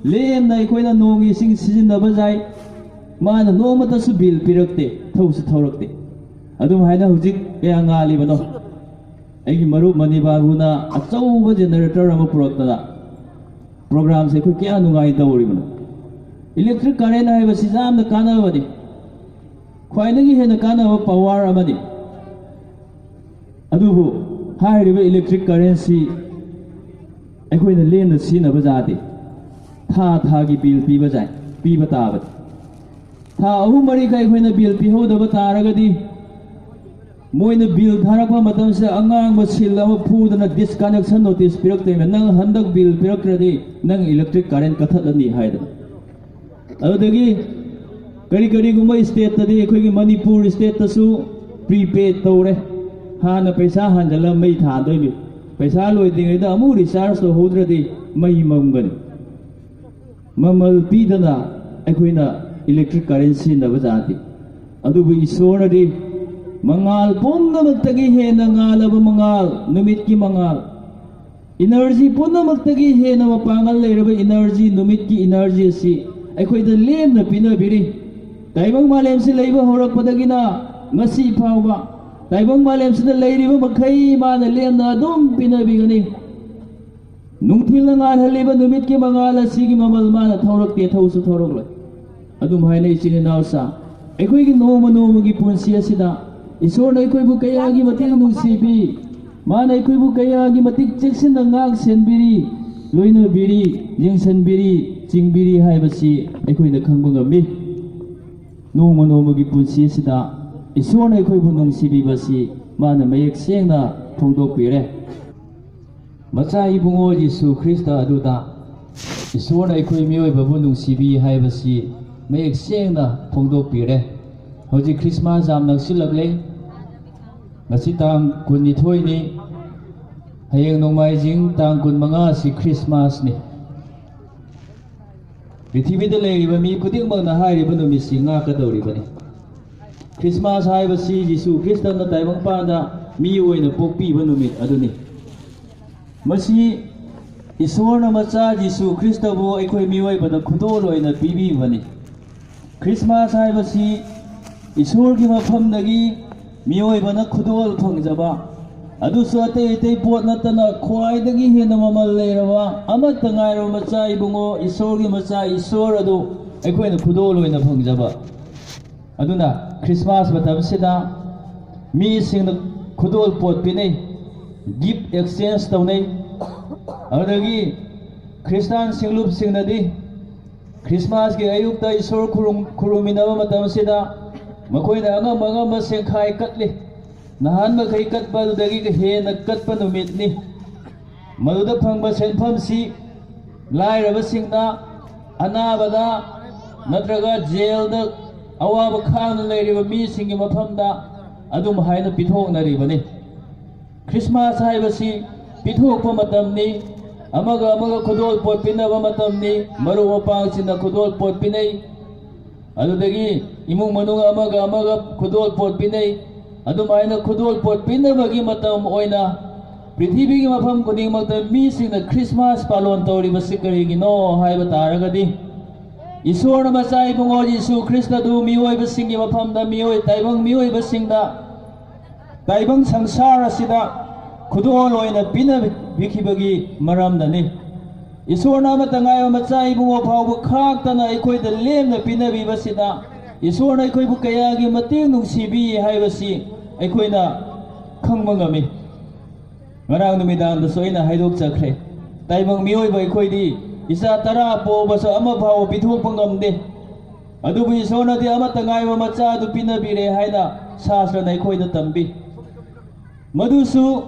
ꯂꯦꯝꯅ ꯑꯩꯈꯣꯏꯅ ꯅꯣꯡꯒꯤ ꯏꯁꯤꯡ ꯁꯤꯖꯤꯟꯅꯕ ꯌꯥꯏ꯫ ꯃꯥꯅ ꯅꯣꯡꯃꯇꯁꯨ ꯕꯤꯜ ꯄꯤꯔꯛꯇꯦ, ꯊꯧꯁꯨ ꯊꯧꯔꯛꯇꯦ꯫ ꯑꯗꯨꯝꯍꯥꯏꯅ ꯍꯧꯖꯤꯛ ꯀꯌꯥ ꯉꯥꯜꯂꯤꯕꯅꯣ? ꯑꯩꯒꯤ ꯃꯔꯨꯞ ꯃꯅꯤꯕꯥꯕꯨꯅ ꯑꯆꯧꯕ ꯖꯦꯅꯦꯔꯦꯇꯔ ꯑꯃ ꯄꯨꯔꯛꯇꯅ ꯄ꯭ꯔꯣꯒ꯭ꯔꯥꯝꯁꯦ ꯑꯩꯈꯣꯏ ꯀꯌꯥ ꯅꯨꯡꯉꯥꯏꯅ ꯇꯧꯔꯤꯕꯅꯣ? ꯏꯂꯦꯛꯇ꯭ꯔꯤꯛ ꯀꯔꯦꯟ ꯍꯥꯏꯕꯁꯤ ꯌꯥꯝꯅ ꯀꯥꯟꯅꯕꯅꯤ, ꯈ꯭ꯋꯥꯏꯗꯒꯤ ꯍꯦꯟꯅ ꯀꯥꯟꯅꯕ ꯄꯥꯋꯔ ꯑꯃꯅꯤ꯫ ꯑꯗꯨꯕꯨ ꯍꯥꯏꯔꯤꯕ ꯏꯂꯦꯛꯇ꯭ꯔꯤꯛ ꯀꯔꯦꯟꯁꯤ ꯑꯩꯈꯣꯏꯅ ꯂꯦꯝꯅ ꯁꯤꯖꯤꯟꯅꯕ ꯌꯥꯗꯦ꯫ ꯊꯥ ꯊꯥꯒꯤ ꯕꯤꯜ ꯄꯤꯕ ꯌꯥꯏ, ꯄꯤꯕ ꯇꯥꯕꯅꯤ꯫ ꯊꯥ ꯑꯍꯨꯝ ꯃꯔꯤꯈꯛ ꯑꯩꯈꯣꯏꯅ ꯕꯤꯜ ꯄꯤꯍꯧꯗꯕ ꯇꯥꯔꯒꯗꯤ, ꯃꯣꯏꯅ ꯕꯤꯜ ꯊꯥꯔꯛꯄ ꯃꯇꯝꯁꯤꯗ ꯑꯉꯥꯡꯕ ꯁꯤꯜ ꯑꯃ ꯐꯨꯗꯅ ꯗꯤꯁꯀꯅꯦꯛꯁꯟ ꯅꯣꯇꯤꯁ ꯄꯤꯔꯛꯇꯣꯏꯅꯤ, "ꯅꯪ ꯍꯟꯗꯛ ꯕꯤꯜ ꯄꯤꯔꯛꯇ꯭ꯔꯗꯤ ꯅꯪ ꯏꯂꯦꯛꯇ꯭ꯔꯤꯛ ꯀꯔꯦꯟ ꯀꯛꯊꯠꯂꯅꯤ" ꯍꯥꯏꯗꯅ꯫ ꯑꯗꯨꯗꯒꯤ ꯀꯔꯤ ꯀꯔꯤꯒꯨꯝꯕ ꯁ꯭ꯇꯦꯠꯇꯗꯤ, ꯑꯩꯈꯣꯏꯒꯤ ꯃꯅꯤꯄꯨꯔ ꯁ꯭ꯇꯦꯠꯇꯁꯨ ꯄ꯭ꯔꯤꯄꯦꯗ ꯇꯧꯔꯦ꯫ ꯍꯥꯟꯅ ꯄꯩꯁꯥ ꯍꯥꯟꯖꯜꯂ ꯃꯩ ꯊꯥꯟꯗꯣꯏꯅꯤ, ꯄꯩꯁꯥ ꯂꯣꯏꯗ꯭ꯔꯤꯉꯩꯗ ꯑꯃꯨꯛ ꯔꯤꯆꯥꯔꯖ ꯇꯧꯍꯧꯗ꯭ꯔꯗꯤ ꯃꯩ ꯃꯝꯒꯅꯤ꯫ ꯃꯃꯜ ꯄꯤꯗꯅ ꯑꯩꯈꯣꯏꯅ ꯏꯂꯦꯛꯇ꯭ꯔꯤꯛ ꯀꯔꯦꯟ ꯁꯤꯖꯤꯟꯅꯕ ꯌꯥꯗꯦ꯫ ꯑꯗꯨꯕꯨ ꯏꯁꯣꯔꯅꯗꯤ ꯃꯉꯥꯜ ꯄꯨꯝꯅꯃꯛꯇꯒꯤ ꯍꯦꯟꯅ ꯉꯥꯜꯂꯕ ꯃꯉꯥꯜ, ꯅꯨꯃꯤꯠꯀꯤ ꯃꯉꯥꯜ, ꯏꯅꯔꯖꯤ ꯄꯨꯝꯅꯃꯛꯇꯒꯤ ꯍꯦꯟꯅ ꯃꯄꯥꯡꯒꯜ ꯂꯩꯔꯕ ꯏꯅꯔꯖꯤ, ꯅꯨꯃꯤꯠꯀꯤ ꯏꯅꯔꯖꯤ ꯑꯁꯤ ꯑꯩꯈꯣꯏꯗ ꯂꯦꯝꯅ ꯄꯤꯅꯕꯤꯔꯤ꯫ ꯇꯥꯏꯕꯪ ꯃꯥꯂꯦꯝꯁꯤ ꯂꯩꯕ ꯍꯧꯔꯛꯄꯗꯒꯤꯅ ꯉꯁꯤ ꯐꯥꯎꯕ ꯇꯥꯏꯕꯪ ꯃꯥꯂꯦꯝꯁꯤꯗ ꯂꯩꯔꯤꯕ ꯃꯈꯩ ꯃꯥꯅ ꯂꯦꯝꯅ ꯑꯗꯨꯝ ꯄꯤꯅꯕꯤꯒꯅꯤ꯫ ꯅꯨꯡꯊꯤꯜꯅ ꯉꯥꯜꯍꯜꯂꯤꯕ ꯅꯨꯃꯤꯠꯀꯤ ꯃꯉꯥꯜ ꯑꯁꯤꯒꯤ ꯃꯃꯜ ꯃꯥꯅ ꯊꯧꯔꯛꯇꯦ, ꯊꯧꯁꯨ ꯊꯧꯔꯛꯂꯣꯏ꯫ ꯑꯗꯨꯝ ꯍꯥꯏꯅ ꯏꯆꯤꯟ ꯏꯅꯥꯎꯁꯥ, ꯑꯩꯈꯣꯏꯒꯤ ꯅꯣꯡꯃ ꯅꯣꯡꯃꯒꯤ ꯄꯨꯟꯁꯤ ꯑꯁꯤꯗ ꯏꯁꯣꯔꯅ ꯑꯩꯈꯣꯏꯕꯨ ꯀꯌꯥꯒꯤ ꯃꯇꯤꯛ ꯅꯨꯡꯁꯤꯕꯤ, ꯃꯥꯅ ꯑꯩꯈꯣꯏꯕꯨ ꯀꯌꯥꯒꯤ ꯃꯇꯤꯛ ꯆꯦꯛꯁꯤꯟꯅ ꯉꯥꯛ ꯁꯦꯟꯕꯤꯔꯤ, ꯂꯣꯏꯅꯕꯤꯔꯤ, ꯌꯦꯡꯁꯤꯟꯕꯤꯔꯤ, ꯆꯤꯡꯕꯤꯔꯤ ꯍꯥꯏꯕꯁꯤ ꯑꯩꯈꯣꯏꯅ ꯈꯪꯕ ꯉꯝꯃꯤ꯫ ꯅꯣꯡꯃ ꯅꯣꯡꯃꯒꯤ ꯄꯨꯟꯁꯤ ꯑꯁꯤꯗ ꯏꯁꯣꯔꯅ ꯑꯩꯈꯣꯏꯕꯨ ꯅꯨꯡꯁꯤꯕꯤꯕꯁꯤ ꯃꯥꯅ ꯃꯌꯦꯛ ꯁꯦꯡꯅ ꯐꯣꯡꯗꯣꯛꯄꯤꯔꯦ꯫ ꯃꯆꯥ ꯏꯕꯨꯡꯉꯣ ꯖꯤꯁꯨ ꯈ꯭ꯔꯤꯁꯇ ꯑꯗꯨꯗ ꯏꯁꯣꯔꯅ ꯑꯩꯈꯣꯏ ꯃꯤꯑꯣꯏꯕꯕꯨ ꯅꯨꯡꯁꯤꯕꯤ ꯍꯥꯏꯕꯁꯤ ꯃꯌꯦꯛ ꯁꯦꯡꯅ ꯐꯣꯡꯗꯣꯛꯄꯤꯔꯦ꯫ ꯍꯧꯖꯤꯛ ꯈ꯭ꯔꯤꯁꯃꯥꯁ ꯌꯥꯝ ꯅꯛꯁꯤꯜꯂꯛꯂꯦ꯫ ꯉꯁꯤ ꯇꯥꯡ ꯀꯨꯟꯅꯤꯊꯣꯏꯅꯤ꯫ ꯍꯌꯦꯡ ꯅꯣꯡꯃꯥꯏꯖꯤꯡ ꯇꯥꯡ ꯀꯨꯟꯃꯉꯥ ꯑꯁꯤ ꯈ꯭ꯔꯤꯁꯃꯥꯁꯅꯤ꯫ ꯄ꯭ꯔꯤꯊꯤꯕꯤꯗ ꯂꯩꯔꯤꯕ ꯃꯤ ꯈꯨꯗꯤꯡꯃꯛꯅ ꯍꯥꯏꯔꯤꯕ ꯅꯨꯃꯤꯠꯁꯤ ꯉꯥꯛꯀꯗꯧꯔꯤꯕꯅꯤ꯫ ꯈ꯭ꯔꯤꯁꯃꯥꯁ ꯍꯥꯏꯕꯁꯤ ꯖꯤꯁꯨ ꯈ꯭ꯔꯤꯁꯇꯅ ꯇꯥꯏꯕꯪꯄꯥꯟꯗ ꯃꯤ ꯑꯣꯏꯅ ꯄꯣꯛꯄꯤꯕ ꯅꯨꯃꯤꯠ ꯑꯗꯨꯅꯤ꯫ ꯃꯁꯤ ꯏꯁꯣꯔꯅ ꯃꯆꯥ ꯖꯤꯁꯨ ꯈ꯭ꯔꯤꯁꯇꯕꯨ ꯑꯩꯈꯣꯏ ꯃꯤꯑꯣꯏꯕꯗ ꯈꯨꯗꯣꯜ ꯑꯣꯏꯅ ꯄꯤꯕꯤꯕꯅꯤ꯫ ꯈ꯭ꯔꯤꯁꯃꯥꯁ ꯍꯥꯏꯕꯁꯤ ꯏꯁꯣꯔꯒꯤ ꯃꯐꯝꯗꯒꯤ ꯃꯤꯑꯣꯏꯕꯅ ꯈꯨꯗꯣꯜ ꯐꯪꯖꯕ, ꯑꯗꯨꯁꯨ ꯑꯇꯩ ꯑꯇꯩ ꯄꯣꯠ ꯅꯠꯇꯅ ꯈ꯭ꯋꯥꯏꯗꯒꯤ ꯍꯦꯟꯅ ꯃꯃꯜ ꯂꯩꯔꯕ ꯑꯃꯠꯇ ꯉꯥꯏꯔꯕ ꯃꯆꯥ ꯏꯕꯨꯡꯉꯣ, ꯏꯁꯣꯔꯒꯤ ꯃꯆꯥ ꯏꯁꯣꯔ ꯑꯗꯨ ꯑꯩꯈꯣꯏꯅ ꯈꯨꯗꯣꯜ ꯑꯣꯏꯅ ꯐꯪꯖꯕ꯫ ꯑꯗꯨꯅ ꯈ꯭ꯔꯤꯁꯃꯥꯁ ꯃꯇꯝꯁꯤꯗ ꯃꯤꯁꯤꯡꯅ ꯈꯨꯗꯣꯜ ꯄꯣꯠ ꯄꯤꯅꯩ, ꯒꯤꯐ ꯑꯦꯛꯁꯆꯦꯟꯖ ꯇꯧꯅꯩ꯫ ꯑꯗꯨꯗꯒꯤ ꯈ꯭ꯔꯤꯁꯇꯥꯟ ꯁꯤꯡꯂꯨꯞꯁꯤꯡꯅꯗꯤ ꯈ꯭ꯔꯤꯁꯃꯥꯁꯀꯤ ꯑꯌꯨꯛꯇ ꯏꯁꯣꯔ ꯈꯨꯔꯨꯝ-, ꯈꯨꯔꯨꯝꯃꯤꯟꯅꯕ ꯃꯇꯝꯁꯤꯗ ꯃꯈꯣꯏꯅ ꯑꯉꯝ ꯑꯉꯝꯕ ꯁꯦꯟꯈꯥꯏ ꯀꯠꯂꯤ꯫ ꯅꯍꯥꯟ ꯃꯈꯩ ꯀꯠꯄ ꯑꯗꯨꯗꯒꯤ ꯍꯦꯟꯅ ꯀꯠꯄ ꯅꯨꯃꯤꯠꯅꯤ꯫ ꯃꯗꯨꯗ ꯐꯪꯕ ꯁꯦꯟꯐꯝꯁꯤ ꯂꯥꯏꯔꯕꯁꯤꯡꯗ, ꯑꯅꯥꯕꯗ ꯅꯠꯇ꯭ꯔꯒ ꯖꯦꯜꯗ ꯑꯋꯥꯕ ꯈꯥꯡꯅ ꯂꯩꯔꯤꯕ ꯃꯤꯁꯤꯡꯒꯤ ꯃꯐꯝꯗ ꯑꯗꯨꯝ ꯍꯥꯏꯅ ꯄꯤꯊꯣꯛꯅꯔꯤꯕꯅꯤ꯫ ꯈ꯭ꯔꯤꯁꯃꯥꯁ ꯍꯥꯏꯕꯁꯤ ꯄꯤꯊꯣꯛꯄ ꯃꯇꯝꯅꯤ꯫ ꯑꯃꯒ ꯑꯃꯒ ꯈꯨꯗꯣꯜ ꯄꯣꯠ ꯄꯤꯅꯕ ꯃꯇꯝꯅꯤ꯫ ꯃꯔꯨꯞ ꯃꯄꯥꯡꯁꯤꯡꯅ ꯈꯨꯗꯣꯜ ꯄꯣꯠ ꯄꯤꯅꯩ꯫ ꯑꯗꯨꯗꯒꯤ ꯏꯃꯨꯡ ꯃꯅꯨꯡ ꯑꯃꯒ ꯑꯃꯒ ꯈꯨꯗꯣꯜ ꯄꯣꯠ ꯄꯤꯅꯩ꯫ ꯑꯗꯨꯃꯥꯏꯅ ꯈꯨꯗꯣꯜ ꯄꯣꯠ ꯄꯤꯅꯕꯒꯤ ꯃꯇꯝ ꯑꯣꯏꯅ ꯄ꯭ꯔꯤꯊꯤꯕꯤꯒꯤ ꯃꯐꯝ ꯈꯨꯗꯤꯡꯃꯛꯇ ꯃꯤꯁꯤꯡꯅ ꯈ꯭ꯔꯤꯁꯃꯥꯁ ꯄꯥꯂꯣꯟ ꯇꯧꯔꯤꯕꯁꯤ ꯀꯔꯤꯒꯤꯅꯣ ꯍꯥꯏꯕ ꯇꯥꯔꯒꯗꯤ, ꯏꯁꯣꯔꯅ ꯃꯆꯥ ꯏꯕꯨꯡꯉꯣ ꯖꯤꯁꯨ ꯈ꯭ꯔꯤꯁꯇꯗꯨ ꯃꯤꯑꯣꯏꯕꯁꯤꯡꯒꯤ ꯃꯐꯝꯗ, ꯃꯤꯑꯣꯏ ꯇꯥꯏꯕꯪ ꯃꯤꯑꯣꯏꯕꯁꯤꯡꯗ, ꯇꯥꯏꯕꯪ ꯁꯪꯁꯥꯔ ꯑꯁꯤꯗ ꯈꯨꯗꯣꯜ ꯑꯣꯏꯅ ꯄꯤꯅꯕꯤꯈꯤꯕꯒꯤ ꯃꯔꯝꯅꯅꯤ꯫ ꯏꯁꯣꯔꯅ ꯑꯃꯠꯇ ꯉꯥꯏꯕ ꯃꯆꯥ ꯏꯕꯨꯡꯉꯣ ꯐꯥꯎꯕ ꯈꯥꯛꯇꯅ ꯑꯩꯈꯣꯏꯗ ꯂꯦꯝꯅ ꯄꯤꯅꯕꯤꯕꯁꯤꯗ ꯏꯁꯣꯔꯅ ꯑꯩꯈꯣꯏꯕꯨ ꯀꯌꯥꯒꯤ ꯃꯇꯤꯛ ꯅꯨꯡꯁꯤꯕꯤ ꯍꯥꯏꯕꯁꯤ ꯑꯩꯈꯣꯏꯅ ꯈꯪꯕ ꯉꯝꯃꯤ꯫ ꯉꯔꯥꯡ ꯅꯨꯃꯤꯗꯥꯡꯗꯁꯨ ꯑꯩꯅ ꯍꯥꯏꯗꯣꯛꯆꯈ꯭ꯔꯦ, ꯇꯥꯏꯕꯪ ꯃꯤꯑꯣꯏꯕ ꯑꯩꯈꯣꯏꯗꯤ ꯏꯆꯥ ꯇꯔꯥ ꯄꯣꯛꯑꯕꯁꯨ ꯑꯃ ꯐꯥꯎꯕ ꯄꯤꯊꯣꯛꯄ ꯉꯝꯗꯦ꯫ ꯑꯗꯨꯕꯨ ꯏꯁꯣꯔꯅꯗꯤ ꯑꯃꯠꯇ ꯉꯥꯏꯕ ꯃꯆꯥ ꯑꯗꯨ ꯄꯤꯅꯕꯤꯔꯦ ꯍꯥꯏꯅ ꯁꯥꯁ꯭ꯇꯔꯅ ꯑꯩꯈꯣꯏꯗ ꯇꯝꯕꯤ꯫ ꯃꯗꯨꯁꯨ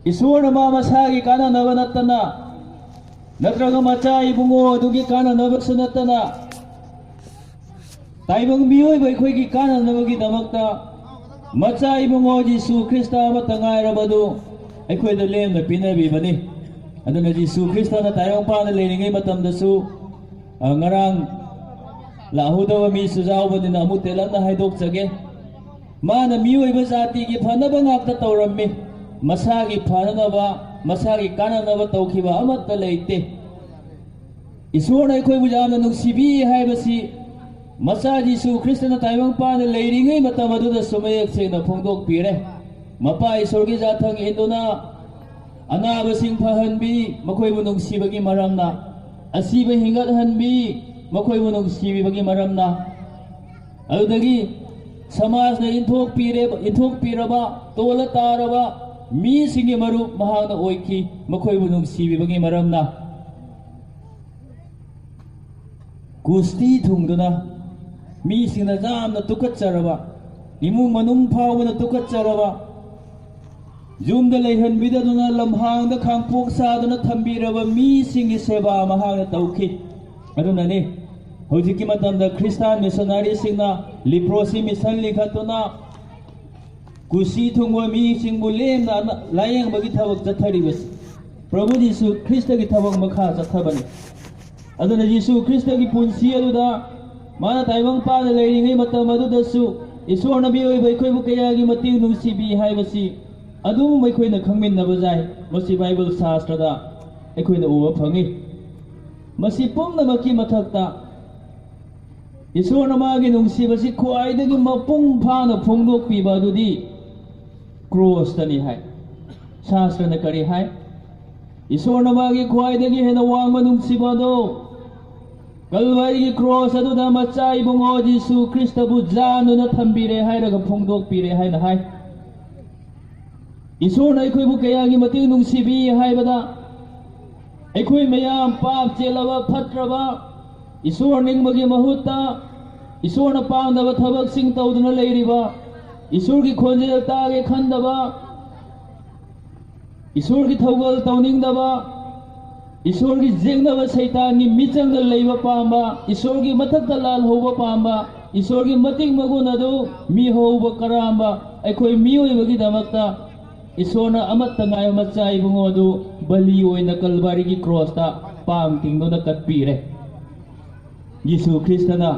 ꯏꯁꯣꯔꯅ ꯃꯥ ꯃꯁꯥꯒꯤ ꯀꯥꯟꯅꯅꯕ ꯅꯠꯇꯅ, ꯅꯠꯇ꯭ꯔꯒ ꯃꯆꯥ ꯏꯕꯨꯡꯉꯣ ꯑꯗꯨꯒꯤ ꯀꯥꯟꯅꯅꯕꯁꯨ ꯅꯠꯇꯅ, ꯇꯥꯏꯕꯪ ꯃꯤꯑꯣꯏꯕ ꯑꯩꯈꯣꯏꯒꯤ ꯀꯥꯟꯅꯅꯕꯒꯤꯗꯃꯛꯇ ꯃꯆꯥ ꯏꯕꯨꯡꯉꯣ ꯖꯤꯁꯨ ꯈ꯭ꯔꯤꯁꯇ ꯑꯃꯠꯇ ꯉꯥꯏꯔꯕꯗꯨ ꯑꯩꯈꯣꯏꯗ ꯂꯦꯝꯅ ꯄꯤꯅꯕꯤꯕꯅꯤ꯫ ꯑꯗꯨꯅ ꯖꯤꯁꯨ ꯈ꯭ꯔꯤꯁꯇꯅ ꯇꯥꯏꯕꯪꯄꯥꯟꯗ ꯂꯩꯔꯤꯉꯩ ꯃꯇꯝꯗꯁꯨ, ꯑ, ꯉꯔꯥꯡ ꯂꯥꯛꯍꯧꯗꯕ ꯃꯤꯁꯨ ꯌꯥꯎꯕꯅꯤꯅ ꯑꯃꯨꯛ ꯇꯦꯜꯂꯞꯅ ꯍꯥꯏꯗꯣꯛꯆꯒꯦ꯫ ꯃꯥꯅ ꯃꯤꯑꯣꯏꯕ ꯖꯥꯇꯤꯒꯤ ꯐꯅꯕ ꯉꯥꯛꯇ ꯇꯧꯔꯝꯃꯤ꯫ ꯃꯁꯥꯒꯤ ꯐꯅꯅꯕ, ꯃꯁꯥꯒꯤ ꯀꯥꯟꯅꯅꯕ ꯇꯧꯈꯤꯕ ꯑꯃꯠꯇ ꯂꯩꯇꯦ꯫ ꯏꯁꯣꯔꯅ ꯑꯩꯈꯣꯏꯕꯨ ꯌꯥꯝꯅ ꯅꯨꯡꯁꯤꯕꯤ ꯍꯥꯏꯕꯁꯤ ꯃꯆꯥ ꯖꯤꯁꯨ ꯈ꯭ꯔꯤꯁꯇꯅ ꯇꯥꯏꯕꯪꯄꯥꯟꯗ ꯂꯩꯔꯤꯉꯩ ꯃꯇꯝ ꯑꯗꯨꯗꯁꯨ ꯃꯌꯦꯛ ꯁꯦꯡꯅ ꯐꯣꯡꯗꯣꯛꯄꯤꯔꯦ꯫ ꯃꯄꯥ ꯏꯁꯣꯔꯒꯤ ꯌꯥꯊꯪ ꯏꯟꯗꯨꯅ ꯑꯅꯥꯕꯁꯤꯡ ꯐꯍꯟꯕꯤ, ꯃꯈꯣꯏꯕꯨ ꯅꯨꯡꯁꯤꯕꯒꯤ ꯃꯔꯝꯅ, ꯑꯁꯤꯕ ꯍꯤꯡꯒꯠꯍꯟꯕꯤ, ꯃꯈꯣꯏꯕꯨ ꯅꯨꯡꯁꯤꯕꯤꯕꯒꯤ ꯃꯔꯝꯅ, ꯑꯗꯨꯗꯒꯤ ꯁꯃꯥꯖꯅ ꯏꯟꯊꯣꯛꯄꯤꯔꯦ-, ꯏꯟꯊꯣꯛꯄꯤꯔꯕ, ꯇꯣꯜꯂ ꯇꯥꯔꯕ ꯃꯤꯁꯤꯡꯒꯤ ꯃꯔꯨꯞ ꯃꯍꯥꯛꯅ ꯑꯣꯏꯈꯤ, ꯃꯈꯣꯏꯕꯨ ꯅꯨꯡꯁꯤꯕꯤꯕꯒꯤ ꯃꯔꯝꯅ꯫ ꯒꯨꯁꯇꯤ ꯊꯨꯡꯗꯨꯅ ꯃꯤꯁꯤꯡꯅ ꯌꯥꯝꯅ ꯇꯨꯀꯠꯆꯔꯕ, ꯏꯃꯨꯡ ꯃꯅꯨꯡ ꯐꯥꯎꯕꯅ ꯇꯨꯀꯠꯆꯔꯕ, ꯌꯨꯝꯗ ꯂꯩꯍꯟꯕꯤꯗꯗꯨꯅ ꯂꯝꯍꯥꯡꯗ ꯈꯥꯡꯄꯣꯛ ꯁꯥꯗꯨꯅ ꯊꯝꯕꯤꯔꯕ ꯃꯤꯁꯤꯡꯒꯤ ꯁꯦꯕꯥ ꯃꯍꯥꯛꯅ ꯇꯧꯈꯤ꯫ ꯑꯗꯨꯅꯅꯤ ꯍꯧꯖꯤꯛꯀꯤ ꯃꯇꯝꯗ ꯈ꯭ꯔꯤꯁꯇꯥꯟ ꯃꯤꯁꯅꯔꯤꯁꯤꯡꯅ ꯂꯤꯄ꯭ꯔꯣꯁꯤ ꯃꯤꯁꯟ ꯂꯤꯡꯈꯠꯇꯨꯅ ꯒꯨꯁꯇꯤ ꯊꯨꯡꯕ ꯃꯤꯁꯤꯡꯕꯨ ꯂꯦꯝꯅ ꯑꯅ-, ꯂꯥꯌꯦꯡꯕꯒꯤ ꯊꯕꯛ ꯆꯠꯊꯔꯤꯕꯁꯤ꯫ ꯄ꯭ꯔꯚꯨ ꯖꯤꯁꯨ ꯈ꯭ꯔꯤꯁꯇꯒꯤ ꯊꯕꯛ ꯃꯈꯥ ꯆꯠꯊꯕꯅꯤ꯫ ꯑꯗꯨꯅ ꯖꯤꯁꯨ ꯈ꯭ꯔꯤꯁꯇꯒꯤ ꯄꯨꯟꯁꯤ ꯑꯗꯨꯗ ꯃꯥꯅ ꯇꯥꯏꯕꯪ ꯄꯥꯟꯗ ꯂꯩꯔꯤꯉꯩ ꯃꯇꯝ ꯑꯗꯨꯗꯁꯨ ꯏꯁꯣꯔꯅ ꯃꯤꯑꯣꯏꯕ ꯑꯩꯈꯣꯏꯕꯨ ꯀꯌꯥꯒꯤ ꯃꯇꯤꯛ ꯅꯨꯡꯁꯤꯕꯤ ꯍꯥꯏꯕꯁꯤ ꯑꯗꯨꯝ ꯑꯩꯈꯣꯏꯅ ꯈꯪꯃꯤꯟꯅꯕ ꯌꯥꯏ꯫ ꯃꯁꯤ ꯕꯥꯏꯕꯜ ꯁꯥꯁꯇ꯭ꯔꯗ ꯑꯩꯈꯣꯏꯅ ꯎꯕ ꯐꯪꯏ꯫ ꯃꯁꯤ ꯄꯨꯝꯅꯃꯛꯀꯤ ꯃꯊꯛꯇ ꯏꯁꯣꯔꯅ ꯃꯥꯒꯤ ꯅꯨꯡꯁꯤꯕꯁꯤ ꯈ꯭ꯋꯥꯏꯗꯒꯤ ꯃꯄꯨꯡ ꯐꯥꯅ ꯐꯣꯡꯗꯣꯛꯄꯤꯕ ꯑꯗꯨꯗꯤ ꯀ꯭ꯔꯣꯁꯇꯅꯤ ꯍꯥꯏ꯫ ꯁꯥꯁꯇ꯭ꯔꯅ ꯀꯔꯤ ꯍꯥꯏ? ꯏꯁꯣꯔꯅ ꯃꯥꯒꯤ ꯈ꯭ꯋꯥꯏꯗꯒꯤ ꯍꯦꯟꯅ ꯋꯥꯡꯕ ꯅꯨꯡꯁꯤꯕ ꯑꯗꯨ ꯀꯜꯚꯔꯤꯒꯤ ꯀ꯭ꯔꯣꯁ ꯑꯗꯨꯗ ꯃꯆꯥ ꯏꯕꯨꯡꯉꯣ ꯖꯤꯁꯨ ꯈ꯭ꯔꯤꯁꯇꯕꯨ ꯌꯥꯟꯗꯨꯅ ꯊꯝꯕꯤꯔꯦ ꯍꯥꯏꯔꯒ ꯐꯣꯡꯗꯣꯛꯄꯤꯔꯦ ꯍꯥꯏꯅ ꯍꯥꯏ꯫ ꯏꯁꯣꯔꯅ ꯑꯩꯈꯣꯏꯕꯨ ꯀꯌꯥꯒꯤ ꯃꯇꯤꯛ ꯅꯨꯡꯁꯤꯕꯤ ꯍꯥꯏꯕꯗ, ꯑꯩꯈꯣꯏ ꯃꯌꯥꯝ ꯄꯥꯞ ꯆꯦꯜꯂꯕ, ꯐꯠꯇ꯭ꯔꯕ, ꯏꯁꯣꯔ ꯅꯤꯡꯕꯒꯤ ꯃꯍꯨꯠꯇ ꯏꯁꯣꯔꯅ ꯄꯥꯝꯗꯕ ꯊꯕꯛꯁꯤꯡ ꯇꯧꯗꯨꯅ ꯂꯩꯔꯤꯕ, ꯏꯁꯣꯔꯒꯤ ꯈꯣꯟꯖꯦꯜ ꯇꯥꯒꯦ ꯈꯟꯗꯕ, ꯏꯁꯣꯔꯒꯤ ꯊꯧꯒꯜ ꯇꯧꯅꯤꯡꯗꯕ, ꯏꯁꯣꯔꯒꯤ ꯌꯦꯛꯅꯕ ꯁꯩꯇꯥꯟꯒꯤ ꯃꯤꯆꯪꯗ ꯂꯩꯕ ꯄꯥꯝꯕ, ꯏꯁꯣꯔꯒꯤ ꯃꯊꯛꯇ ꯂꯥꯜꯍꯧꯕ ꯄꯥꯝꯕ, ꯏꯁꯣꯔꯒꯤ ꯃꯇꯤꯛ ꯃꯒꯨꯟ ꯑꯗꯨ ꯃꯤꯍꯧꯕ ꯀꯔꯥꯝꯕ, ꯑꯩꯈꯣꯏ ꯃꯤꯑꯣꯏꯕꯒꯤꯗꯃꯛꯇ ꯏꯁꯣꯔꯅ ꯑꯃꯠꯇ ꯉꯥꯏꯕ ꯃꯆꯥ ꯏꯕꯨꯡꯉꯣ ꯑꯗꯨ ꯕꯂꯤ ꯑꯣꯏꯅ ꯀꯜꯕꯥꯔꯤꯒꯤ ꯀ꯭ꯔꯣꯁꯇ ꯄꯥꯡ ꯇꯤꯡꯗꯨꯅ ꯀꯠꯄꯤꯔꯦ꯫ ꯌꯤꯁꯨ ꯈ꯭ꯔꯤꯁꯇꯅ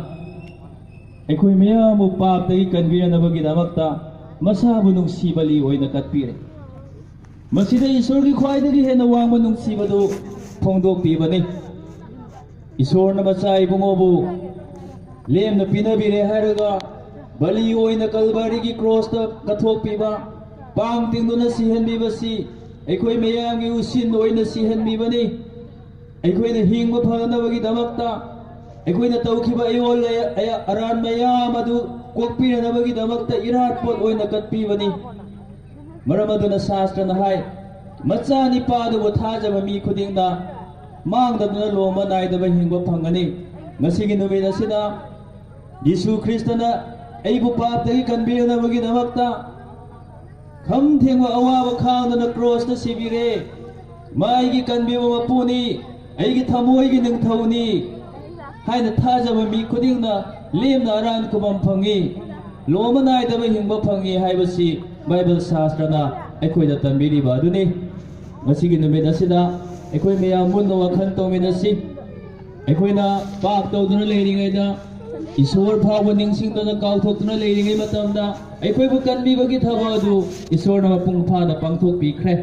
ꯑꯩꯈꯣꯏ ꯃꯌꯥꯝꯕꯨ ꯄꯥꯞꯇꯒꯤ ꯀꯟꯕꯤꯅꯅꯕꯒꯤꯗꯃꯛꯇ ꯃꯁꯥꯕꯨ ꯅꯨꯡꯁꯤ ꯕꯂꯤ ꯑꯣꯏꯅ ꯀꯠꯄꯤꯔꯦ꯫ ꯃꯁꯤꯗ ꯏꯁꯣꯔꯒꯤ ꯈ꯭ꯋꯥꯏꯗꯒꯤ ꯍꯦꯟꯅ ꯋꯥꯡꯕ ꯅꯨꯡꯁꯤꯕꯗꯨ ꯐꯣꯡꯗꯣꯛꯄꯤꯕꯅꯤ꯫ ꯏꯁꯣꯔꯅ ꯃꯆꯥ ꯏꯕꯨꯡꯉꯣꯕꯨ ꯂꯦꯝꯅ ꯄꯤꯅꯕꯤꯔꯦ ꯍꯥꯏꯔꯒ ꯕꯂꯤ ꯑꯣꯏꯅ ꯀꯜꯕꯥꯔꯤꯒꯤ ꯀ꯭ꯔꯣꯁꯇ ꯀꯠꯊꯣꯛꯄꯤꯕ, ꯄꯥꯡ ꯇꯤꯡꯗꯨꯅ ꯁꯤꯍꯟꯕꯤꯕꯁꯤ ꯑꯩꯈꯣꯏ ꯃꯌꯥꯝꯒꯤ ꯎꯁꯤꯟ ꯑꯣꯏꯅ ꯁꯤꯍꯟꯕꯤꯕꯅꯤ꯫ ꯑꯩꯈꯣꯏꯅ ꯍꯤꯡꯕ ꯐꯪꯅꯕꯒꯤꯗꯃꯛꯇ ꯑꯩꯈꯣꯏꯅ ꯇꯧꯈꯤꯕ ꯑꯌꯣꯜ ꯑꯌꯥ-, ꯑꯔꯥꯟ ꯃꯌꯥꯝ ꯑꯗꯨ ꯀꯣꯛꯄꯤꯅꯅꯕꯒꯤꯗꯃꯛꯇ ꯏꯔꯥꯠꯄꯣꯠ ꯑꯣꯏꯅ ꯀꯠꯄꯤꯕꯅꯤ꯫ ꯃꯔꯝ ꯑꯗꯨꯅ ꯁꯥꯁꯇ꯭ꯔꯅ ꯍꯥꯏ, "ꯃꯆꯥ ꯅꯤꯄꯥꯗꯨꯕꯨ ꯊꯥꯖꯕ ꯃꯤ ꯈꯨꯗꯤꯡꯅ ꯃꯥꯡꯗꯗꯨꯅ ꯂꯣꯝꯕ ꯅꯥꯏꯗꯕ ꯍꯤꯡꯕ ꯐꯪꯒꯅꯤ"꯫ ꯉꯁꯤꯒꯤ ꯅꯨꯃꯤꯠ ꯑꯁꯤꯗ ꯌꯤꯁꯨ ꯈ꯭ꯔꯤꯁꯇꯅ ꯑꯩꯕꯨ ꯄꯥꯞꯇꯒꯤ ꯀꯟꯕꯤꯅꯅꯕꯒꯤꯗꯃꯛꯇ ꯈꯝ ꯊꯦꯡꯕ ꯑꯋꯥꯕ ꯈꯥꯡꯗꯨꯅ ꯀ꯭ꯔꯣꯁꯇ ꯁꯤꯕꯤꯔꯦ꯫ ꯃꯥ ꯑꯩꯒꯤ ꯀꯟꯕꯤꯕ ꯃꯄꯨꯅꯤ, ꯑꯩꯒꯤ ꯊꯃꯣꯏꯒꯤ ꯅꯤꯡꯊꯧꯅꯤ ꯍꯥꯏꯅ ꯊꯥꯖꯕ ꯃꯤ ꯈꯨꯗꯤꯡꯅ ꯂꯦꯝꯅ ꯑꯔꯥꯟ ꯈꯨꯕꯝ ꯐꯪꯏ, ꯂꯣꯝꯕ ꯅꯥꯏꯗꯕ ꯍꯤꯡꯕ ꯐꯪꯏ ꯍꯥꯏꯕꯁꯤ ꯕꯥꯏꯕꯜ ꯁꯥꯁꯇ꯭ꯔꯅ ꯑꯩꯈꯣꯏꯗ ꯇꯝꯕꯤꯔꯤꯕ ꯑꯗꯨꯅꯤ꯫ ꯉꯁꯤꯒꯤ ꯅꯨꯃꯤꯠ ꯑꯁꯤꯗ ꯑꯩꯈꯣꯏ ꯃꯌꯥꯝ ꯃꯨꯟꯅ ꯋꯥꯈꯜ ꯇꯧꯃꯤꯟꯅꯁꯤ꯫ ꯑꯩꯈꯣꯏꯅ ꯄꯥꯞ ꯇꯧꯗꯨꯅ ꯂꯩꯔꯤꯉꯩꯗ, ꯏꯁꯣꯔ ꯐꯥꯎꯕ ꯅꯤꯡꯁꯤꯡꯗꯅ ꯀꯥꯎꯊꯣꯛꯇꯨꯅ ꯂꯩꯔꯤꯉꯩ ꯃꯇꯝꯗ, ꯑꯩꯈꯣꯏꯕꯨ ꯀꯟꯕꯤꯕꯒꯤ ꯊꯕꯛ ꯑꯗꯨ ꯏꯁꯣꯔꯅ ꯃꯄꯨꯡ ꯐꯥꯅ ꯄꯥꯡꯊꯣꯛꯄꯤꯈ꯭ꯔꯦ꯫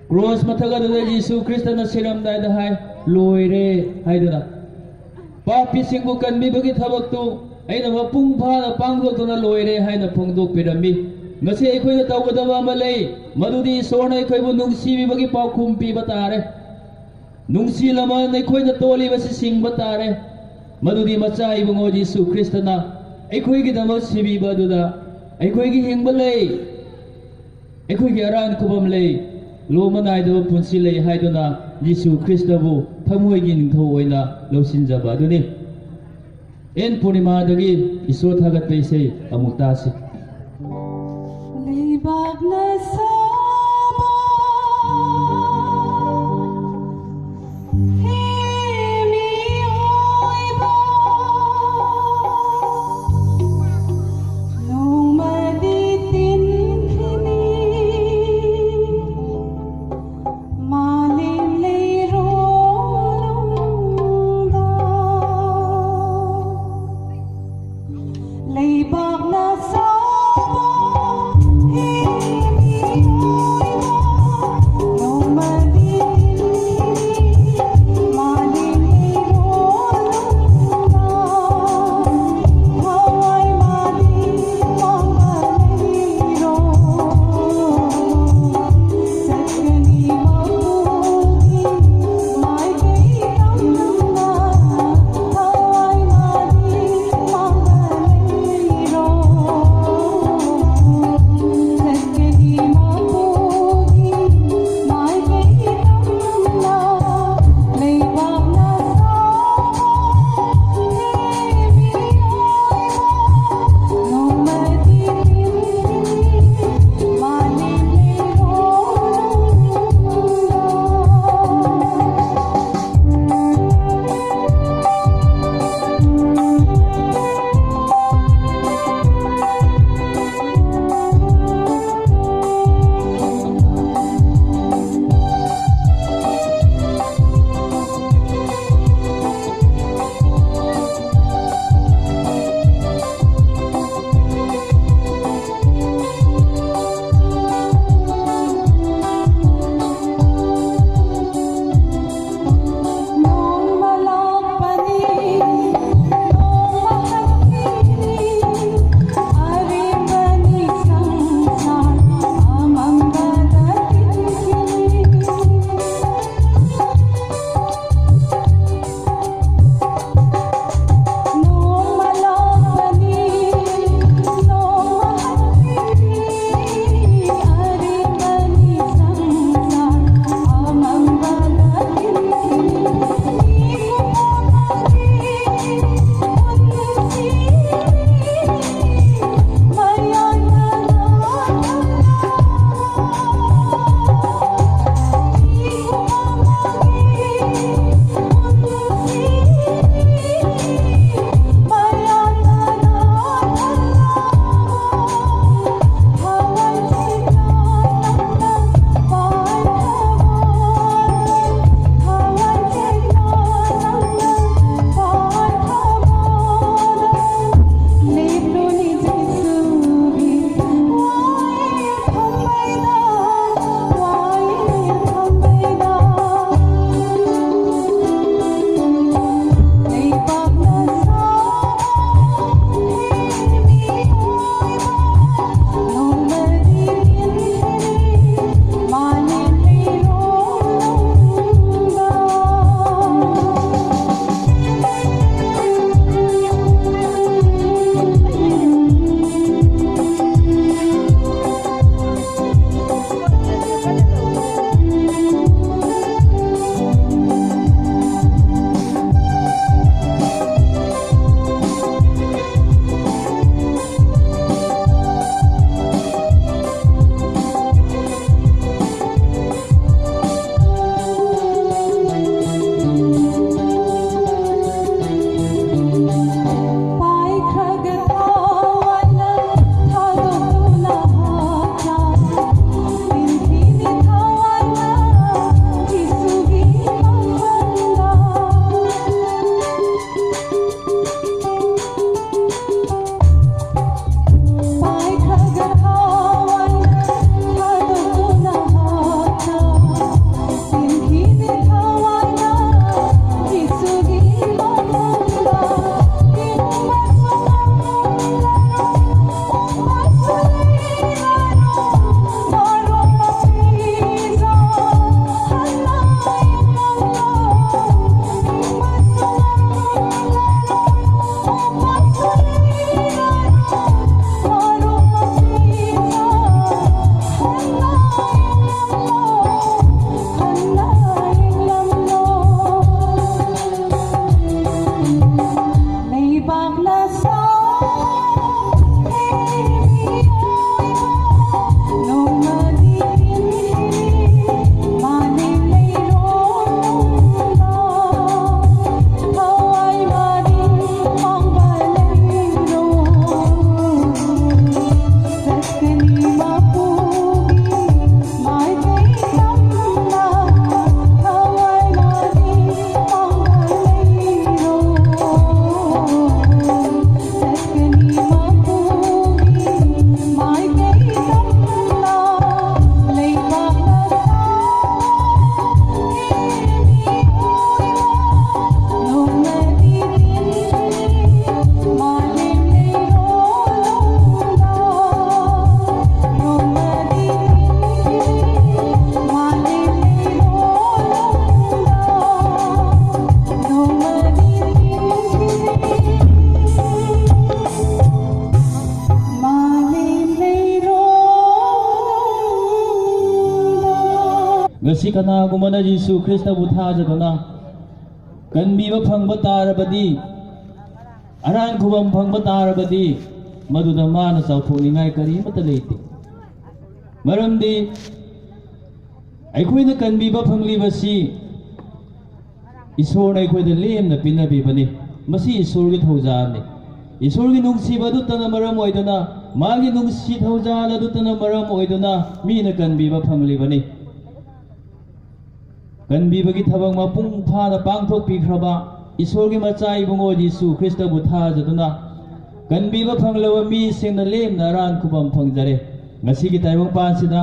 ꯀ꯭ꯔꯣꯁ ꯃꯊꯛ ꯑꯗꯨꯗ ꯌꯤꯁꯨ ꯈ꯭ꯔꯤꯁꯇꯅ ꯁꯤꯔꯝꯗꯥꯏꯗ ꯍꯥꯏ, "ꯂꯣꯏꯔꯦ" ꯍꯥꯏꯗꯨꯅ꯫ ꯄꯥꯄꯤꯁꯤꯡꯕꯨ ꯀꯟꯕꯤꯕꯒꯤ ꯊꯕꯛꯇꯨ ꯑꯩꯅ ꯃꯄꯨꯡ ꯐꯥꯅ ꯄꯥꯡꯊꯣꯛꯇꯨꯅ ꯂꯣꯏꯔꯦ ꯍꯥꯏꯅ ꯐꯣꯡꯗꯣꯛꯄꯤꯔꯝꯃꯤ꯫ ꯉꯁꯤ ꯑꯩꯈꯣꯏꯅ ꯇꯧꯒꯗꯕ ꯑꯃ ꯂꯩ, ꯃꯗꯨꯗꯤ ꯏꯁꯣꯔꯅ ꯑꯩꯈꯣꯏꯕꯨ ꯅꯨꯡꯁꯤꯕꯤꯕꯒꯤ ꯄꯥꯎꯈꯨꯝ ꯄꯤꯕ ꯇꯥꯔꯦ꯫ ꯅꯨꯡꯁꯤ ꯂꯃꯟ ꯑꯩꯈꯣꯏꯅ ꯇꯣꯜꯂꯤꯕꯁꯤ ꯁꯤꯡꯕ ꯇꯥꯔꯦ꯫ ꯃꯗꯨꯗꯤ ꯃꯆꯥ ꯏꯕꯨꯡꯉꯣ ꯖꯤꯁꯨ ꯈ꯭ꯔꯤꯁꯇꯅ ꯑꯩꯈꯣꯏꯒꯤꯗꯃꯛ ꯁꯤꯕꯤꯕ ꯑꯗꯨꯗ ꯑꯩꯈꯣꯏꯒꯤ ꯍꯤꯡꯕ ꯂꯩ, ꯑꯩꯈꯣꯏꯒꯤ ꯑꯔꯥꯟ ꯈꯨꯕꯝ ꯂꯩ, ꯂꯣꯝꯕ ꯅꯥꯏꯗꯕ ꯄꯨꯟꯁꯤ ꯂꯩ ꯍꯥꯏꯗꯨꯅ ꯖꯤꯁꯨ ꯈ꯭ꯔꯤꯁꯇꯕꯨ ꯊꯃꯣꯏꯒꯤ ꯅꯤꯡꯊꯧ ꯑꯣꯏꯅ ꯂꯧꯁꯤꯟꯖꯕ ꯑꯗꯨꯅꯤ꯫ ꯑꯦꯟ ꯄꯨꯔꯅꯤꯃꯥꯗꯒꯤ ꯏꯁꯣꯔ ꯊꯥꯒꯠꯄ ꯏꯁꯩ ꯑꯃꯨꯛ ꯇꯥꯁꯤ꯫ ꯂꯩꯕꯥꯛꯅ ꯁꯥꯕ ꯍꯦ ꯃꯤꯑꯣꯏꯕ, ꯅꯣꯡꯃꯗꯤ ꯀꯅꯥꯒꯨꯝꯕꯅ ꯖꯤꯁꯨ ꯈ꯭ꯔꯤꯁꯇꯕꯨ ꯊꯥꯖꯗꯨꯅ ꯀꯟꯕꯤꯕ ꯐꯪꯕ ꯇꯥꯔꯕꯗꯤ, ꯑꯔꯥꯟ ꯈꯨꯕꯝ ꯐꯪꯕ ꯇꯥꯔꯕꯗꯤ, ꯃꯗꯨꯗ ꯃꯥꯅ ꯆꯥꯎꯊꯣꯛꯅꯤꯡꯉꯥꯏ ꯀꯔꯤꯃꯠꯇ ꯂꯩꯇꯦ꯫ ꯃꯔꯝꯗꯤ ꯑꯩꯈꯣꯏꯅ ꯀꯟꯕꯤꯕ ꯐꯪꯂꯤꯕꯁꯤ ꯏꯁꯣꯔꯅ ꯑꯩꯈꯣꯏꯗ ꯂꯦꯝꯅ ꯄꯤꯅꯕꯤꯕꯅꯤ꯫ ꯃꯁꯤ ꯏꯁꯣꯔꯒꯤ ꯊꯧꯖꯥꯜꯅꯤ꯫ ꯏꯁꯣꯔꯒꯤ ꯅꯨꯡꯁꯤꯕ ꯑꯗꯨꯇꯅ ꯃꯔꯝ ꯑꯣꯏꯗꯨꯅ, ꯃꯥꯒꯤ ꯅꯨꯡꯁꯤ ꯊꯧꯖꯥꯜ ꯑꯗꯨꯇꯅ ꯃꯔꯝ ꯑꯣꯏꯗꯨꯅ ꯃꯤꯅ ꯀꯟꯕꯤꯕ ꯐꯪꯂꯤꯕꯅꯤ꯫ ꯀꯟꯕꯤꯕꯒꯤ ꯊꯕꯛ ꯃꯄꯨꯡ ꯐꯥꯅ ꯄꯥꯡꯊꯣꯛꯄꯤꯈ꯭ꯔꯕ ꯏꯁꯣꯔꯒꯤ ꯃꯆꯥ ꯏꯕꯨꯡꯉꯣ ꯖꯤꯁꯨ ꯈ꯭ꯔꯤꯁꯇꯕꯨ ꯊꯥꯖꯗꯨꯅ ꯀꯟꯕꯤꯕ ꯐꯪꯂꯕ ꯃꯤꯁꯤꯡꯅ ꯂꯦꯝꯅ ꯑꯔꯥꯟ ꯈꯨꯕꯝ ꯐꯪꯖꯔꯦ꯫ ꯉꯁꯤꯒꯤ ꯇꯥꯏꯕꯪꯄꯥꯟꯁꯤꯗ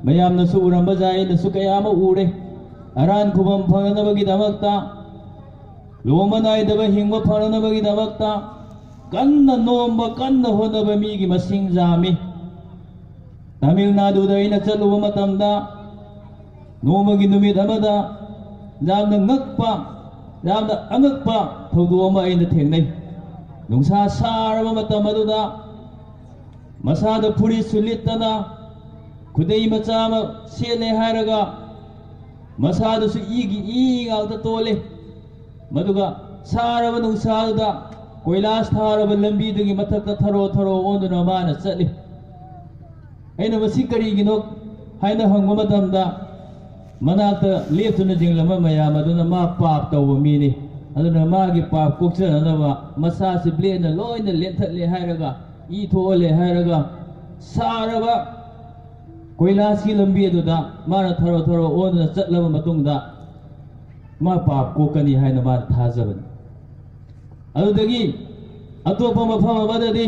ꯃꯌꯥꯝꯅꯁꯨ ꯎꯔꯝꯕ ꯌꯥꯏ, ꯑꯩꯅꯁꯨ ꯀꯌꯥ ꯑꯃ ꯎꯔꯦ꯫ ꯑꯔꯥꯟ ꯈꯨꯕꯝ ꯐꯪꯅꯅꯕꯒꯤꯗꯃꯛꯇ, ꯂꯣꯝꯕ ꯅꯥꯏꯗꯕ ꯍꯤꯡꯕ ꯐꯪꯅꯅꯕꯒꯤꯗꯃꯛꯇ ꯀꯟꯅ ꯅꯣꯝꯕ, ꯀꯟꯅ ꯍꯣꯠꯅꯕ ꯃꯤꯒꯤ ꯃꯁꯤꯡ ꯌꯥꯝꯃꯤ꯫ ꯇꯥꯃꯤꯜ ꯅꯥꯗꯨꯗ ꯑꯩꯅ ꯆꯠꯂꯨꯕ ꯃꯇꯝꯗ, ꯅꯣꯡꯃꯒꯤ ꯅꯨꯃꯤꯠ ꯑꯃꯗ ꯌꯥꯝꯅ ꯉꯛꯄ, ꯌꯥꯝꯅ ꯑꯉꯛꯄ ꯊꯧꯗꯣꯛ ꯑꯃ ꯑꯩꯅ ꯊꯦꯡꯅꯩ꯫ ꯅꯨꯡꯁꯥ ꯁꯥꯔꯕ ꯃꯇꯝ ꯑꯗꯨꯗ ꯃꯁꯥꯗ ꯐꯨꯔꯤꯠꯁꯨ ꯂꯤꯠꯇꯅ, ꯈꯨꯗꯩ ꯃꯆꯥ ꯑꯃ ꯁꯦꯠꯂꯦ ꯍꯥꯏꯔꯒ ꯃꯁꯥꯗꯨꯁꯨ ꯏꯒꯤ ꯏ ꯉꯥꯛꯇ ꯇꯣꯜꯂꯤ꯫ ꯃꯗꯨꯒ ꯁꯥꯔꯕ ꯅꯨꯡꯁꯥꯗꯨꯗ ꯀꯣꯏꯂꯥꯁ ꯊꯥꯔꯕ ꯂꯝꯕꯤꯗꯨꯒꯤ ꯃꯊꯛꯇ ꯊꯔꯣ ꯊꯔꯣ ꯑꯣꯟꯗꯨꯅ ꯃꯥꯅ ꯆꯠꯂꯤ꯫ ꯑꯩꯅ ꯃꯁꯤ ꯀꯔꯤꯒꯤꯅꯣ ꯍꯥꯏꯅ ꯍꯪꯕ ꯃꯇꯝꯗ, ꯃꯅꯥꯛꯇ ꯂꯦꯞꯇꯨꯅ ꯌꯦꯡꯂꯝꯕ ꯃꯌꯥꯝ ꯑꯗꯨꯅ ꯃꯥ ꯄꯥꯞ ꯇꯧꯕ ꯃꯤꯅꯤ, ꯑꯗꯨꯅ ꯃꯥꯒꯤ ꯄꯥꯞ ꯀꯣꯛꯆꯅꯅꯕ ꯃꯁꯥꯁꯤ ꯕ꯭ꯂꯦꯗꯅ ꯂꯣꯏꯅ ꯂꯦꯟꯊꯠꯂꯦ ꯍꯥꯏꯔꯒ, ꯏ ꯊꯣꯛꯍꯜꯂꯦ ꯍꯥꯏꯔꯒ, ꯁꯥꯔꯕ ꯀꯣꯏꯂꯥꯁꯀꯤ ꯂꯝꯕꯤ ꯑꯗꯨꯗ ꯃꯥꯅ ꯊꯔꯣ ꯊꯔꯣ ꯑꯣꯟꯗꯨꯅ ꯆꯠꯂꯕ ꯃꯇꯨꯡꯗ, ꯃꯥ ꯄꯥꯞ ꯀꯣꯛꯀꯅꯤ ꯍꯥꯏꯅ ꯃꯥꯅ ꯊꯥꯖꯕꯅꯤ꯫ ꯑꯗꯨꯗꯒꯤ ꯑꯇꯣꯞꯄ ꯃꯐꯝ ꯑꯃꯗꯗꯤ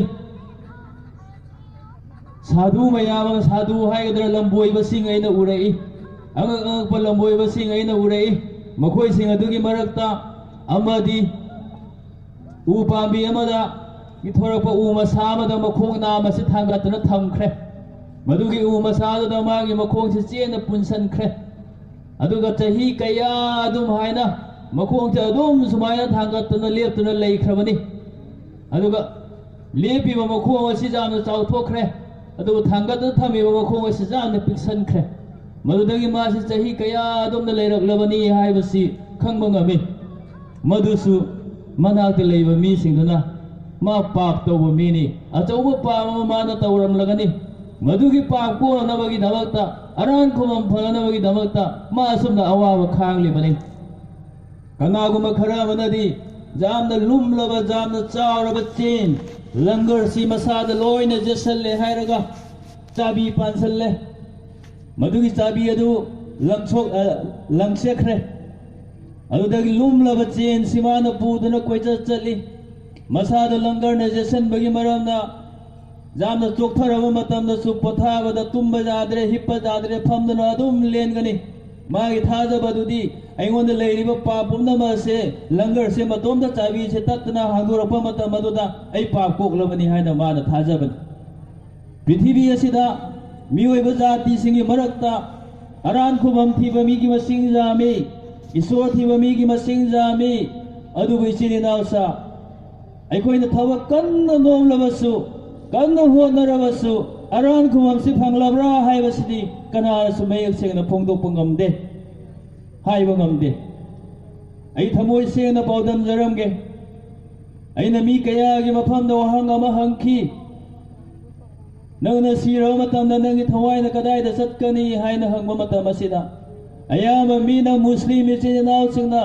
ꯁꯥꯙꯨ ꯃꯌꯥꯝ ꯑꯃ, ꯁꯥꯙꯨ ꯍꯥꯏꯒꯗ꯭ꯔꯥ, ꯂꯝꯕꯣꯏꯕꯁꯤꯡ ꯑꯩꯅ ꯎꯔꯛꯏ꯫ ꯑꯉꯛ ꯑꯉꯛꯄ ꯂꯝꯕꯣꯏꯕꯁꯤꯡ ꯑꯩꯅ ꯎꯔꯛꯏ꯫ ꯃꯈꯣꯏꯁꯤꯡ ꯑꯗꯨꯒꯤ ꯃꯔꯛꯇ ꯑꯃꯗꯤ ꯎ ꯄꯥꯝꯕꯤ ꯑꯃꯗ ꯊꯣꯔꯛꯄ ꯎ ꯃꯁꯥ ꯑꯃꯗ ꯃꯈꯣꯡ ꯅꯥꯝ ꯑꯁꯤ ꯊꯥꯡꯒꯠꯇꯨꯅ ꯊꯝꯈ꯭ꯔꯦ꯫ ꯃꯗꯨꯒꯤ ꯎ ꯃꯁꯥꯗꯨꯗ ꯃꯥꯒꯤ ꯃꯈꯣꯡꯁꯤ ꯆꯦꯠꯅ ꯄꯨꯟꯁꯤꯟꯈ꯭ꯔꯦ꯫ ꯑꯗꯨꯒ ꯆꯍꯤ ꯀꯌꯥ ꯑꯗꯨꯝ ꯍꯥꯏꯅ ꯃꯈꯣꯡꯁꯦ ꯑꯗꯨꯝ ꯁꯨꯃꯥꯏꯅ ꯊꯥꯡꯒꯠꯇꯨꯅ ꯂꯦꯞꯇꯨꯅ ꯂꯩꯈ꯭ꯔꯕꯅꯤ꯫ ꯑꯗꯨꯒ ꯂꯦꯞꯄꯤꯕ ꯃꯈꯣꯡ ꯑꯁꯤ ꯌꯥꯝꯅ ꯆꯥꯎꯊꯣꯛꯈ꯭ꯔꯦ, ꯑꯗꯨꯕꯨ ꯊꯥꯡꯒꯠꯇꯨꯅ ꯊꯝꯃꯤꯕ ꯃꯈꯣꯡ ꯑꯁꯤ ꯌꯥꯝꯅ ꯄꯤꯛꯁꯟꯈ꯭ꯔꯦ꯫ ꯃꯗꯨꯗꯒꯤ ꯃꯥꯁꯤ ꯆꯍꯤ ꯀꯌꯥ ꯑꯗꯨꯝꯅ ꯂꯩꯔꯛꯂꯕꯅꯤ ꯍꯥꯏꯕꯁꯤ ꯈꯪꯕ ꯉꯝꯃꯤ꯫ ꯃꯗꯨꯁꯨ ꯃꯅꯥꯛꯇ ꯂꯩꯕ ꯃꯤꯁꯤꯡꯗꯨꯅ ꯃꯥ ꯄꯥꯞ ꯇꯧꯕ ꯃꯤꯅꯤ, ꯑꯆꯧꯕ ꯄꯥꯞ ꯑꯃ ꯃꯥꯅ ꯇꯧꯔꯝꯂꯒꯅꯤ, ꯃꯗꯨꯒꯤ ꯄꯥꯞ ꯀꯣꯛꯅꯅꯕꯒꯤꯗꯃꯛꯇ, ꯑꯔꯥꯟ ꯈꯨꯕꯝ ꯐꯪꯅꯅꯕꯒꯤꯗꯃꯛꯇ ꯃꯥ ꯑꯁꯨꯝꯅ ꯑꯋꯥꯕ ꯈꯥꯡꯂꯤꯕꯅꯤ꯫ ꯀꯅꯥꯒꯨꯝꯕ ꯈꯔ ꯑꯃꯅꯗꯤ ꯌꯥꯝꯅ ꯂꯨꯝꯂꯕ, ꯌꯥꯝꯅ ꯆꯥꯎꯔꯕ ꯆꯦꯟ, ꯂꯪꯒꯔꯁꯤ ꯃꯁꯥꯗ ꯂꯣꯏꯅ ꯌꯦꯠꯁꯜꯂꯦ ꯍꯥꯏꯔꯒ ꯆꯥꯕꯤ ꯄꯥꯟꯁꯜꯂꯦ꯫ ꯃꯗꯨꯒꯤ ꯆꯥꯕꯤ ꯑꯗꯨ ꯂꯪꯊꯣꯛ-, ꯑ, ꯂꯪꯁꯦꯠꯈ꯭ꯔꯦ꯫ ꯑꯗꯨꯗꯒꯤ ꯂꯨꯝꯂꯕ ꯆꯦꯟꯁꯤ ꯃꯥꯅ ꯄꯨꯗꯨꯅ ꯀꯣꯏꯆꯠ ꯆꯠꯂꯤ꯫ ꯃꯁꯥꯗ ꯂꯪꯒꯔꯅ ꯌꯦꯠꯁꯟꯕꯒꯤ ꯃꯔꯝꯅ ꯌꯥꯝꯅ ꯆꯣꯛꯊꯔꯕ ꯃꯇꯝꯗꯁꯨ ꯄꯣꯊꯥꯕꯗ ꯇꯨꯝꯕ ꯌꯥꯗ꯭ꯔꯦ, ꯍꯤꯞꯄ ꯌꯥꯗ꯭ꯔꯦ, ꯐꯝꯗꯨꯅ ꯑꯗꯨꯝ ꯂꯦꯟꯒꯅꯤ꯫ ꯃꯥꯒꯤ ꯊꯥꯖꯕ ꯑꯗꯨꯗꯤ ꯑꯩꯉꯣꯟꯗ ꯂꯩꯔꯤꯕ ꯄꯥꯞ ꯄꯨꯝꯅꯃꯛ ꯑꯁꯦ ꯂꯪꯒꯔꯁꯦ ꯃꯇꯣꯝꯇ ꯆꯥꯕꯤꯁꯦ ꯇꯠꯇꯅ ꯍꯥꯡꯗꯣꯔꯛꯄ ꯃꯇꯝ ꯑꯗꯨꯗ ꯑꯩ ꯄꯥꯞ ꯀꯣꯛꯂꯕꯅꯤ ꯍꯥꯏꯅ ꯃꯥꯅ ꯊꯥꯖꯕꯅꯤ꯫ ꯄ꯭ꯔꯤꯊꯤꯕꯤ ꯑꯁꯤꯗ ꯃꯤꯑꯣꯏꯕ ꯖꯥꯇꯤꯁꯤꯡꯒꯤ ꯃꯔꯛꯇ ꯑꯔꯥꯟ ꯈꯨꯕꯝ ꯊꯤꯕ ꯃꯤꯒꯤ ꯃꯁꯤꯡ ꯌꯥꯝꯃꯤ, ꯏꯁꯣꯔ ꯊꯤꯕ ꯃꯤꯒꯤ ꯃꯁꯤꯡ ꯌꯥꯝꯃꯤ꯫ ꯑꯗꯨꯕꯨ ꯏꯆꯤꯟ ꯏꯅꯥꯎꯁꯥ, ꯑꯩꯈꯣꯏꯅ ꯊꯕꯛ ꯀꯟꯅ ꯅꯣꯝꯂꯕꯁꯨ, ꯀꯟꯅ ꯍꯣꯠꯅꯔꯕꯁꯨ, ꯑꯔꯥꯟ ꯈꯨꯕꯝꯁꯤ ꯐꯪꯂꯕ꯭ꯔꯥ ꯍꯥꯏꯕꯁꯤꯗꯤ ꯀꯅꯥꯅꯁꯨ ꯃꯌꯦꯛ ꯁꯦꯡꯅ ꯐꯣꯡꯗꯣꯛꯄ ꯉꯝꯗꯦ, ꯍꯥꯏꯕ ꯉꯝꯗꯦ꯫ ꯑꯩ ꯊꯃꯣꯏ ꯁꯦꯡꯅ ꯄꯥꯎꯗꯝꯖꯔꯝꯒꯦ꯫ ꯑꯩꯅ ꯃꯤ ꯀꯌꯥꯒꯤ ꯃꯐꯝꯗ ꯋꯥꯍꯪ ꯑꯃ ꯍꯪꯈꯤ, "ꯅꯪꯅ ꯁꯤꯔꯕ ꯃꯇꯝꯗ ꯅꯪꯒꯤ ꯊꯋꯥꯏꯅ ꯀꯗꯥꯏꯗ ꯆꯠꯀꯅꯤ?" ꯍꯥꯏꯅ ꯍꯪꯕ ꯃꯇꯝ ꯑꯁꯤꯗ, ꯑꯌꯥꯝꯕ ꯃꯤꯅ, ꯃꯨꯁꯂꯤꯝ ꯏꯆꯤꯟ ꯏꯅꯥꯎꯁꯤꯡꯅ,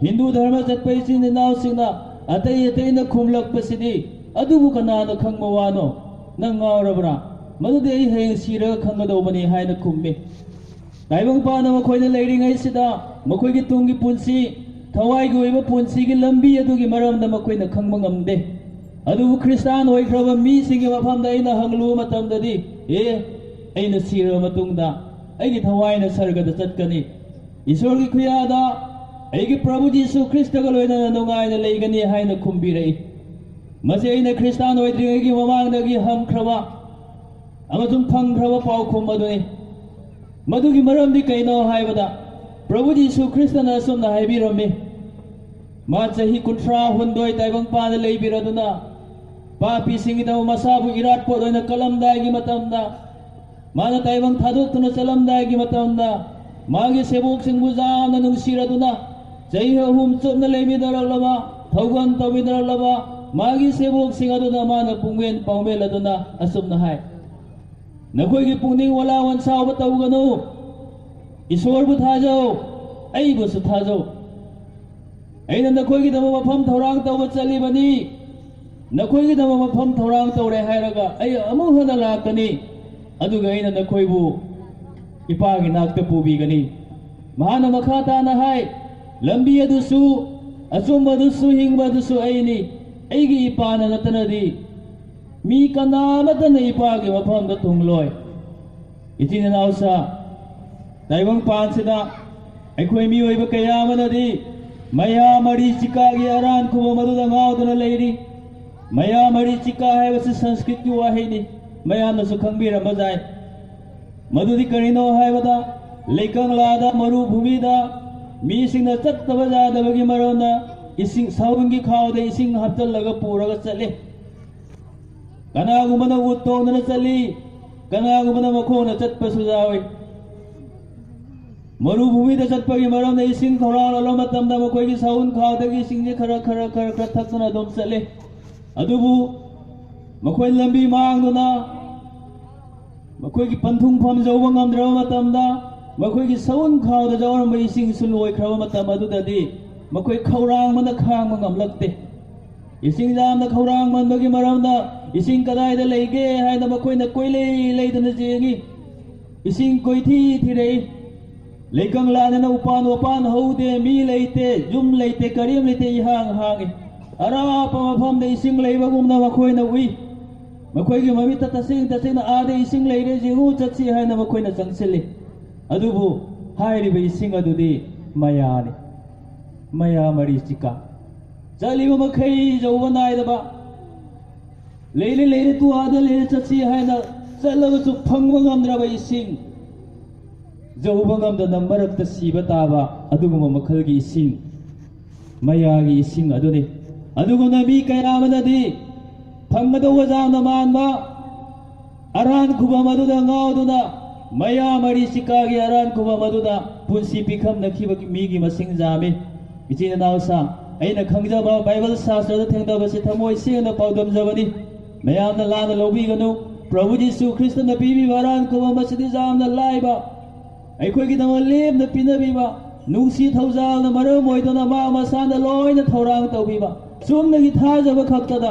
ꯍꯤꯟꯗꯨ ꯙꯔꯃ ꯆꯠꯄ ꯏꯆꯤꯟ ꯏꯅꯥꯎꯁꯤꯡꯅ, ꯑꯇꯩ ꯑꯇꯩꯅ ꯈꯨꯝꯂꯛꯄꯁꯤꯗꯤ, "ꯑꯗꯨꯕꯨ ꯀꯅꯥꯅ ꯈꯪꯕ ꯋꯥꯅꯣ? ꯅꯪ ꯉꯥꯎꯔꯕ꯭ꯔꯥ? ꯃꯗꯨꯗꯤ ꯑꯩ ꯍꯌꯦꯡ ꯁꯤꯔꯒ ꯈꯪꯒꯗꯧꯕꯅꯤ" ꯍꯥꯏꯅ ꯈꯨꯝꯃꯤ꯫ ꯇꯥꯏꯕꯪꯄꯥꯟꯗ ꯃꯈꯣꯏꯅ ꯂꯩꯔꯤꯉꯩꯁꯤꯗ ꯃꯈꯣꯏꯒꯤ ꯇꯨꯡꯒꯤ ꯄꯨꯟꯁꯤ, ꯊꯋꯥꯏꯒꯤ ꯑꯣꯏꯕ ꯄꯨꯟꯁꯤꯒꯤ ꯂꯝꯕꯤ ꯑꯗꯨꯒꯤ ꯃꯔꯝꯗ ꯃꯈꯣꯏꯅ ꯈꯪꯕ ꯉꯝꯗꯦ꯫ ꯑꯗꯨꯕꯨ ꯈ꯭ꯔꯤꯁꯇꯥꯟ ꯑꯣꯏꯈ꯭ꯔꯕ ꯃꯤꯁꯤꯡꯒꯤ ꯃꯐꯝꯗ ꯑꯩꯅ ꯍꯪꯂꯨꯕ ꯃꯇꯝꯗꯗꯤ, "ꯑꯦ, ꯑꯩꯅ ꯁꯤꯔꯕ ꯃꯇꯨꯡꯗ ꯑꯩꯒꯤ ꯊꯋꯥꯏꯅ ꯁꯔꯒꯗ ꯆꯠꯀꯅꯤ, ꯏꯁꯣꯔꯒꯤ ꯈꯨꯌꯥꯗ ꯑꯩꯒꯤ ꯄ꯭ꯔꯚꯨ ꯖꯤꯁꯨ ꯈ꯭ꯔꯤꯁꯇꯒ ꯂꯣꯏꯅꯅ ꯅꯨꯡꯉꯥꯏꯅ ꯂꯩꯒꯅꯤ" ꯍꯥꯏꯅ ꯈꯨꯝꯕꯤꯔꯛꯏ꯫ ꯃꯁꯤ ꯑꯩꯅ ꯈ꯭ꯔꯤꯁꯇꯥꯟ ꯑꯣꯏꯗ꯭ꯔꯤꯉꯩꯒꯤ ꯃꯃꯥꯡꯗꯒꯤ ꯍꯪꯈ꯭ꯔꯕ ꯑꯃꯁꯨꯡ ꯐꯪꯈ꯭ꯔꯕ ꯄꯥꯎꯈꯨꯝ ꯑꯗꯨꯅꯤ꯫ ꯃꯗꯨꯒꯤ ꯃꯔꯝꯗꯤ ꯀꯩꯅꯣ ꯍꯥꯏꯕꯗ, ꯄ꯭ꯔꯚꯨ ꯖꯤꯁꯨ ꯈ꯭ꯔꯤꯁꯇꯅ ꯑꯁꯨꯝꯅ ꯍꯥꯏꯕꯤꯔꯝꯃꯤ, ꯃꯥ ꯆꯍꯤ ꯀꯨꯟꯊ꯭ꯔꯥ ꯍꯨꯝꯗꯣꯏ ꯇꯥꯏꯕꯪꯄꯥꯟꯗ ꯂꯩꯕꯤꯔꯗꯨꯅ, ꯄꯥꯄꯤꯁꯤꯡꯒꯤꯗꯃꯛ ꯃꯁꯥꯕꯨ ꯏꯔꯥꯠꯄꯣꯠ ꯑꯣꯏꯅ ꯀꯠꯂꯝꯗꯥꯏꯒꯤ ꯃꯇꯝꯗ, ꯃꯥꯅ ꯇꯥꯏꯕꯪ ꯊꯥꯗꯣꯛꯇꯨꯅ ꯆꯠꯂꯝꯗꯥꯏꯒꯤ ꯃꯇꯝꯗ ꯃꯥꯒꯤ ꯁꯦꯕꯣꯛꯁꯤꯡꯕꯨ ꯌꯥꯝꯅ ꯅꯨꯡꯁꯤꯔꯗꯨꯅ, ꯆꯍꯤ ꯑꯍꯨꯝ ꯆꯨꯞꯅ ꯂꯩꯃꯤꯟꯅꯔꯛꯂꯕ, ꯊꯧꯒꯜ ꯇꯧꯃꯤꯟꯅꯔꯛꯂꯕ ꯃꯥꯒꯤ ꯁꯦꯕꯣꯛꯁꯤꯡ ꯑꯗꯨꯗ ꯃꯥꯅ ꯄꯨꯡꯃꯦꯟ ꯄꯥꯎꯃꯦꯜ ꯑꯗꯨꯅ ꯑꯁꯨꯝꯅ ꯍꯥꯏ, "ꯅꯈꯣꯏꯒꯤ ꯄꯨꯛꯅꯤꯡ ꯋꯥꯂꯥ ꯋꯥꯟꯁꯥꯎꯕ ꯇꯧꯒꯅꯨ꯫ ꯏꯁꯣꯔꯕꯨ ꯊꯥꯖꯧ, ꯑꯩꯕꯨꯁꯨ ꯊꯥꯖꯧ꯫ ꯑꯩꯅ ꯅꯈꯣꯏꯒꯤꯗꯃꯛ ꯃꯐꯝ ꯊꯧꯔꯥꯡ ꯇꯧꯕ ꯆꯠꯂꯤꯕꯅꯤ꯫ ꯅꯈꯣꯏꯒꯤꯗꯃꯛ ꯃꯐꯝ ꯊꯧꯔꯥꯡ ꯇꯧꯔꯦ ꯍꯥꯏꯔꯒ ꯑꯩ ꯑꯃꯨꯛ ꯍꯟꯅ ꯂꯥꯛꯀꯅꯤ, ꯑꯗꯨꯒ ꯑꯩꯅ ꯅꯈꯣꯏꯕꯨ ꯏꯄꯥꯒꯤ ꯅꯥꯛꯇ ꯄꯨꯕꯤꯒꯅꯤ"꯫ ꯃꯍꯥꯛꯅ ꯃꯈꯥ ꯇꯥꯅ ꯍꯥꯏ, "ꯂꯝꯕꯤ ꯑꯗꯨꯁꯨ, ꯑꯆꯨꯝꯕ ꯑꯗꯨꯁꯨ, ꯍꯤꯡꯕ ꯑꯗꯨꯁꯨ ꯑꯩꯅꯤ꯫ ꯑꯩꯒꯤ ꯏꯄꯥꯅ ꯅꯠꯇꯅꯗꯤ ꯃꯤ ꯀꯅꯥ ꯑꯃꯠꯇꯅ ꯏꯄꯥꯒꯤ ꯃꯐꯝꯗ ꯊꯨꯡꯂꯣꯏ"꯫ ꯏꯆꯤꯟ ꯏꯅꯥꯎꯁꯥ, ꯇꯥꯏꯕꯪꯄꯥꯟꯁꯤꯗ ꯑꯩꯈꯣꯏ ꯃꯤꯑꯣꯏꯕ ꯀꯌꯥ ꯑꯃꯅꯗꯤ ꯃꯌꯥ ꯃꯔꯤ ꯆꯤꯀꯥꯒꯤ ꯑꯔꯥꯟ ꯈꯨꯕꯝ ꯑꯗꯨꯗ ꯉꯥꯎꯗꯨꯅ ꯂꯩꯔꯤ꯫ ꯃꯌꯥ ꯃꯔꯤ ꯆꯤꯀꯥ ꯍꯥꯏꯕꯁꯤ ꯁꯪꯁꯀ꯭ꯔꯤꯠꯀꯤ ꯋꯥꯍꯩꯅꯤ, ꯃꯌꯥꯝꯅꯁꯨ ꯈꯪꯕꯤꯔꯝꯕ ꯌꯥꯏ꯫ ꯃꯗꯨꯗꯤ ꯀꯔꯤꯅꯣ ꯍꯥꯏꯕꯗ, ꯂꯩꯀꯪꯂꯥꯗ, ꯃꯔꯨꯚꯨꯃꯤꯗ ꯃꯤꯁꯤꯡꯅ ꯆꯠꯇꯕ ꯌꯥꯗꯕꯒꯤ ꯃꯔꯝꯅ ꯏꯁꯤꯡ, ꯁꯥꯎꯟꯒꯤ ꯈꯥꯎꯗ ꯏꯁꯤꯡ ꯍꯥꯞꯆꯤꯜꯂꯒ ꯄꯨꯔꯒ ꯆꯠꯂꯤ꯫ ꯀꯅꯥꯒꯨꯝꯕꯅ ꯎꯠ ꯇꯣꯡꯗꯨꯅ ꯆꯠꯂꯤ, ꯀꯅꯥꯒꯨꯝꯕꯅ ꯃꯈꯣꯡꯅ ꯆꯠꯄꯁꯨ ꯌꯥꯎꯏ꯫ ꯃꯔꯨꯚꯨꯃꯤꯗ ꯆꯠꯄꯒꯤ ꯃꯔꯝꯅ ꯏꯁꯤꯡ ꯈꯧꯔꯥꯡꯂꯕ ꯃꯇꯝꯗ ꯃꯈꯣꯏꯒꯤ ꯁꯥꯎꯟ ꯈꯥꯎꯗꯒꯤ ꯏꯁꯤꯡꯁꯦ ꯈꯔ, ꯈꯔ, ꯈꯔ, ꯈꯔ ꯊꯛꯇꯨꯅ ꯑꯗꯨꯝ ꯆꯠꯂꯤ꯫ ꯑꯗꯨꯕꯨ ꯃꯈꯣꯏ ꯂꯝꯕꯤ ꯃꯥꯡꯗꯨꯅ ꯃꯈꯣꯏꯒꯤ ꯄꯟꯊꯨꯡꯐꯝ ꯌꯧꯕ ꯉꯝꯗ꯭ꯔꯕ ꯃꯇꯝꯗ, ꯃꯈꯣꯏꯒꯤ ꯁꯎꯟ ꯈꯥꯎꯗ ꯌꯥꯎꯔꯝꯕ ꯏꯁꯤꯡꯁꯨ ꯂꯣꯏꯈ꯭ꯔꯕ ꯃꯇꯝ ꯑꯗꯨꯗꯗꯤ ꯃꯈꯣꯏ ꯈꯧꯔꯥꯡꯕꯅ ꯈꯥꯡꯕ ꯉꯝꯂꯛꯇꯦ꯫ ꯏꯁꯤꯡ ꯌꯥꯝꯅ ꯈꯧꯔꯥꯡꯃꯟꯕꯒꯤ ꯃꯔꯝꯅ ꯏꯁꯤꯡ ꯀꯗꯥꯏꯗ ꯂꯩꯒꯦ ꯍꯥꯏꯅ ꯃꯈꯣꯏꯅ ꯀꯣꯏꯂꯩ ꯂꯩꯗꯨꯅ ꯌꯦꯡꯉꯤ꯫ ꯏꯁꯤꯡ ꯀꯣꯏꯊꯤ ꯊꯤꯔꯛꯏ꯫ ꯂꯩꯀꯪꯂꯥꯅꯤꯅ ꯎꯄꯥꯟ ꯋꯥꯄꯥꯟ ꯍꯧꯗꯦ, ꯃꯤ ꯂꯩꯇꯦ, ꯌꯨꯝ ꯂꯩꯇꯦ, ꯀꯔꯤꯝ ꯂꯩꯇꯦ, ꯏꯍꯥꯡ ꯍꯥꯡꯉꯤ꯫ ꯑꯔꯥꯞꯄ ꯃꯐꯝꯗ ꯏꯁꯤꯡ ꯂꯩꯕꯒꯨꯝꯅ ꯃꯈꯣꯏꯅ ꯎꯏ꯫ ꯃꯈꯣꯏꯒꯤ ꯃꯃꯤꯠꯇ ꯇꯁꯦꯡ ꯇꯁꯦꯡꯅ "ꯑꯥꯗ ꯏꯁꯤꯡ ꯂꯩꯔꯦ, ꯌꯦꯡꯉꯨ ꯆꯠꯁꯤ" ꯍꯥꯏꯅ ꯃꯈꯣꯏꯅ ꯆꯪꯁꯤꯜꯂꯤ꯫ ꯑꯗꯨꯕꯨ ꯍꯥꯏꯔꯤꯕ ꯏꯁꯤꯡ ꯑꯗꯨꯗꯤ ꯃꯌꯥꯅꯤ꯫ ꯃꯌꯥ ꯃꯔꯤ ꯆꯤꯀꯥ꯫ ꯆꯠꯂꯤꯕ ꯃꯈꯩ ꯌꯧꯕ ꯅꯥꯏꯗꯕ, ꯂꯩꯔꯦ, ꯂꯩꯔꯦ, ꯇꯨ ꯑꯥꯗ ꯂꯩꯔꯦ, ꯆꯠꯁꯤ ꯍꯥꯏꯅ ꯆꯠꯂꯕꯁꯨ ꯐꯪꯕ ꯉꯝꯗ꯭ꯔꯕ ꯏꯁꯤꯡ, ꯌꯧꯕ ꯉꯝꯗꯅ ꯃꯔꯛꯇ ꯁꯤꯕ ꯇꯥꯕ ꯑꯗꯨꯒꯨꯝꯕ ꯃꯈꯜꯒꯤ ꯏꯁꯤꯡ, ꯃꯌꯥꯒꯤ ꯏꯁꯤꯡ ꯑꯗꯨꯅꯤ꯫ ꯑꯗꯨꯒꯨꯝꯅ ꯃꯤ ꯀꯌꯥ ꯑꯃꯅꯗꯤ ꯐꯪꯒꯗꯧꯕ ꯌꯥꯝꯅ ꯃꯥꯟꯕ, ꯑꯔꯥꯟ ꯈꯨꯕꯝ ꯑꯗꯨꯗ ꯉꯥꯎꯗꯨꯅ ꯃꯌꯥꯝ ꯑꯔꯤꯁꯤꯀꯥꯒꯤ ꯑꯔꯥꯟ ꯈꯨꯕꯝ ꯑꯗꯨꯗ ꯄꯨꯟꯁꯤ ꯄꯤꯈꯝꯅꯈꯤꯕ ꯃꯤꯒꯤ ꯃꯁꯤꯡ ꯌꯥꯝꯃꯤ꯫ ꯏꯆꯤꯟ ꯏꯅꯥꯎꯁꯥ, ꯑꯩꯅ ꯈꯪꯖꯕ ꯕꯥꯏꯕꯜ ꯁꯥꯁꯇ꯭ꯔꯗ ꯊꯦꯡꯅꯕꯁꯤ ꯊꯃꯣꯏ ꯁꯦꯡꯅ ꯄꯥꯎꯗꯝꯖꯕꯅꯤ꯫ ꯃꯌꯥꯝꯅ ꯂꯥꯟꯅ ꯂꯧꯕꯤꯒꯅꯨ꯫ ꯄ꯭ꯔꯚꯨ ꯖꯤꯁꯨ ꯈ꯭ꯔꯤꯁꯇꯅ ꯄꯤꯕꯤꯕ ꯑꯔꯥꯟ ꯈꯨꯕꯝ ꯑꯁꯤꯗꯤ ꯌꯥꯝꯅ ꯂꯥꯏꯕ, ꯑꯩꯈꯣꯏꯒꯤꯗꯃꯛ ꯂꯦꯝꯅ ꯄꯤꯅꯕꯤꯕ, ꯅꯨꯡꯁꯤ ꯊꯧꯖꯥꯜꯅ ꯃꯔꯝ ꯑꯣꯏꯗꯨꯅ ꯃꯥ ꯃꯁꯥꯅ ꯂꯣꯏꯅ ꯊꯧꯔꯥꯡ ꯇꯧꯕꯤꯕ, ꯆꯨꯝꯅꯒꯤ ꯊꯥꯖꯕ ꯈꯛꯇꯗ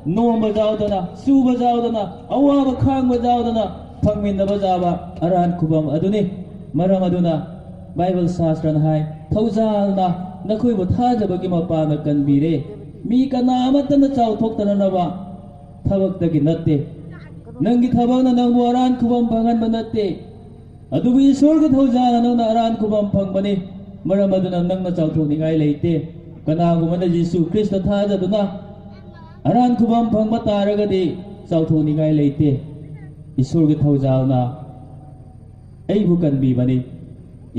ꯅꯣꯝꯕ ꯌꯥꯎꯗꯅ, ꯆꯨꯕ ꯌꯥꯎꯗꯅ, ꯑꯋꯥꯕ ꯈꯥꯡꯕ ꯌꯥꯎꯗꯅ ꯐꯪꯃꯤꯟꯅꯕ ꯌꯥꯕ ꯑꯔꯥꯟ ꯈꯨꯕꯝ ꯑꯗꯨꯅꯤ꯫ ꯃꯔꯝ ꯑꯗꯨꯅ ꯕꯥꯏꯕꯜ ꯁꯥꯁꯇ꯭ꯔꯅ ꯍꯥꯏ, "ꯊꯧꯖꯥꯜꯅ ꯅꯈꯣꯏꯕꯨ ꯊꯥꯖꯕꯒꯤ ꯃꯄꯥꯅ ꯀꯟꯕꯤꯔꯦ꯫ ꯃꯤ ꯀꯅꯥ ꯑꯃꯠꯇꯅ ꯆꯥꯎꯊꯣꯛꯇꯅꯅꯕ ꯊꯕꯛꯇꯒꯤ ꯅꯠꯇꯦ꯫ ꯅꯪꯒꯤ ꯊꯕꯛꯅ ꯅꯪꯕꯨ ꯑꯔꯥꯟ ꯈꯨꯕꯝ ꯐꯪꯍꯟꯕ ꯅꯠꯇꯦ꯫ ꯑꯗꯨꯕꯨ ꯏꯁꯣꯔꯒꯤ ꯊꯧꯖꯥꯜꯅ ꯅꯪꯅ ꯑꯔꯥꯟ ꯈꯨꯕꯝ ꯐꯪꯕꯅꯤ꯫ ꯃꯔꯝ ꯑꯗꯨꯅ ꯅꯪꯅ ꯆꯥꯎꯊꯣꯛꯅꯤꯡꯉꯥꯏ ꯂꯩꯇꯦ꯫ ꯀꯅꯥꯒꯨꯝꯕꯅ ꯖꯤꯁꯨ ꯈ꯭ꯔꯤꯁꯇ ꯊꯥꯖꯗꯨꯅ ꯑꯔꯥꯟ ꯈꯨꯕꯝ ꯐꯪꯕ ꯇꯥꯔꯒꯗꯤ ꯆꯥꯎꯊꯣꯛꯅꯤꯡꯉꯥꯏ ꯂꯩꯇꯦ꯫ ꯏꯁꯣꯔꯒꯤ ꯊꯧꯖꯥꯜꯅ ꯑꯩꯕꯨ ꯀꯟꯕꯤꯕꯅꯤ꯫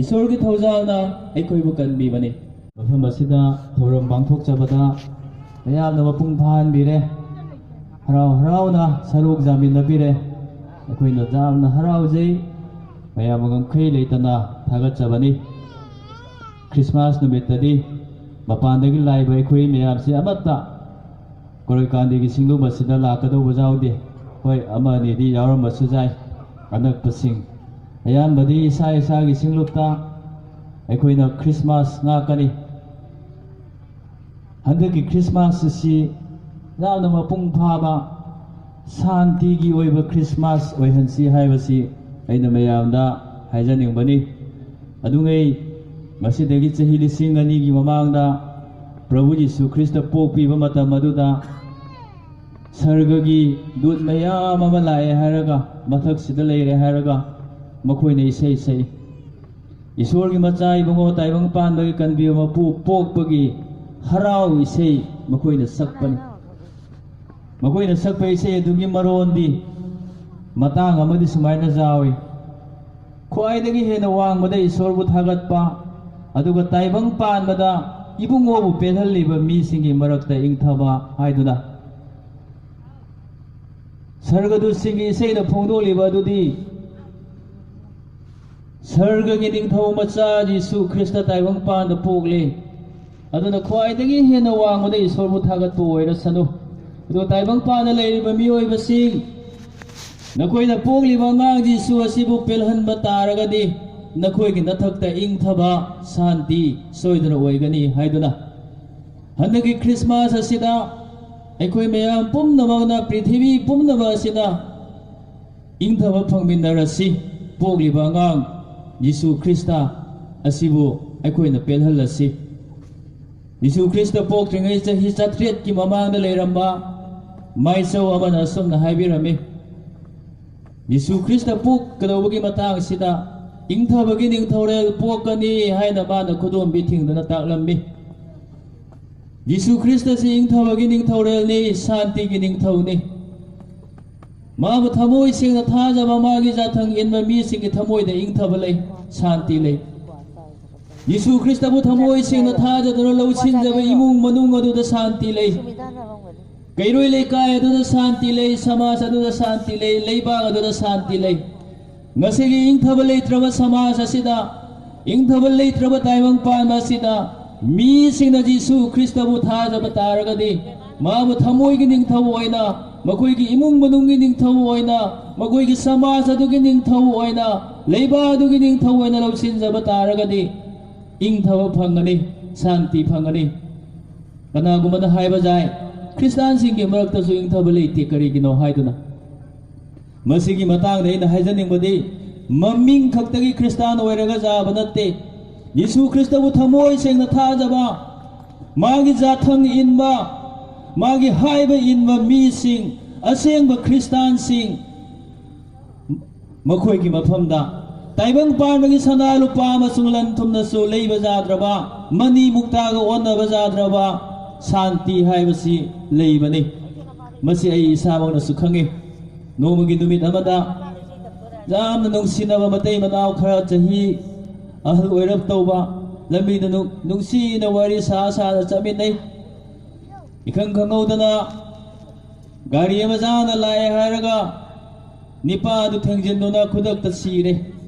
ꯏꯁꯣꯔꯒꯤ ꯊꯧꯖꯥꯜꯅ ꯑꯩꯈꯣꯏꯕꯨ ꯀꯟꯕꯤꯕꯅꯤ꯫" ꯃꯐꯝ ꯑꯁꯤꯗ ꯊꯧꯔꯝ ꯄꯥꯡꯊꯣꯛꯆꯕꯗ ꯃꯌꯥꯝꯅ ꯃꯄꯨꯡ ꯐꯥꯍꯟꯕꯤꯔꯦ꯫ ꯍꯔꯥꯎ ꯍꯔꯥꯎꯅ ꯁꯔꯨꯛ ꯌꯥꯃꯤꯟꯅꯕꯤꯔꯦ꯫ ꯑꯩꯈꯣꯏꯅ ꯌꯥꯝꯅ ꯍꯔꯥꯎꯖꯩ꯫ ꯃꯌꯥꯝ ꯉꯝꯈꯩ ꯂꯩꯇꯅ ꯊꯥꯒꯠꯆꯕꯅꯤ꯫ ꯈ꯭ꯔꯤꯁꯃꯥꯁ ꯅꯨꯃꯤꯠꯇꯗꯤ ꯃꯄꯥꯟꯗꯒꯤ ꯂꯥꯛꯏꯕ ꯑꯩꯈꯣꯏ ꯃꯌꯥꯝꯁꯤ ꯑꯃꯠꯇ ꯀꯣꯔꯩꯀꯥꯟꯗꯤꯒꯤ ꯁꯤꯡꯂꯨꯞ ꯑꯁꯤꯗ ꯂꯥꯛꯀꯗꯧꯕ ꯌꯥꯎꯗꯦ꯫ ꯍꯣꯏ, ꯑꯃ ꯑꯅꯤꯗꯤ ꯌꯥꯎꯔꯝꯕꯁꯨ ꯌꯥꯏ, ꯑꯅꯛꯄꯁꯤꯡ꯫ ꯑꯌꯥꯝꯕꯗꯤ ꯏꯁꯥ ꯏꯁꯥꯒꯤ ꯁꯤꯡꯂꯨꯞꯇ ꯑꯩꯈꯣꯏꯅ ꯈ꯭ꯔꯤꯁꯃꯥꯁ ꯉꯥꯛꯀꯅꯤ꯫ ꯍꯟꯗꯛꯀꯤ ꯈ꯭ꯔꯤꯁꯃꯥꯁ ꯑꯁꯤ ꯌꯥꯝꯅ ꯃꯄꯨꯡ ꯐꯥꯕ, ꯁꯥꯟꯇꯤꯒꯤ ꯑꯣꯏꯕ ꯈ꯭ꯔꯤꯁꯃꯥꯁ ꯑꯣꯏꯍꯟꯁꯤ ꯍꯥꯏꯕꯁꯤ ꯑꯩꯅ ꯃꯌꯥꯝꯗ ꯍꯥꯏꯖꯅꯤꯡꯕꯅꯤ꯫ ꯑꯗꯨꯉꯩ ꯃꯁꯤꯗꯒꯤ ꯆꯍꯤ ꯂꯤꯁꯤꯡ ꯑꯅꯤꯒꯤ ꯃꯃꯥꯡꯗ ꯄ꯭ꯔꯚꯨ ꯖꯤꯁꯨ ꯈ꯭ꯔꯤꯁꯇ ꯄꯣꯛꯄꯤꯕ ꯃꯇꯝ ꯑꯗꯨꯗ ꯁꯔꯒꯒꯤ ꯗꯨꯠ ꯃꯌꯥꯝ ꯑꯃ ꯂꯥꯛꯑꯦ ꯍꯥꯏꯔꯒ, ꯃꯊꯛꯁꯤꯗ ꯂꯩꯔꯦ ꯍꯥꯏꯔꯒ ꯃꯈꯣꯏꯅ ꯏꯁꯩ ꯁꯛꯏ꯫ ꯏꯁꯣꯔꯒꯤ ꯃꯆꯥ ꯏꯕꯨꯡꯉꯣ ꯇꯥꯏꯕꯪ ꯄꯥꯟꯕꯒꯤ ꯀꯟꯕꯤꯕ ꯃꯄꯨ ꯄꯣꯛꯄꯒꯤ ꯍꯔꯥꯎ ꯏꯁꯩ ꯃꯈꯣꯏꯅ ꯁꯛꯄꯅꯤ꯫ ꯃꯈꯣꯏꯅ ꯁꯛꯄ ꯏꯁꯩ ꯑꯗꯨꯒꯤ ꯃꯔꯣꯟꯗꯤ ꯃꯇꯥꯡ ꯑꯃꯗꯤ ꯁꯨꯃꯥꯏꯅ ꯌꯥꯎꯏ: ꯈ꯭ꯋꯥꯏꯗꯒꯤ ꯍꯦꯟꯅ ꯋꯥꯡꯕꯗ ꯏꯁꯣꯔꯕꯨ ꯊꯥꯒꯠꯄ, ꯑꯗꯨꯒ ꯇꯥꯏꯕꯪ ꯄꯥꯟꯕꯗ ꯏꯕꯨꯡꯉꯣꯕꯨ ꯄꯦꯜꯍꯜꯂꯤꯕ ꯃꯤꯁꯤꯡꯒꯤ ꯃꯔꯛꯇ ꯏꯪꯊꯕ ꯍꯥꯏꯗꯨꯅ꯫ ꯁꯔꯒꯗꯨꯁꯤꯡꯒꯤ ꯏꯁꯩꯅ ꯐꯣꯡꯗꯣꯛꯂꯤꯕ ꯑꯗꯨꯗꯤ ꯁꯔꯒꯒꯤ ꯅꯤꯡꯊꯧ ꯃꯆꯥ ꯖꯤꯁꯨ ꯈ꯭ꯔꯤꯁꯇ ꯇꯥꯏꯕꯪꯄꯥꯟꯗ ꯄꯣꯛꯂꯦ꯫ ꯑꯗꯨꯅ ꯈ꯭ꯋꯥꯏꯗꯒꯤ ꯍꯦꯟꯅ ꯋꯥꯡꯕꯗ ꯏꯁꯣꯔꯕꯨ ꯊꯥꯒꯠꯄ ꯑꯣꯏꯔꯁꯅꯨ꯫ ꯑꯗꯨꯒ ꯇꯥꯏꯕꯪꯄꯥꯟꯗ ꯂꯩꯔꯤꯕ ꯃꯤꯑꯣꯏꯕꯁꯤꯡ, ꯅꯈꯣꯏꯅ ꯄꯣꯛꯂꯤꯕ ꯑꯉꯥꯡ ꯖꯤꯁꯨ ꯑꯁꯤꯕꯨ ꯄꯦꯜꯍꯟꯕ ꯇꯥꯔꯒꯗꯤ ꯅꯈꯣꯏꯒꯤ ꯅꯊꯛꯇ ꯏꯪꯊꯕ, ꯁꯥꯟꯇꯤ ꯁꯣꯏꯗꯅ ꯑꯣꯏꯒꯅꯤ ꯍꯥꯏꯗꯨꯅ ꯍꯟꯗꯛꯀꯤ ꯈ꯭ꯔꯤꯁꯃꯥꯁ ꯑꯁꯤꯗ ꯑꯩꯈꯣꯏ ꯃꯌꯥꯝ ꯄꯨꯝꯅꯃꯛꯅ, ꯄ꯭ꯔꯤꯊꯤꯕꯤ ꯄꯨꯝꯅꯃꯛ ꯑꯁꯤꯅ ꯏꯪꯊꯕ ꯐꯪꯃꯤꯟꯅꯔꯁꯤ꯫ ꯄꯣꯛꯂꯤꯕ ꯑꯉꯥꯡ ꯖꯤꯁꯨ ꯈ꯭ꯔꯤꯁꯇ ꯑꯁꯤꯕꯨ ꯑꯩꯈꯣꯏꯅ ꯄꯦꯜꯍꯜꯂꯁꯤ꯫ ꯖꯤꯁꯨ ꯈ꯭ꯔꯤꯁꯇ ꯄꯣꯛꯇ꯭ꯔꯤꯉꯩ ꯆꯍꯤ ꯆꯥꯇ꯭ꯔꯦꯠꯀꯤ ꯃꯃꯥꯡꯗ ꯂꯩꯔꯝꯕ ꯃꯥꯏꯆꯧ ꯑꯃꯅ ꯑꯁꯨꯝꯅ ꯍꯥꯏꯕꯤꯔꯝꯃꯤ, ꯖꯤꯁꯨ ꯈ꯭ꯔꯤꯁꯇ ꯄꯣꯛꯀꯗꯧꯕꯒꯤ ꯃꯇꯥꯡꯁꯤꯗ ꯏꯪꯊꯕꯒꯤ ꯅꯤꯡꯊꯧꯔꯦꯜ ꯄꯣꯛꯀꯅꯤ ꯍꯥꯏꯅ ꯃꯥꯅ ꯈꯨꯗꯣꯝꯕꯤ ꯊꯤꯡꯗꯨꯅ ꯇꯥꯛꯂꯝꯃꯤ꯫ ꯖꯤꯁꯨ ꯈ꯭ꯔꯤꯁꯇꯁꯤ ꯏꯪꯊꯕꯒꯤ ꯅꯤꯡꯊꯧꯔꯦꯜꯅꯤ, ꯁꯥꯟꯇꯤꯒꯤ ꯅꯤꯡꯊꯧꯅꯤ꯫ ꯃꯥꯕꯨ ꯊꯃꯣꯏ ꯁꯦꯡꯅ ꯊꯥꯖꯕ, ꯃꯥꯒꯤ ꯖꯥꯊꯪ ꯏꯟꯕ ꯃꯤꯁꯤꯡꯒꯤ ꯊꯃꯣꯏꯗ ꯏꯪꯊꯕ ꯂꯩ, ꯁꯥꯟꯇꯤ ꯂꯩ꯫ ꯖꯤꯁꯨ ꯈ꯭ꯔꯤꯁꯇꯕꯨ ꯊꯃꯣꯏ ꯁꯦꯡꯅ ꯊꯥꯖꯗꯨꯅ ꯂꯧꯁꯤꯟꯖꯕ ꯏꯃꯨꯡ ꯃꯅꯨꯡ ꯑꯗꯨꯗ ꯁꯥꯟꯇꯤ ꯂꯩ꯫ ꯀꯩꯔꯣꯏ ꯂꯩꯀꯥꯏ ꯑꯗꯨꯗ ꯁꯥꯟꯇꯤ ꯂꯩ, ꯁꯃꯥꯖ ꯑꯗꯨꯗ ꯁꯥꯟꯇꯤ ꯂꯩ, ꯂꯩꯕꯥꯛ ꯑꯗꯨꯗ ꯁꯥꯟꯇꯤ ꯂꯩ꯫ ꯉꯁꯤꯒꯤ ꯏꯪꯊꯕ ꯂꯩꯇ꯭ꯔꯕ ꯁꯃꯥꯖ ꯑꯁꯤꯗ, ꯏꯪꯊꯕ ꯂꯩꯇ꯭ꯔꯕ ꯇꯥꯏꯕꯪ ꯄꯥꯟꯕ ꯑꯁꯤꯗ ꯃꯤꯁꯤꯡꯅ ꯖꯤꯁꯨ ꯈ꯭ꯔꯤꯁꯇꯕꯨ ꯊꯥꯖꯕ ꯇꯥꯔꯒꯗꯤ, ꯃꯥꯕꯨ ꯊꯃꯣꯏꯒꯤ ꯅꯤꯡꯊꯧ ꯑꯣꯏꯅ, ꯃꯈꯣꯏꯒꯤ ꯏꯃꯨꯡ ꯃꯅꯨꯡꯒꯤ ꯅꯤꯡꯊꯧ ꯑꯣꯏꯅ, ꯃꯈꯣꯏꯒꯤ ꯁꯃꯥꯖ ꯑꯗꯨꯒꯤ ꯅꯤꯡꯊꯧ ꯑꯣꯏꯅ, ꯂꯩꯕꯥꯛ ꯑꯗꯨꯒꯤ ꯅꯤꯡꯊꯧ ꯑꯣꯏꯅ ꯂꯧꯁꯤꯟꯖꯕ ꯇꯥꯔꯒꯗꯤ, ꯏꯪꯊꯕ ꯐꯪꯒꯅꯤ, ꯁꯥꯟꯇꯤ ꯐꯪꯒꯅꯤ꯫ ꯀꯅꯥꯒꯨꯝꯕꯅ ꯍꯥꯏꯕ ꯌꯥꯏ, ꯈ꯭ꯔꯤꯁꯇꯥꯟꯁꯤꯡꯒꯤ ꯃꯔꯛꯇꯁꯨ ꯏꯪꯊꯕ ꯂꯩꯇꯦ, ꯀꯔꯤꯒꯤꯅꯣ ꯍꯥꯏꯗꯨꯅ꯫ ꯃꯁꯤꯒꯤ ꯃꯇꯥꯡꯗ ꯑꯩꯅ ꯍꯥꯏꯖꯅꯤꯡꯕꯗꯤ, ꯃꯃꯤꯡ ꯈꯛꯇꯒꯤ ꯈ꯭ꯔꯤꯁꯇꯥꯟ ꯑꯣꯏꯔꯒ ꯌꯥꯕ ꯅꯠꯇꯦ꯫ ꯌꯤꯁꯨ ꯈ꯭ꯔꯤꯁꯇꯕꯨ ꯊꯃꯣꯏ ꯁꯦꯡꯅ ꯊꯥꯖꯕ, ꯃꯥꯒꯤ ꯖꯥꯊꯪ ꯏꯟꯕ, ꯃꯥꯒꯤ ꯍꯥꯏꯕ ꯏꯟꯕ ꯃꯤꯁꯤꯡ, ꯑꯁꯦꯡꯕ ꯈ꯭ꯔꯤꯁꯇꯥꯟꯁꯤꯡ, ꯃꯈꯣꯏꯒꯤ ꯃꯐꯝꯗ ꯇꯥꯏꯕꯪ ꯄꯥꯟꯕꯒꯤ ꯁꯅꯥ ꯂꯨꯄꯥ ꯑꯃꯁꯨꯡ ꯂꯟ ꯊꯨꯝꯅꯁꯨ ꯂꯩꯕ ꯌꯥꯗ꯭ꯔꯕ, ꯃꯅꯤ ꯃꯨꯛꯇꯥꯒ ꯑꯣꯟꯅꯕ ꯌꯥꯗ꯭ꯔꯕ ꯁꯥꯟꯇꯤ ꯍꯥꯏꯕꯁꯤ ꯂꯩꯕꯅꯤ꯫ ꯃꯁꯤ ꯑꯩ ꯏꯁꯥꯃꯛꯅꯁꯨ ꯈꯪꯉꯤ꯫ ꯅꯣꯡꯃꯒꯤ ꯅꯨꯃꯤꯠ ꯑꯃꯗ ꯌꯥꯝꯅ ꯅꯨꯡꯁꯤꯅꯕ ꯃꯇꯩ ꯃꯅꯥꯎ ꯈꯔ ꯆꯍꯤ ꯑꯍꯜ ꯑꯣꯏꯔꯞ ꯇꯧꯕ ꯂꯝꯕꯤꯗ ꯅꯨ-, ꯅꯨꯡꯁꯤꯅ ꯋꯥꯔꯤ ꯁꯥ ꯁꯥꯅ ꯆꯠꯃꯤꯟꯅꯩ꯫ ꯏꯈꯪ ꯈꯪꯍꯧꯗꯅ ꯒꯥꯔꯤ ꯃꯆꯥꯅ ꯂꯥꯛꯑꯦ ꯍꯥꯏꯔꯒ ꯅꯤꯄꯥ ꯑꯗꯨ ꯊꯦꯡꯖꯤꯟꯗꯨꯅ ꯈꯨꯗꯛꯇ ꯁꯤꯔꯦ,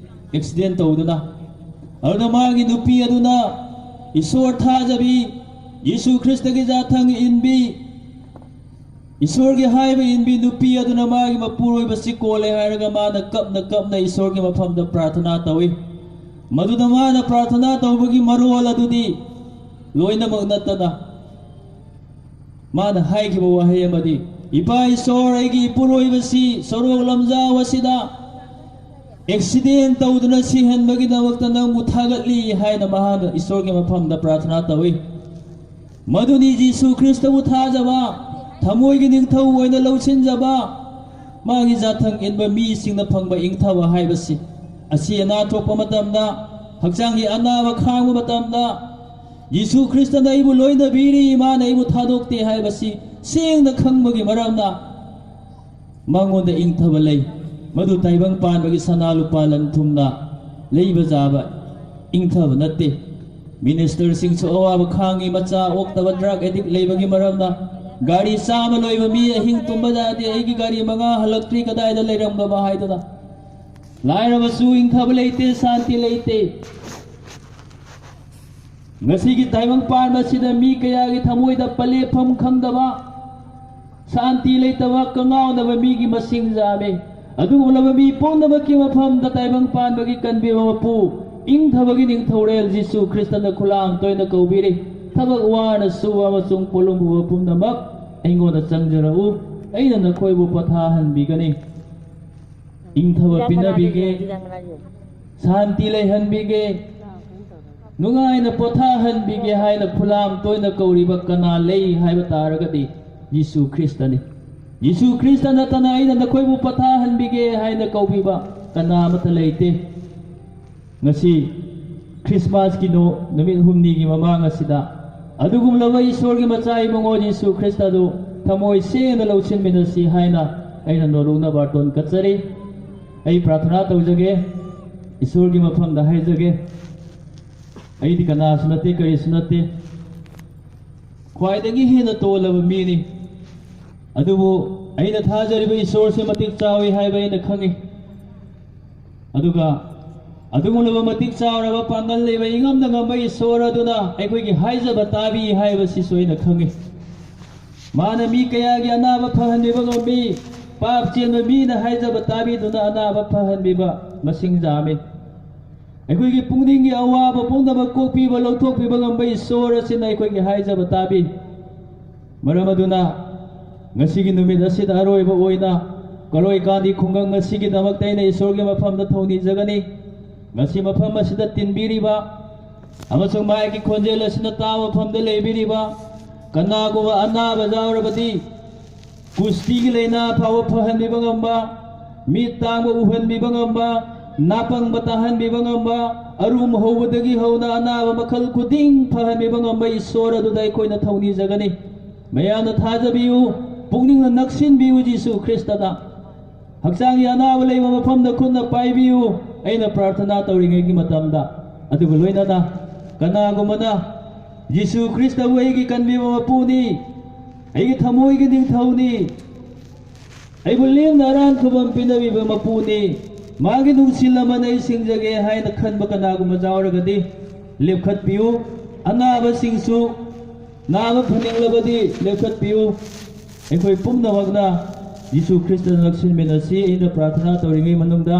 ꯑꯦꯛꯁꯤꯗꯦꯟ ꯇꯧꯗꯨꯅ꯫ ꯑꯗꯨꯅ ꯃꯥꯒꯤ ꯅꯨꯄꯤ ꯑꯗꯨꯅ ꯏꯁꯣꯔ ꯊꯥꯖꯕꯤ, ꯌꯤꯁꯨ ꯈ꯭ꯔꯤꯁꯇꯒꯤ ꯖꯥꯊꯪ ꯏꯟꯕꯤ, ꯏꯁꯣꯔꯒꯤ ꯍꯥꯏꯕ ꯏꯟꯕꯤ ꯅꯨꯄꯤ ꯑꯗꯨꯅ ꯃꯥꯒꯤ ꯃꯄꯨꯔꯣꯏꯕꯁꯤ ꯀꯣꯜꯂꯦ ꯍꯥꯏꯔꯒ ꯃꯥꯅ ꯀꯞꯅ ꯀꯞꯅ ꯏꯁꯣꯔꯒꯤ ꯃꯐꯝꯗ ꯄ꯭ꯔꯥꯔꯊꯅꯥ ꯇꯧꯏ꯫ ꯃꯗꯨꯗ ꯃꯥꯅ ꯄ꯭ꯔꯥꯔꯊꯅꯥ ꯇꯧꯕꯒꯤ ꯃꯔꯣꯜ ꯑꯗꯨꯗꯤ ꯂꯣꯏꯅꯃꯛ ꯅꯠꯇꯅ ꯃꯥꯅ ꯍꯥꯏꯈꯤꯕ ꯋꯥꯍꯩ ꯑꯃꯗꯤ, "ꯏꯄꯥ ꯏꯁꯣꯔ, ꯑꯩꯒꯤ ꯏꯄꯨꯔꯣꯏꯕꯁꯤ ꯁꯣꯔꯣꯛ ꯂꯝꯖꯥꯎ ꯑꯁꯤꯗ ꯑꯦꯛꯁꯤꯗꯦꯟ ꯇꯧꯗꯨꯅ ꯁꯤꯍꯟꯕꯒꯤꯗꯃꯛꯇ ꯅꯪꯕꯨ ꯊꯥꯒꯠꯂꯤ" ꯍꯥꯏꯅ ꯃꯍꯥꯛꯅ ꯏꯁꯣꯔꯒꯤ ꯃꯐꯝꯗ ꯄ꯭ꯔꯥꯔꯊꯅꯥ ꯇꯧꯏ꯫ ꯃꯗꯨꯅꯤ ꯖꯤꯁꯨ ꯈ꯭ꯔꯤꯁꯇꯕꯨ ꯊꯥꯖꯕ, ꯊꯃꯣꯏꯒꯤ ꯅꯤꯡꯊꯧ ꯑꯣꯏꯅ ꯂꯧꯁꯤꯟꯖꯕ, ꯃꯥꯒꯤ ꯖꯥꯊꯪ ꯏꯟꯕ ꯃꯤꯁꯤꯡꯅ ꯐꯪꯕ ꯏꯪꯊꯕ ꯍꯥꯏꯕꯁꯤ꯫ ꯑꯁꯤ ꯑꯅꯥ ꯊꯣꯛꯄ ꯃꯇꯝꯗ, ꯍꯛꯆꯥꯡꯒꯤ ꯑꯅꯥꯕ ꯈꯥꯡꯕ ꯃꯇꯝꯗ, ꯖꯤꯁꯨ ꯈ꯭ꯔꯤꯁꯇꯅ ꯑꯩꯕꯨ ꯂꯣꯏꯅꯕꯤꯔꯤ, ꯃꯥꯅ ꯑꯩꯕꯨ ꯊꯥꯗꯣꯛꯇꯦ ꯍꯥꯏꯕꯁꯤ ꯁꯦꯡꯅ ꯈꯪꯕꯒꯤ ꯃꯔꯝꯅ ꯃꯉꯣꯟꯗ ꯏꯪꯊꯕ ꯂꯩ꯫ ꯃꯗꯨ ꯇꯥꯏꯕꯪ ꯄꯥꯟꯕꯒꯤ ꯁꯅꯥ ꯂꯨꯄꯥ ꯂꯟ ꯊꯨꯝꯅ ꯂꯩꯕ ꯌꯥꯕ ꯏꯪꯊꯕ ꯅꯠꯇꯦ꯫ ꯃꯤꯅꯤꯁꯇꯔꯁꯤꯡꯁꯨ ꯑꯋꯥꯕ ꯈꯥꯡꯉꯤ, ꯃꯆꯥ ꯑꯣꯛꯇꯕ, ꯗ꯭ꯔꯒ ꯑꯦꯗꯤꯛ ꯂꯩꯕꯒꯤ ꯃꯔꯝꯅ꯫ ꯒꯥꯔꯤ ꯆꯥꯝꯃ ꯂꯣꯏꯕ ꯃꯤ ꯑꯍꯤꯡ ꯇꯨꯝꯕ ꯌꯥꯗꯦ, "ꯑꯩꯒꯤ ꯒꯥꯔꯤ ꯃꯉꯥ ꯍꯜꯂꯛꯇ꯭ꯔꯤ, ꯀꯗꯥꯏꯗ ꯂꯩꯔꯝꯂꯕ?" ꯍꯥꯏꯗꯨꯅ꯫ ꯂꯥꯏꯔꯕꯁꯨ ꯏꯪꯊꯕ ꯂꯩꯇꯦ, ꯁꯥꯟꯇꯤ ꯂꯩꯇꯦ꯫ ꯉꯁꯤꯒꯤ ꯇꯥꯏꯕꯪ ꯄꯥꯟꯕ ꯑꯁꯤꯗ ꯃꯤ ꯀꯌꯥꯒꯤ ꯊꯃꯣꯏꯗ ꯄꯂꯦꯞꯐꯝ ꯈꯪꯗꯕ, ꯁꯥꯟꯇꯤ ꯂꯩꯇꯕ, ꯀꯉꯥꯎꯅꯕ ꯃꯤꯒꯤ ꯃꯁꯤꯡ ꯌꯥꯝꯃꯤ꯫ ꯑꯗꯨꯒꯨꯝꯂꯕ ꯃꯤ ꯄꯨꯝꯅꯃꯛꯀꯤ ꯃꯐꯝꯗ ꯇꯥꯏꯕꯪ ꯄꯥꯟꯕꯒꯤ ꯀꯟꯕꯤꯕ ꯃꯄꯨ, ꯏꯪꯊꯕꯒꯤ ꯅꯤꯡꯊꯧꯔꯦꯜ ꯖꯤꯁꯨ ꯈ꯭ꯔꯤꯁꯇꯅ ꯈꯨꯂꯥꯡ ꯇꯣꯏꯅ ꯀꯧꯕꯤꯔꯤ꯫ "ꯊꯕꯛ ꯋꯥꯅ ꯁꯨꯕ ꯑꯃꯁꯨꯡ ꯄꯣꯠꯂꯨꯝ ꯄꯨꯕ ꯄꯨꯝꯅꯃꯛ ꯑꯩꯉꯣꯟꯗ ꯆꯪꯖꯔꯛꯎ, ꯑꯩꯅ ꯅꯈꯣꯏꯕꯨ ꯄꯣꯊꯥꯍꯟꯕꯤꯒꯅꯤ꯫ ꯏꯪꯊꯕ ꯄꯤꯅꯕꯤꯒꯦ, ꯁꯥꯟꯇꯤ ꯂꯩꯍꯟꯕꯤꯒꯦ, ꯅꯨꯡꯉꯥꯏꯅ ꯄꯣꯊꯥꯍꯟꯕꯤꯒꯦ" ꯍꯥꯏꯅ ꯈꯨꯂꯥꯝ ꯇꯣꯏꯅ ꯀꯧꯔꯤꯕ ꯀꯅꯥ ꯂꯩ ꯍꯥꯏꯕ ꯇꯥꯔꯒꯗꯤ, ꯖꯤꯁꯨ ꯈ꯭ꯔꯤꯁꯇꯅꯤ꯫ ꯖꯤꯁꯨ ꯈ꯭ꯔꯤꯁꯇ ꯅꯠꯇꯅ "ꯑꯩꯅ ꯅꯈꯣꯏꯕꯨ ꯄꯣꯊꯥꯍꯟꯕꯤꯒꯦ" ꯍꯥꯏꯅ ꯀꯧꯕꯤꯕ ꯀꯅꯥ ꯑꯃꯠꯇ ꯂꯩꯇꯦ꯫ ꯉꯁꯤ ꯈ꯭ꯔꯤꯁꯃꯥꯁꯀꯤ ꯅꯣ-, ꯅꯨꯃꯤꯠ ꯍꯨꯝꯅꯤꯒꯤ ꯃꯃꯥꯡ ꯑꯁꯤꯗ ꯑꯗꯨꯒꯨꯝꯂꯕ ꯏꯁꯣꯔꯒꯤ ꯃꯆꯥ ꯏꯕꯨꯡꯉꯣ ꯖꯤꯁꯨ ꯈ꯭ꯔꯤꯁꯇ ꯑꯗꯨ ꯊꯃꯣꯏ ꯁꯦꯡꯅ ꯂꯧꯁꯤꯟꯃꯤꯟꯅꯁꯤ ꯍꯥꯏꯅ ꯑꯩꯅ ꯅꯣꯂꯨꯛꯅ ꯕꯥꯔꯇꯣꯟ ꯀꯠꯆꯔꯤ꯫ ꯑꯩ ꯄ꯭ꯔꯥꯔꯊꯅꯥ ꯇꯧꯖꯒꯦ꯫ ꯏꯁꯣꯔꯒꯤ ꯃꯐꯝꯗ ꯍꯥꯏꯖꯒꯦ꯫ ꯑꯩꯗꯤ ꯀꯅꯥꯁꯨ ꯅꯠꯇꯦ, ꯀꯔꯤꯁꯨ ꯅꯠꯇꯦ꯫ ꯈ꯭ꯋꯥꯏꯗꯒꯤ ꯍꯦꯟꯅ ꯇꯣꯜꯂꯕ ꯃꯤꯅꯤ꯫ ꯑꯗꯨꯕꯨ ꯑꯩꯅ ꯊꯥꯖꯔꯤꯕ ꯏꯁꯣꯔꯁꯦ ꯃꯇꯤꯛ ꯆꯥꯎꯏ ꯍꯥꯏꯕ ꯑꯩꯅ ꯈꯪꯏ꯫ ꯑꯗꯨꯒ ꯑꯗꯨꯒꯨꯝꯂꯕ ꯃꯇꯤꯛ ꯆꯥꯎꯔꯕ ꯄꯥꯡꯒꯜ ꯂꯩꯕ ꯏꯉꯝꯗ ꯉꯝꯕ ꯏꯁꯣꯔ ꯑꯗꯨꯅ ꯑꯩꯈꯣꯏꯒꯤ ꯍꯥꯏꯖꯕ ꯇꯥꯕꯤ ꯍꯥꯏꯕꯁꯤꯁꯨ ꯑꯩꯅ ꯈꯪꯏ꯫ ꯃꯥꯅ ꯃꯤ ꯀꯌꯥꯒꯤ ꯑꯅꯥꯕ ꯐꯍꯟꯕꯤꯕ ꯉꯝꯃꯤ꯫ ꯄꯥꯞ ꯆꯦꯟꯕ ꯃꯤꯅ ꯍꯥꯏꯖꯕ ꯇꯥꯕꯤꯗꯨꯅ ꯑꯅꯥꯕ ꯐꯍꯟꯕꯤꯕ ꯃꯁꯤꯡ ꯌꯥꯝꯃꯤ꯫ ꯑꯩꯈꯣꯏꯒꯤ ꯄꯨꯛꯅꯤꯡꯒꯤ ꯑꯋꯥꯕ ꯄꯨꯝꯅꯃꯛ ꯀꯣꯛꯄꯤꯕ, ꯂꯧꯊꯣꯛꯄꯤꯕ ꯉꯝꯕ ꯏꯁꯣꯔ ꯑꯁꯤꯅ ꯑꯩꯈꯣꯏꯒꯤ ꯍꯥꯏꯖꯕ ꯇꯥꯕꯤ꯫ ꯃꯔꯝ ꯑꯗꯨꯅ ꯉꯁꯤꯒꯤ ꯅꯨꯃꯤꯠ ꯑꯁꯤꯗ ꯑꯔꯣꯏꯕ ꯑꯣꯏꯅ ꯀꯔꯣꯏ ꯀꯥꯟꯗꯤ ꯈꯨꯡꯒꯪ ꯑꯁꯤꯒꯤꯗꯃꯛꯇ ꯑꯩꯅ ꯏꯁꯣꯔꯒꯤ ꯃꯐꯝꯗ ꯊꯧꯅꯤꯖꯒꯅꯤ꯫ ꯉꯁꯤ ꯃꯐꯝ ꯑꯁꯤꯗ ꯇꯤꯟꯕꯤꯔꯤꯕ ꯑꯃꯁꯨꯡ ꯃꯥꯒꯤ ꯈꯣꯟꯖꯦꯜ ꯑꯁꯤꯅ ꯇꯥꯕ ꯃꯐꯝꯗ ꯂꯩꯕꯤꯔꯤꯕ ꯀꯅꯥꯒꯨꯝꯕ ꯑꯅꯥꯕ ꯌꯥꯎꯔꯕꯗꯤ, ꯀꯨꯁꯇꯤꯒꯤ ꯂꯥꯏꯅꯥ ꯐꯥꯎꯕ ꯐꯍꯟꯕꯤꯕ ꯉꯝꯕ, ꯃꯤꯠ ꯇꯥꯡꯕ ꯎꯍꯟꯕꯤꯕ ꯉꯝꯕ, ꯅꯥꯄꯪꯕ ꯇꯥꯍꯟꯕꯤꯕ ꯉꯝꯕ, ꯑꯔꯨꯝ ꯍꯧꯕꯗꯒꯤ ꯍꯧꯅ ꯑꯅꯥꯕ ꯃꯈꯜ ꯈꯨꯗꯤꯡ ꯐꯍꯟꯕꯤꯕ ꯉꯝꯕ ꯏꯁꯣꯔ ꯑꯗꯨꯗ ꯑꯩꯈꯣꯏꯅ ꯊꯧꯅꯤꯖꯒꯅꯤ꯫ ꯃꯌꯥꯝꯅ ꯊꯥꯖꯕꯤꯌꯨ, ꯄꯨꯛꯅꯤꯡꯅ ꯅꯛꯁꯤꯟꯕꯤꯌꯨ ꯖꯤꯁꯨ ꯈ꯭ꯔꯤꯁꯇꯗ꯫ ꯍꯛꯆꯥꯡꯒꯤ ꯑꯅꯥꯕ ꯂꯩꯕ ꯃꯐꯝꯗ ꯈꯨꯠꯅ ꯄꯥꯏꯕꯤꯌꯨ, ꯑꯩꯅ ꯄ꯭ꯔꯥꯔꯊꯅꯥ ꯇꯧꯔꯤꯉꯩꯒꯤ ꯃꯇꯝꯗ꯫ ꯑꯗꯨꯒ ꯂꯣꯏꯅꯅ ꯀꯅꯥꯒꯨꯝꯕꯅ ꯖꯤꯁꯨ ꯈ꯭ꯔꯤꯁꯇꯕꯨ ꯑꯩꯒꯤ ꯀꯟꯕꯤꯕ ꯃꯄꯨꯅꯤ, ꯑꯩꯒꯤ ꯊꯃꯣꯏꯒꯤ ꯅꯤꯡꯊꯧꯅꯤ, ꯑꯩꯕꯨ ꯂꯦꯝꯅ ꯑꯔꯥꯟ ꯈꯨꯕꯝ ꯄꯤꯅꯕꯤꯕ ꯃꯄꯨꯅꯤ, ꯃꯥꯒꯤ ꯅꯨꯡꯁꯤꯜ ꯑꯃꯅ ꯑꯩ ꯁꯤꯡꯖꯒꯦ ꯍꯥꯏꯅ ꯈꯟꯕ ꯀꯅꯥꯒꯨꯝꯕ ꯌꯥꯎꯔꯒꯗꯤ ꯂꯦꯞꯈꯠꯄꯤꯌꯨ꯫ ꯑꯅꯥꯕꯁꯤꯡꯁꯨ ꯅꯥꯕ ꯐꯅꯤꯡꯂꯕꯗꯤ ꯂꯦꯞꯈꯠꯄꯤꯌꯨ꯫ ꯑꯩꯈꯣꯏ ꯄꯨꯝꯅꯃꯛꯅ ꯌꯤꯁꯨ ꯈ꯭ꯔꯤꯁꯇꯗ ꯅꯛꯁꯤꯟꯃꯤꯟꯅꯁꯤ꯫ ꯑꯩꯅ ꯄ꯭ꯔꯥꯔꯊꯅꯥ ꯇꯧꯔꯤꯉꯩ ꯃꯅꯨꯡꯗ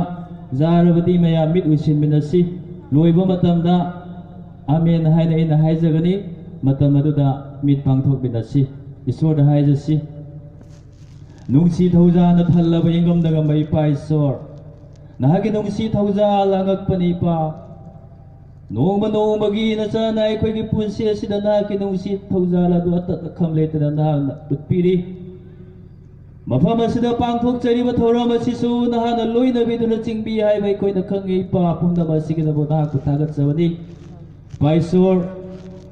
ꯌꯥꯔꯕꯗꯤ ꯃꯌꯥꯝ ꯃꯤꯠ ꯎꯏꯁꯤꯟꯃꯤꯟꯅꯁꯤ꯫ ꯂꯣꯏꯕ ꯃꯇꯝꯗ "ꯑꯃꯦꯟ" ꯍꯥꯏꯅ ꯑꯩꯅ ꯍꯥꯏꯖꯒꯅꯤ꯫ ꯃꯇꯝ ꯑꯗꯨꯗ ꯃꯤꯠ ꯄꯥꯡꯊꯣꯛꯃꯤꯟꯅꯁꯤ꯫ ꯏꯁꯣꯔꯗ ꯍꯥꯏꯖꯁꯤ꯫ ꯅꯨꯡꯁꯤ ꯊꯧꯖꯥꯅ ꯊꯜꯂꯕ ꯏꯉꯝꯗ ꯉꯝꯕ ꯏꯄꯥ ꯏꯁꯣꯔ, ꯅꯍꯥꯛꯀꯤ ꯅꯨꯡꯁꯤ ꯊꯧꯖꯥꯜ ꯑꯉꯛꯄꯅꯤ ꯏꯄꯥ꯫ ꯅꯣꯡꯃ ꯅꯣꯡꯃꯒꯤ ꯅꯆꯥꯅ ꯑꯩꯈꯣꯏꯒꯤ ꯄꯨꯟꯁꯤ ꯑꯁꯤꯗ ꯅꯍꯥꯛꯀꯤ ꯅꯨꯡꯁꯤ ꯊꯧꯖꯥꯜ ꯑꯗꯨ ꯑꯇꯠ ꯑꯈꯝ ꯂꯩꯇꯅ ꯅꯍꯥꯛꯅ ꯎꯠꯄꯤꯔꯤ꯫ ꯃꯐꯝ ꯑꯁꯤꯗ ꯄꯥꯡꯊꯣꯛꯆꯔꯤꯕ ꯊꯧꯔꯝ ꯑꯁꯤꯁꯨ ꯅꯍꯥꯛꯅ ꯂꯣꯏꯅꯕꯤꯗꯨꯅ ꯆꯤꯡꯕꯤ ꯍꯥꯏꯕ ꯑꯩꯈꯣꯏꯅ ꯈꯪꯏ꯫ ꯏꯄꯥ ꯄꯨꯝꯅꯃꯛ ꯑꯁꯤꯒꯤꯗꯃꯛ ꯅꯍꯥꯛꯄꯨ ꯊꯥꯒꯠꯆꯕꯅꯤ꯫ ꯏꯄꯥ ꯏꯁꯣꯔ,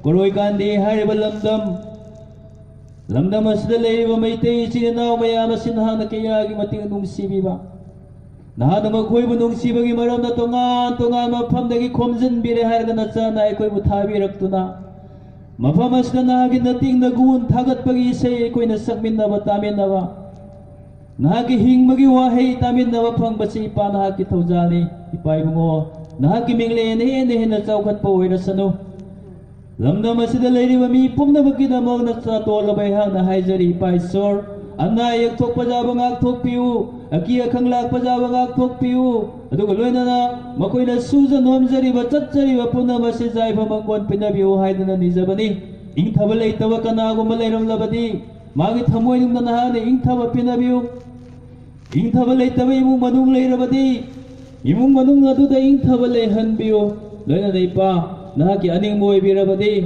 ꯀꯣꯔꯣꯏ ꯀꯥꯟꯗꯤ ꯍꯥꯏꯔꯤꯕ ꯂꯝꯗꯝ, ꯂꯝꯗꯝ ꯑꯁꯤꯗ ꯂꯩꯔꯤꯕ ꯃꯩꯇꯩ ꯏꯆꯤꯟ ꯏꯅꯥꯎ ꯃꯌꯥꯝ ꯑꯁꯤ ꯅꯍꯥꯛꯅ ꯀꯌꯥꯒꯤ ꯃꯇꯤꯛ ꯅꯨꯡꯁꯤꯕꯤꯕ, ꯅꯍꯥꯛꯅ ꯃꯈꯣꯏꯕꯨ ꯅꯨꯡꯁꯤꯕꯒꯤ ꯃꯔꯝꯅ ꯇꯣꯉꯥꯟ ꯇꯣꯉꯥꯟꯕ ꯃꯐꯝꯗꯒꯤ ꯈꯣꯝꯖꯤꯟꯕꯤꯔꯦ ꯍꯥꯏꯔꯒ ꯅꯆꯥꯅ ꯑꯩꯈꯣꯏꯕꯨ ꯊꯥꯕꯤꯔꯛꯇꯨꯅ ꯃꯐꯝ ꯑꯁꯤꯗ ꯅꯍꯥꯛꯀꯤ ꯅꯇꯤꯡ ꯅꯒꯨꯟ ꯊꯥꯒꯠꯄꯒꯤ ꯏꯁꯩ ꯑꯩꯈꯣꯏꯅ ꯁꯛꯃꯤꯟꯅꯕ ꯇꯥꯃꯤꯟꯅꯕ, ꯅꯍꯥꯛꯀꯤ ꯍꯤꯡꯕꯒꯤ ꯋꯥꯍꯩ ꯇꯥꯃꯤꯟꯅꯕ ꯐꯪꯕꯁꯤ ꯏꯄꯥ ꯅꯍꯥꯛꯀꯤ ꯊꯧꯖꯥꯜꯅꯤ꯫ ꯏꯄꯥ ꯏꯕꯨꯡꯉꯣ, ꯅꯍꯥꯛꯀꯤ ꯃꯤꯡꯂꯦꯟ ꯍꯦꯟꯅ ꯍꯦꯟꯅ ꯆꯥꯎꯈꯠꯄ ꯑꯣꯏꯔꯁꯅꯨ꯫ ꯂꯝꯗꯝ ꯑꯁꯤꯗ ꯂꯩꯔꯤꯕ ꯃꯤ ꯄꯨꯝꯅꯃꯛꯀꯤꯗꯃꯛ ꯅꯆꯥ ꯇꯣꯜꯂꯕ ꯑꯩꯍꯥꯛꯅ ꯍꯥꯏꯖꯔꯤ, ꯏꯄꯥ ꯏꯁꯣꯔ꯫ ꯑꯅꯥ ꯑꯌꯦꯛ ꯊꯣꯛꯄ ꯌꯥꯕ ꯉꯥꯛꯊꯣꯛꯄꯤꯌꯨ, ꯑꯀꯤ ꯑꯈꯪ ꯂꯥꯛꯄ ꯌꯥꯕ ꯉꯥꯛꯊꯣꯛꯄꯤꯌꯨ, ꯑꯗꯨꯒ ꯂꯣꯏꯅꯅ ꯃꯈꯣꯏꯅ ꯁꯨꯖ ꯅꯣꯝꯖꯔꯤꯕ, ꯆꯠꯆꯔꯤꯕ ꯄꯨꯝꯅꯃꯛ ꯑꯁꯤ ꯌꯥꯏꯐ ꯃꯪꯒꯣꯜ ꯄꯤꯅꯕꯤꯌꯨ ꯍꯥꯏꯗꯨꯅ ꯅꯤꯖꯕꯅꯤ꯫ ꯏꯪꯊꯕ ꯂꯩꯇꯕ ꯀꯅꯥꯒꯨꯝꯕ ꯂꯩꯔꯝꯂꯕꯗꯤ, ꯃꯥꯒꯤ ꯊꯃꯣꯏꯅꯨꯡꯗ ꯅꯍꯥꯛꯅ ꯏꯪꯊꯕ ꯄꯤꯅꯕꯤꯌꯨ꯫ ꯏꯪꯊꯕ ꯂꯩꯇꯕ ꯏꯃꯨꯡ ꯃꯅꯨꯡ ꯂꯩꯔꯕꯗꯤ, ꯏꯃꯨꯡ ꯃꯅꯨꯡ ꯑꯗꯨꯗ ꯏꯪꯊꯕ ꯂꯩꯍꯟꯕꯤꯌꯨ꯫ ꯂꯣꯏꯅꯅ ꯏꯄꯥ, ꯅꯍꯥꯛꯀꯤ ꯑꯅꯤꯡꯕ ꯑꯣꯏꯕꯤꯔꯕꯗꯤ,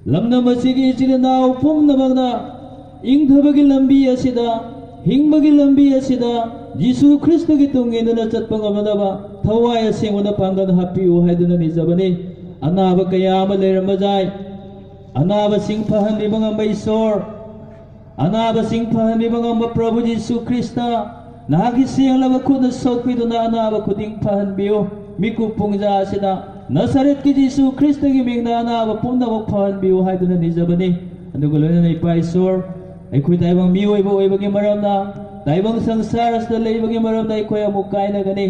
ꯂꯝꯗꯝ ꯑꯁꯤꯒꯤ ꯏꯆꯤꯜ ꯏꯅꯥꯎ ꯄꯨꯝꯅꯃꯛꯅ ꯏꯪꯊꯕꯒꯤ ꯂꯝꯕꯤ ꯑꯁꯤꯗ, ꯍꯤꯡꯕꯒꯤ ꯂꯝꯕꯤ ꯑꯁꯤꯗ ꯖꯤꯁꯨ ꯈ꯭ꯔꯤꯁꯇꯒꯤ ꯇꯨꯡ ꯏꯟꯗꯨꯅ ꯆꯠꯄ ꯉꯝꯅꯅꯕ ꯊꯋꯥꯏ ꯑꯁꯦꯡꯕꯅ ꯄꯥꯡꯒꯜ ꯍꯥꯞꯄꯤꯌꯨ ꯍꯥꯏꯗꯨꯅ ꯅꯤꯖꯕꯅꯤ꯫ ꯑꯅꯥꯕ ꯀꯌꯥ ꯑꯃ ꯂꯩꯔꯝꯕ ꯌꯥꯏ꯫ ꯑꯅꯥꯕꯁꯤꯡ ꯐꯍꯟꯕꯤꯕ ꯉꯝꯕ ꯏꯁꯣꯔ, ꯑꯅꯥꯕꯁꯤꯡ ꯐꯍꯟꯕꯤꯕ ꯉꯝꯕ ꯄ꯭ꯔꯚꯨ ꯖꯤꯁꯨ ꯈ꯭ꯔꯤꯁꯇ, ꯅꯍꯥꯛꯀꯤ ꯁꯦꯡꯂꯕ ꯈꯨꯠꯅ ꯁꯣꯛꯄꯤꯗꯨꯅ ꯑꯅꯥꯕ ꯈꯨꯗꯤꯡ ꯐꯍꯟꯕꯤꯌꯨ꯫ ꯃꯤꯀꯨꯞ ꯄꯨꯡꯖꯥ ꯑꯁꯤꯗ ꯅꯁꯔꯦꯠꯀꯤ ꯖꯤꯁꯨ ꯈ꯭ꯔꯤꯁꯇꯒꯤ ꯃꯤꯡꯗ ꯑꯅꯥꯕ ꯄꯨꯝꯅꯃꯛ ꯐꯍꯟꯕꯤꯌꯨ ꯍꯥꯏꯗꯨꯅ ꯅꯤꯖꯕꯅꯤ꯫ ꯑꯗꯨꯒ ꯂꯣꯏꯅꯅ ꯏꯄꯥ ꯏꯁꯣꯔ, ꯑꯩꯈꯣꯏ ꯇꯥꯏꯕꯪ ꯃꯤꯑꯣꯏꯕ ꯑꯣꯏꯕꯒꯤ ꯃꯔꯝꯅ, ꯇꯥꯏꯕꯪ ꯁꯪꯁꯥꯔ ꯑꯁꯤꯗ ꯂꯩꯕꯒꯤ ꯃꯔꯝꯅ ꯑꯩꯈꯣꯏ ꯑꯃꯨꯛ ꯀꯥꯏꯅꯒꯅꯤ꯫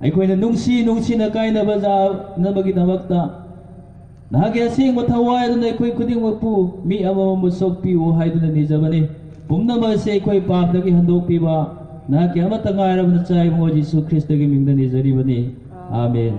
ꯑꯩꯈꯣꯏꯅ ꯅꯨꯡꯁꯤ ꯅꯨꯡꯁꯤꯅ ꯀꯥꯏꯅꯕ ꯌꯥꯅꯕꯒꯤꯗꯃꯛꯇ ꯅꯍꯥꯛꯀꯤ ꯑꯁꯦꯡꯕ ꯊꯋꯥꯏ ꯑꯗꯨꯅ ꯑꯩꯈꯣꯏ ꯈꯨꯗꯤꯡꯃꯛꯄꯨ ꯃꯤ ꯑꯃꯃꯝꯕꯨ ꯁꯣꯛꯄꯤꯌꯨ ꯍꯥꯏꯗꯨꯅ ꯅꯤꯖꯕꯅꯤ꯫ ꯄꯨꯝꯅꯃꯛ ꯑꯁꯤ ꯑꯩꯈꯣꯏ ꯄꯥꯞꯇꯒꯤ ꯍꯟꯗꯣꯛꯄꯤꯕ ꯅꯍꯥꯛꯀꯤ ꯑꯃꯠꯇ ꯉꯥꯏꯔꯕ ꯅꯆꯥ ꯏꯕꯨꯡꯉꯣ ꯖꯤꯁꯨ ꯈ꯭ꯔꯤꯁꯇꯒꯤ ꯃꯤꯡꯗ ꯅꯤꯖꯔꯤꯕꯅꯤ꯫ ꯑꯥꯃꯦꯟ꯫